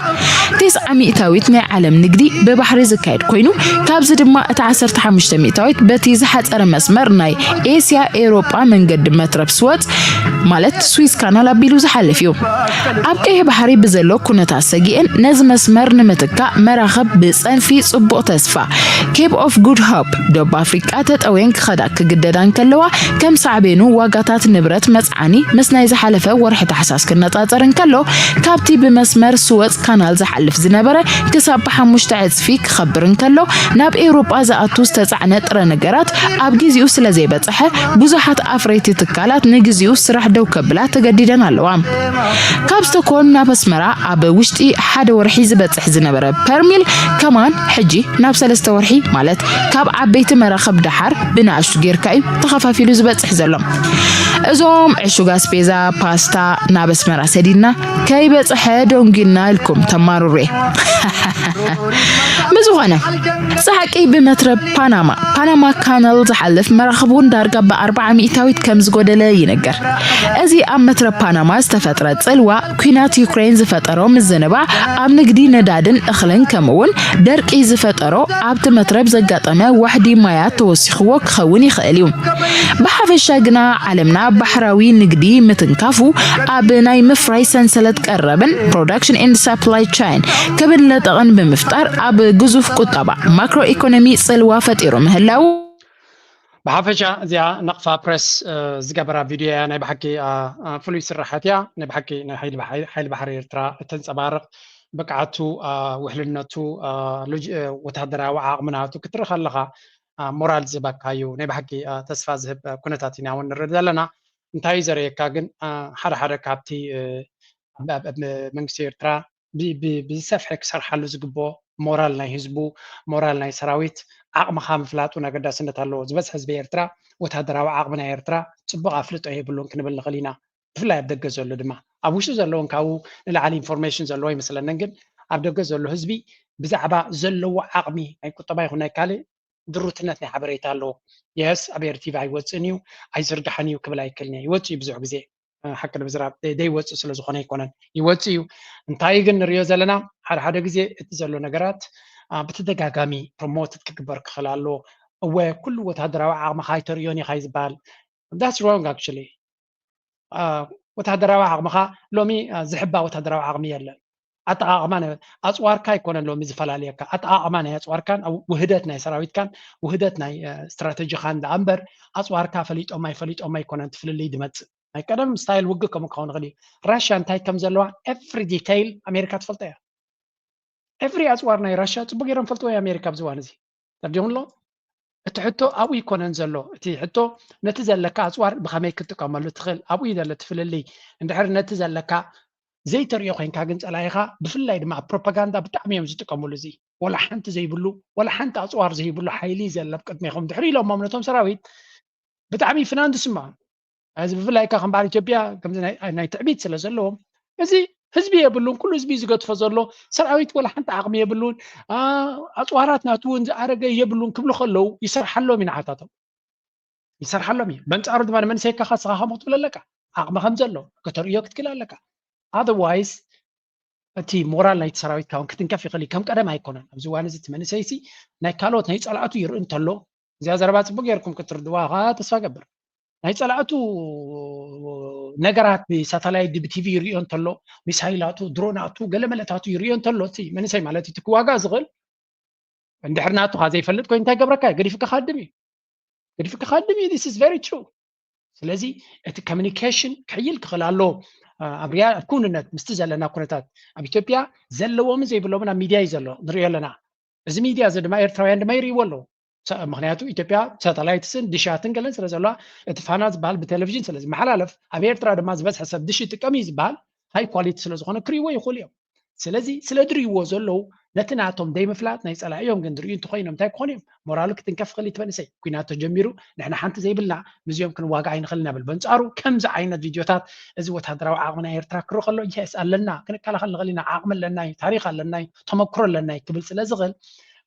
ተስዓ ሚእታዊት ናይ ዓለም ንግዲ ብባሕሪ ዝካየድ ኮይኑ፣ ካብዚ ድማ እቲ ዓሰርተ ሓሙሽተ ሚእታዊት በቲ ዝሓጸረ መስመር ናይ ኤስያ ኤውሮጳ መንገዲ መትረብ ስወጽ ማለት ስዊዝ ካናል ኣቢሉ ዝሓልፍ እዩ። ኣብ ቀይሕ ባሕሪ ብዘሎ ኩነታት ሰጊእን ነዚ መስመር ንምትካእ መራኽብ ብጸንፊ ጽቡቕ ተስፋ ኬፕ ኦፍ ጉድ ሆፕ ደቡብ ኣፍሪቃ ተጠውየን ክኸዳ ክግደዳ እንከለዋ፣ ከም ሳዕቤኑ ዋጋታት ንብረት መጽዓኒ ምስ ናይ ዝሓለፈ ወርሒ ታሕሳስ ክነጻጸር እንከሎ፣ ካብቲ ብመስመር ስወጽ ካናል ዝሓልፍ ዝነበረ ክሳብ ብሓሙሽተ ዕጽፊ ክኸብር እንከሎ፣ ናብ ኤውሮጳ ዝኣቱ ዝተጻዕነ ጥረ ነገራት ኣብ ግዜኡ ስለ ዘይበጽሐ፣ ብዙሓት ኣፍረይቲ ትካላት ንግዜኡ ስራሕ ደው ከብላ ተገዲደን ኣለዋ። ካብ ስቶክሆልም ናብ ኣስመራ ኣብ ውሽጢ ሓደ ወርሒ ዝበጽሕ ዝነበረ ፐርሚል ከማን ሕጂ ናብ ሰለስተ ወርሒ፣ ማለት ካብ ዓበይቲ መራኽብ ደሓር ብንኣሽቱ ጌርካ እዩ ተኸፋፊሉ ዝበጽሕ ዘሎ። እዞም ዕሹግ ኣስቤዛ ፓስታ ናብ ኣስመራ ሰዲድና ከይበጽሐ ደንጉና ኢልኩም ተማርሩ። ብዝኾነ ጻዕቂ ብመትረብ ፓናማ ፓናማ ካናል ዝሓልፍ መራኽቡን ዳርጋ ብኣርባዓ ሚእታዊት ከም ዝጎደለ ይንገር። እዚ ኣብ መትረብ ፓናማ ዝተፈጥረ ጽልዋ ኲናት ዩክሬን ዝፈጠሮ ምዝንባ ኣብ ንግዲ ነዳድን እኽልን ከምኡውን ደርቂ ዝፈጠሮ ኣብቲ መትረብ ዘጋጠመ ዋሕዲ ማያት ተወሲኽዎ ክኸውን ይኽእል እዩ። ብሓፈሻ ግና ዓለምና ባሕራዊ ንግዲ ምትንካፉ ኣብ ናይ ምፍራይ ሰንሰለት ቀረብን production and supply chain ክብለጠቕን ብምፍጣር ኣብ ግዙፍ ቁጠባ ማክሮ ኢኮኖሚ ጽልዋ ፈጢሩ ምህላው ብሓፈሻ እዚኣ ነቕፋ ፕረስ ዝገበራ ቪድዮ እያ። ናይ ብሓቂ ፍሉይ ስራሓት እያ። ናይ ብሓቂ ናይ ሓይሊ ባሕሪ ኤርትራ እተንፀባርቕ ብቅዓቱ፣ ውሕልነቱ፣ ወታደራዊ ዓቕሚ ናቱ ክትርኢ ከለኻ ሞራል ዝህበካ እዩ። ናይ ብሓቂ ተስፋ ዝህብ ኩነታት ኢና እውን ንርኢ ዘለና። እንታይ እዩ ዘርእየካ ግን ሓደ ሓደ ካብቲ መንግስቲ ኤርትራ ብዝሰፍሐ ክሰርሓሉ ዝግብኦ ሞራል ናይ ህዝቡ፣ ሞራል ናይ ሰራዊት፣ ዓቕምኻ ምፍላጡ ኣገዳስነት ኣለዎ። ዝበዝሐ ህዝቢ ኤርትራ ወታደራዊ ዓቕሚ ናይ ኤርትራ ፅቡቕ ኣፍልጦ የብሉን ክንብል ንኽእል ኢና። ብፍላይ ኣብ ደገ ዘሎ ድማ ኣብ ውሽጢ ዘለውን ካብኡ ንላዕሊ ኢንፎርሜሽን ዘለዎ ይመስለንን ግን ኣብ ደገ ዘሎ ህዝቢ ብዛዕባ ዘለዎ ዓቕሚ ናይ ቁጠባ ይኹን ናይ ካልእ ድሩትነት ናይ ሓበሬታ ኣለዎ። የስ ኣብ ኤርቲቪ ኣይወፅእን እዩ ኣይዝርግሓን እዩ ክብል ኣይክእልን እየ። ይወፅእ እዩ ብዙሕ ግዜ ሓቂ ንምዝራብ ዘይወፅእ ስለ ዝኾነ ኣይኮነን፣ ይወፅእ እዩ። እንታይ ግን ንሪኦ ዘለና ሓደ ሓደ ግዜ እቲ ዘሎ ነገራት ብተደጋጋሚ ፕሮሞትድ ክግበር ክኽእል ኣለዎ። እወ ኩሉ ወታደራዊ ዓቕምኻ ኣይተርእዮን ኢኻ እዩ ዝበሃል። That's wrong actually። ወታደራዊ ዓቕምኻ ሎሚ ዝሕባ ወታደራዊ ዓቕሚ የለን። ኣጠቓቕማ ኣፅዋርካ ኣይኮነን ሎሚ ዝፈላልየካ። ኣጠቓቕማ ናይ ኣፅዋርካን ውህደት ናይ ሰራዊትካን ውህደት ናይ ስትራተጂኻን ደኣ እምበር ኣፅዋርካ ፈሊጦም ኣይፈሊጦም ኣይኮነን ትፍልልይ ድመፅእ። ናይ ቀደም ስታይል ውግእ ከምኡ ክኸውን ይኽእል እዩ። ራሽያ እንታይ ከም ዘለዋ ኤፍሪ ዲቴይል ኣሜሪካ ትፈልጦ እያ። ኤፍሪ ኣፅዋር ናይ ራሽያ ፅቡቅ ገይሮም ፈልጥዎ ኣሜሪካ ኣብዚ እዋን እዚ ተርዲኹም ኣሎ። እቲ ሕቶ ኣብኡ ይኮነን ዘሎ። እቲ ሕቶ ነቲ ዘለካ ኣፅዋር ብኸመይ ክትጥቀመሉ ትኽእል ኣብኡ እዩ ዘሎ እቲ ፍልልይ። እንድሕር ነቲ ዘለካ ዘይተርእዮ ኮይንካ ግን ፀላኢኻ ብፍላይ ድማ ኣብ ፕሮፓጋንዳ ብጣዕሚ እዮም ዝጥቀምሉ። እዚ ወላ ሓንቲ ዘይብሉ ወላ ሓንቲ ኣፅዋር ዘይብሉ ሓይሊ ዘሎ ኣብ ቅድሜኹም ድሕሪ ኢሎሞም ነቶም ሰራዊት ብጣዕሚ ፍናን ዝስምዖም እዚ ብፍላይ ከ ከም በዓል ኢትዮጵያ ከምዚ ናይ ትዕቢት ስለ ዘለዎም እዚ ህዝቢ የብሉን፣ ኩሉ ህዝቢ ዝገድፎ ዘሎ ሰራዊት ወላ ሓንቲ ዓቕሚ የብሉን፣ ኣፅዋራት ናቱ እውን ዝኣረገ የብሉን ክብሉ ከለዉ ይሰርሓሎም እዩ ንዓታቶም ይሰርሓሎም እዩ። በንፃሩ ድማ ንመንሰይካ ስኻ ከምኡ ክትብል ኣለካ፣ ዓቕሚ ከም ዘሎ ከተርእዮ ክትክእል ኣለካ። ኣዘርዋይስ እቲ ሞራል ናይቲ ሰራዊትካ እውን ክትንከፍ ይኽእል እዩ። ከም ቀደም ኣይኮነን። ኣብዚ እዋን እዚ እቲ መንእሰይሲ ናይ ካልኦት ናይ ፀላእቱ ይርኢ እንተሎ እዚኣ ዘረባ ፅቡቅ ጌርኩም ክትርድዋ ከዓ ተስፋ ገብር። ናይ ፀላእቱ ነገራት ብሳተላይት ብቲቪ ይርእዮ እንተሎ ሚሳይላቱ ድሮናቱ ገለመለታቱ ይርእዮ እንተሎ እቲ መንእሰይ ማለት እቲ ክዋጋእ ዝኽእል እንድሕር ናቱኻ ዘይፈልጥ ኮይኑ እንታይ ገብረካ እዩ? ገዲፉካ ካድም እዩ። ገዲፉካ ካድም እዩ። This is very true። ስለዚ እቲ ኮሚኒኬሽን ክሕይል ክኽእል ኣለዎ። ኣብ ሪያ ኣብ ክውንነት ምስቲ ዘለና ኩነታት ኣብ ኢትዮጵያ ዘለዎምን ዘይብሎምን ኣብ ሚድያ እዩ ዘሎ ንሪኦ ኣለና። እዚ ሚድያ እዚ ድማ ኤርትራውያን ድማ ይርእይዎ ኣለዉ። ምክንያቱ ኢትዮጵያ ሳተላይትስን ድሻትን ገለን ስለ ዘለዋ እቲ ፋና ዝበሃል ብቴሌቪዥን ስለ ዝመሓላለፍ ኣብ ኤርትራ ድማ ዝበዝሐ ሰብ ድሽ ይጥቀም እዩ ዝበሃል ሃይ ኳሊቲ ስለ ዝኾነ ክርእይዎ ይኽእሉ እዮም። ስለዚ ስለ ድርእይዎ ዘለዉ ነቲ ናቶም ደይምፍላጥ ናይ ጸላኢዮም ግን ድርእዩ እንተኾይኖም እንታይ ክኾኑ እዮም? ሞራሉ ክትንከፍ ይኽእል እዩ እቲ መንእሰይ። ኲናት ተጀሚሩ ንሕና ሓንቲ ዘይብልና ምስዚኦም ክንዋጋእ ኣይንኽእልን ኢና ብል። በንጻሩ ከምዚ ዓይነት ቪድዮታት እዚ ወታደራዊ ዓቕሚ ናይ ኤርትራ ክርኢ ከሎ የስ ኣለና፣ ክንከላኸል ንኽእል ኢና፣ ዓቕሚ ኣለና እዩ፣ ታሪኽ ኣለና እዩ፣ ተመክሮ ኣለና እዩ ክብል ስለ ዝኽእል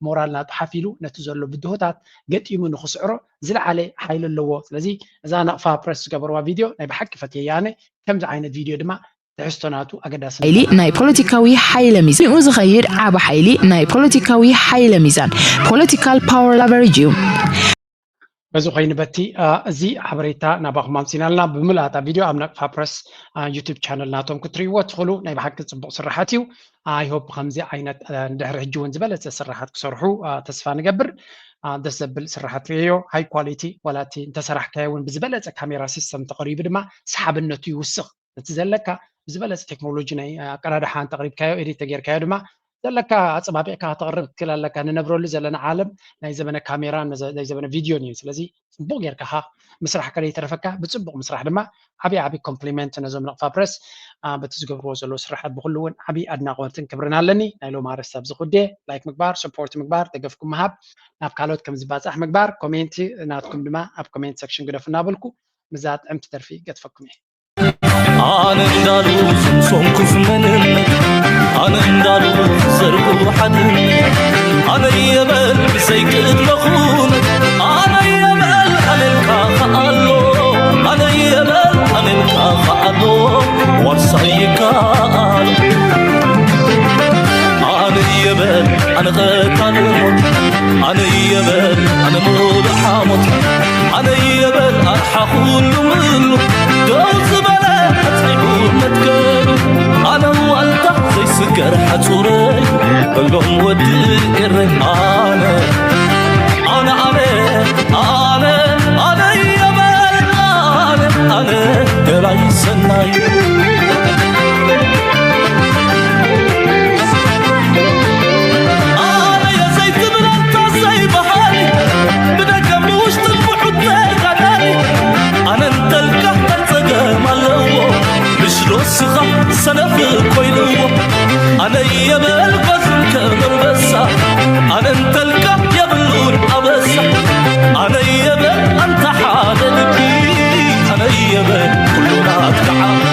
ሞራልና ጥሓፍ ኢሉ ነቲ ዘሎ ብድሆታት ገጢሙ ንኽስዕሮ ዝለዓለ ሓይሊ ኣለዎ። ስለዚ እዛ ናቕፋ ፕረስ ዝገበርዋ ቪድዮ ናይ ብሓቂ ፈትየያ ኣነ። ከምዚ ዓይነት ቪድዮ ድማ ትሕዝቶ ናቱ ኣገዳሲ ሓይሊ ናይ ፖለቲካዊ ሓይለ ሚዛን ንኡ ዝኸይድ ዓቢ ሓይሊ ናይ ፖለቲካዊ ሓይለ ሚዛን political power leverage እዩ። በዚ ኮይኑ በቲ እዚ ሓበሬታ ናባኹም ኣምፂናልና ብምልኣታ ቪድዮ ኣብ ናቅፋ ፕረስ ዩቱብ ቻነል ናቶም ክትርእይዎ ትኽእሉ። ናይ ብሓቂ ፅቡቅ ስራሓት እዩ። ኣይሆፕ ከምዚ ዓይነት ድሕሪ ሕጂ እውን ዝበለፀ ስራሓት ክሰርሑ ተስፋ ንገብር። ደስ ዘብል ስራሓት ርእዮ ሃይ ኳሊቲ ዋላቲ እንተሰራሕካዮ እውን ብዝበለፀ ካሜራ ሲስተም ተቐሪቡ ድማ ሰሓብነቱ ይውስኽ። እቲ ዘለካ ብዝበለፀ ቴክኖሎጂ ናይ ኣቀዳድሓ እንተቕሪብካዮ ኤዲት ተጌርካዮ ድማ ዘለካ ኣፀባቢዕካ ከተቕርብ ትክእል ኣለካ። ንነብረሉ ዘለና ዓለም ናይ ዘመነ ካሜራ ናይ ዘመነ ቪድዮን እዩ። ስለዚ ፅቡቅ ጌርካ ካ ምስራሕ ከደይተረፈካ ብፅቡቅ ምስራሕ ድማ ዓብዪ ዓብዪ ኮምፕሊመንት ነዞም ነቕፋ ፕረስ በቲ ዝገብርዎ ዘለዉ ስራሓት ብኩሉ እውን ዓብዪ ኣድናቆትን ክብርን ኣለኒ። ናይ ሎም ኣርእስቲ ኣብዚ ኩዴ ላይክ ምግባር ሰፖርት ምግባር ደገፍኩም ምሃብ ናብ ካልኦት ከም ዝባፃሕ ምግባር ኮሜንቲ ናትኩም ድማ ኣብ ኮሜንት ሰክሽን ግደፉ እናበልኩ ምዛ ጥዕምቲ ደርፊ ገድፈኩም እየ። ኣነ እንዳሉ ዝምሶንኩ ዝመንነት፣ ኣነ እንዳሉ ዘርጉ ሓድነት፣ ኣነ የበል ብዘይ ቅድመ ኩነት፣ ኣነ የበል ኣነልካ ከኣሎ፣ ኣነ የበል ኣነልካ ከኣሎ፣ ዋርሳይ ይከኣሎ። ኣነ የበል ኣነ ቀታሊ ሞት፣ ኣነ የበል ኣነ ሙሉእ ሓሞት፣ ኣነ የበል ኣርሓ ኩሉ ምሉ፣ ደው ዝበለ ኣጽኒዑ መትከሉ፣ ኣነ ዋልታ ዘይስገር ሓጹረይ፣ በሎም ወዲ ኤረይ። ኣነ ኣነ ኣነ ኣነ ኣነ የበል ኣነ ኣነ ደላይ ሰናይ። ኣነ የዘይትብል ኣንታ ዘይበሃሊ፣ ብደገ ብውሽጥን ብሑት ተጋዳሊ፣ ኣነ እንተልካ እንታይ ጸገም ኣለዎ? ምሽ ዶ ስኻ ሰነፍ ኮይንዎ? ኣነ የበል ጓዝን ከም ኣንበሳ፣ ኣነ እንተልካ የብሉን ኣበሳ። ኣነ የበል ኣንታ ሓደ ልቢ፣ ኣነ የበል ኩሉ ናትካ ዓቢ።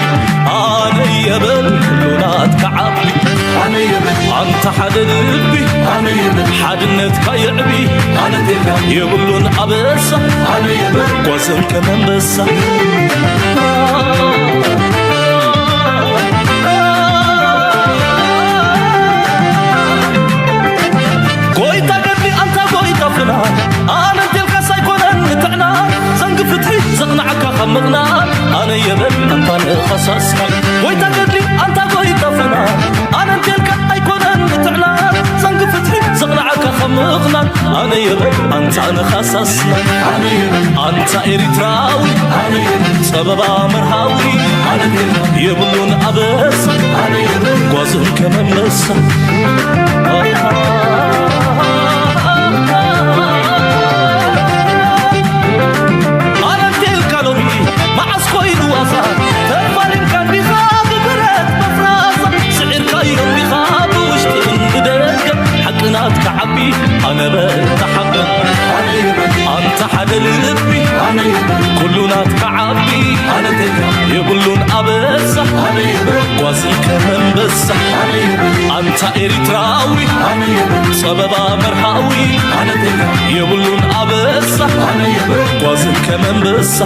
ኣነ የበል ኩሉ ናትካ ዓቢ። ኣነ የበል ኣንታ ሓደ ልቢ፣ ኣነ የበል ሓድነትካ የዕቢ። ኣነ እንተልካ የብሉን ኣበሳ፣ ኣነ የበል ጓዝን ከም ኣንበሳ። ጎይታ ገድሊ ኣንታ ጎይታ ፍና፣ ኣነ እንተልካስ ኣይኮነን ንጥዕና፣ ዘንጊ ፍትሒ ዘቕንዓካ ካብ ምቕናእ፣ ኣነ የበል ኣንታ ንኸሳስና። ጎይታ ገድሊ ኣንታ ጎይታ ፍና፣ ኣነ እንተልካ ኣይኮነን ንጥዕና፣ ዘንጊ ፍትሒ ዘቕንዓካ ካብ ምቕናእ፣ ኣነ የበል ኣንታ ንኸሳስና። ኣነ የበል ኣንታ ኤሪትራዊ፣ ኣነ የበል ጸበባ መርሃዊ፣ ኣነ የበል የብሉን ኣበሳ፣ ኣነ የበል ጓዝን ከም ኣንበሳ። ኣነ እንተልካ ሎሚ መዓስ ኮይኑ ዋዛ፣ ተፋሊምካ እንዲኻ ብብረት መፍራሳ፣ ስዒርካዮ እንዲኻ ብውሽጥን ብደገ፣ ሓቂ ናትካ ዓቢ ኣነ በል ተሓበን። ኣንታ ሓደ ልቢ ኩሉ ናትካ ዓቢ የብሉን ኣበሳ፣ ጓዝን ከም ኣንበሳ። ኣንታ ኤሪትራዊ ጸበባ መርሃዊ የብሉን ኣበሳ፣ ጓዝን ከም ኣንበሳ።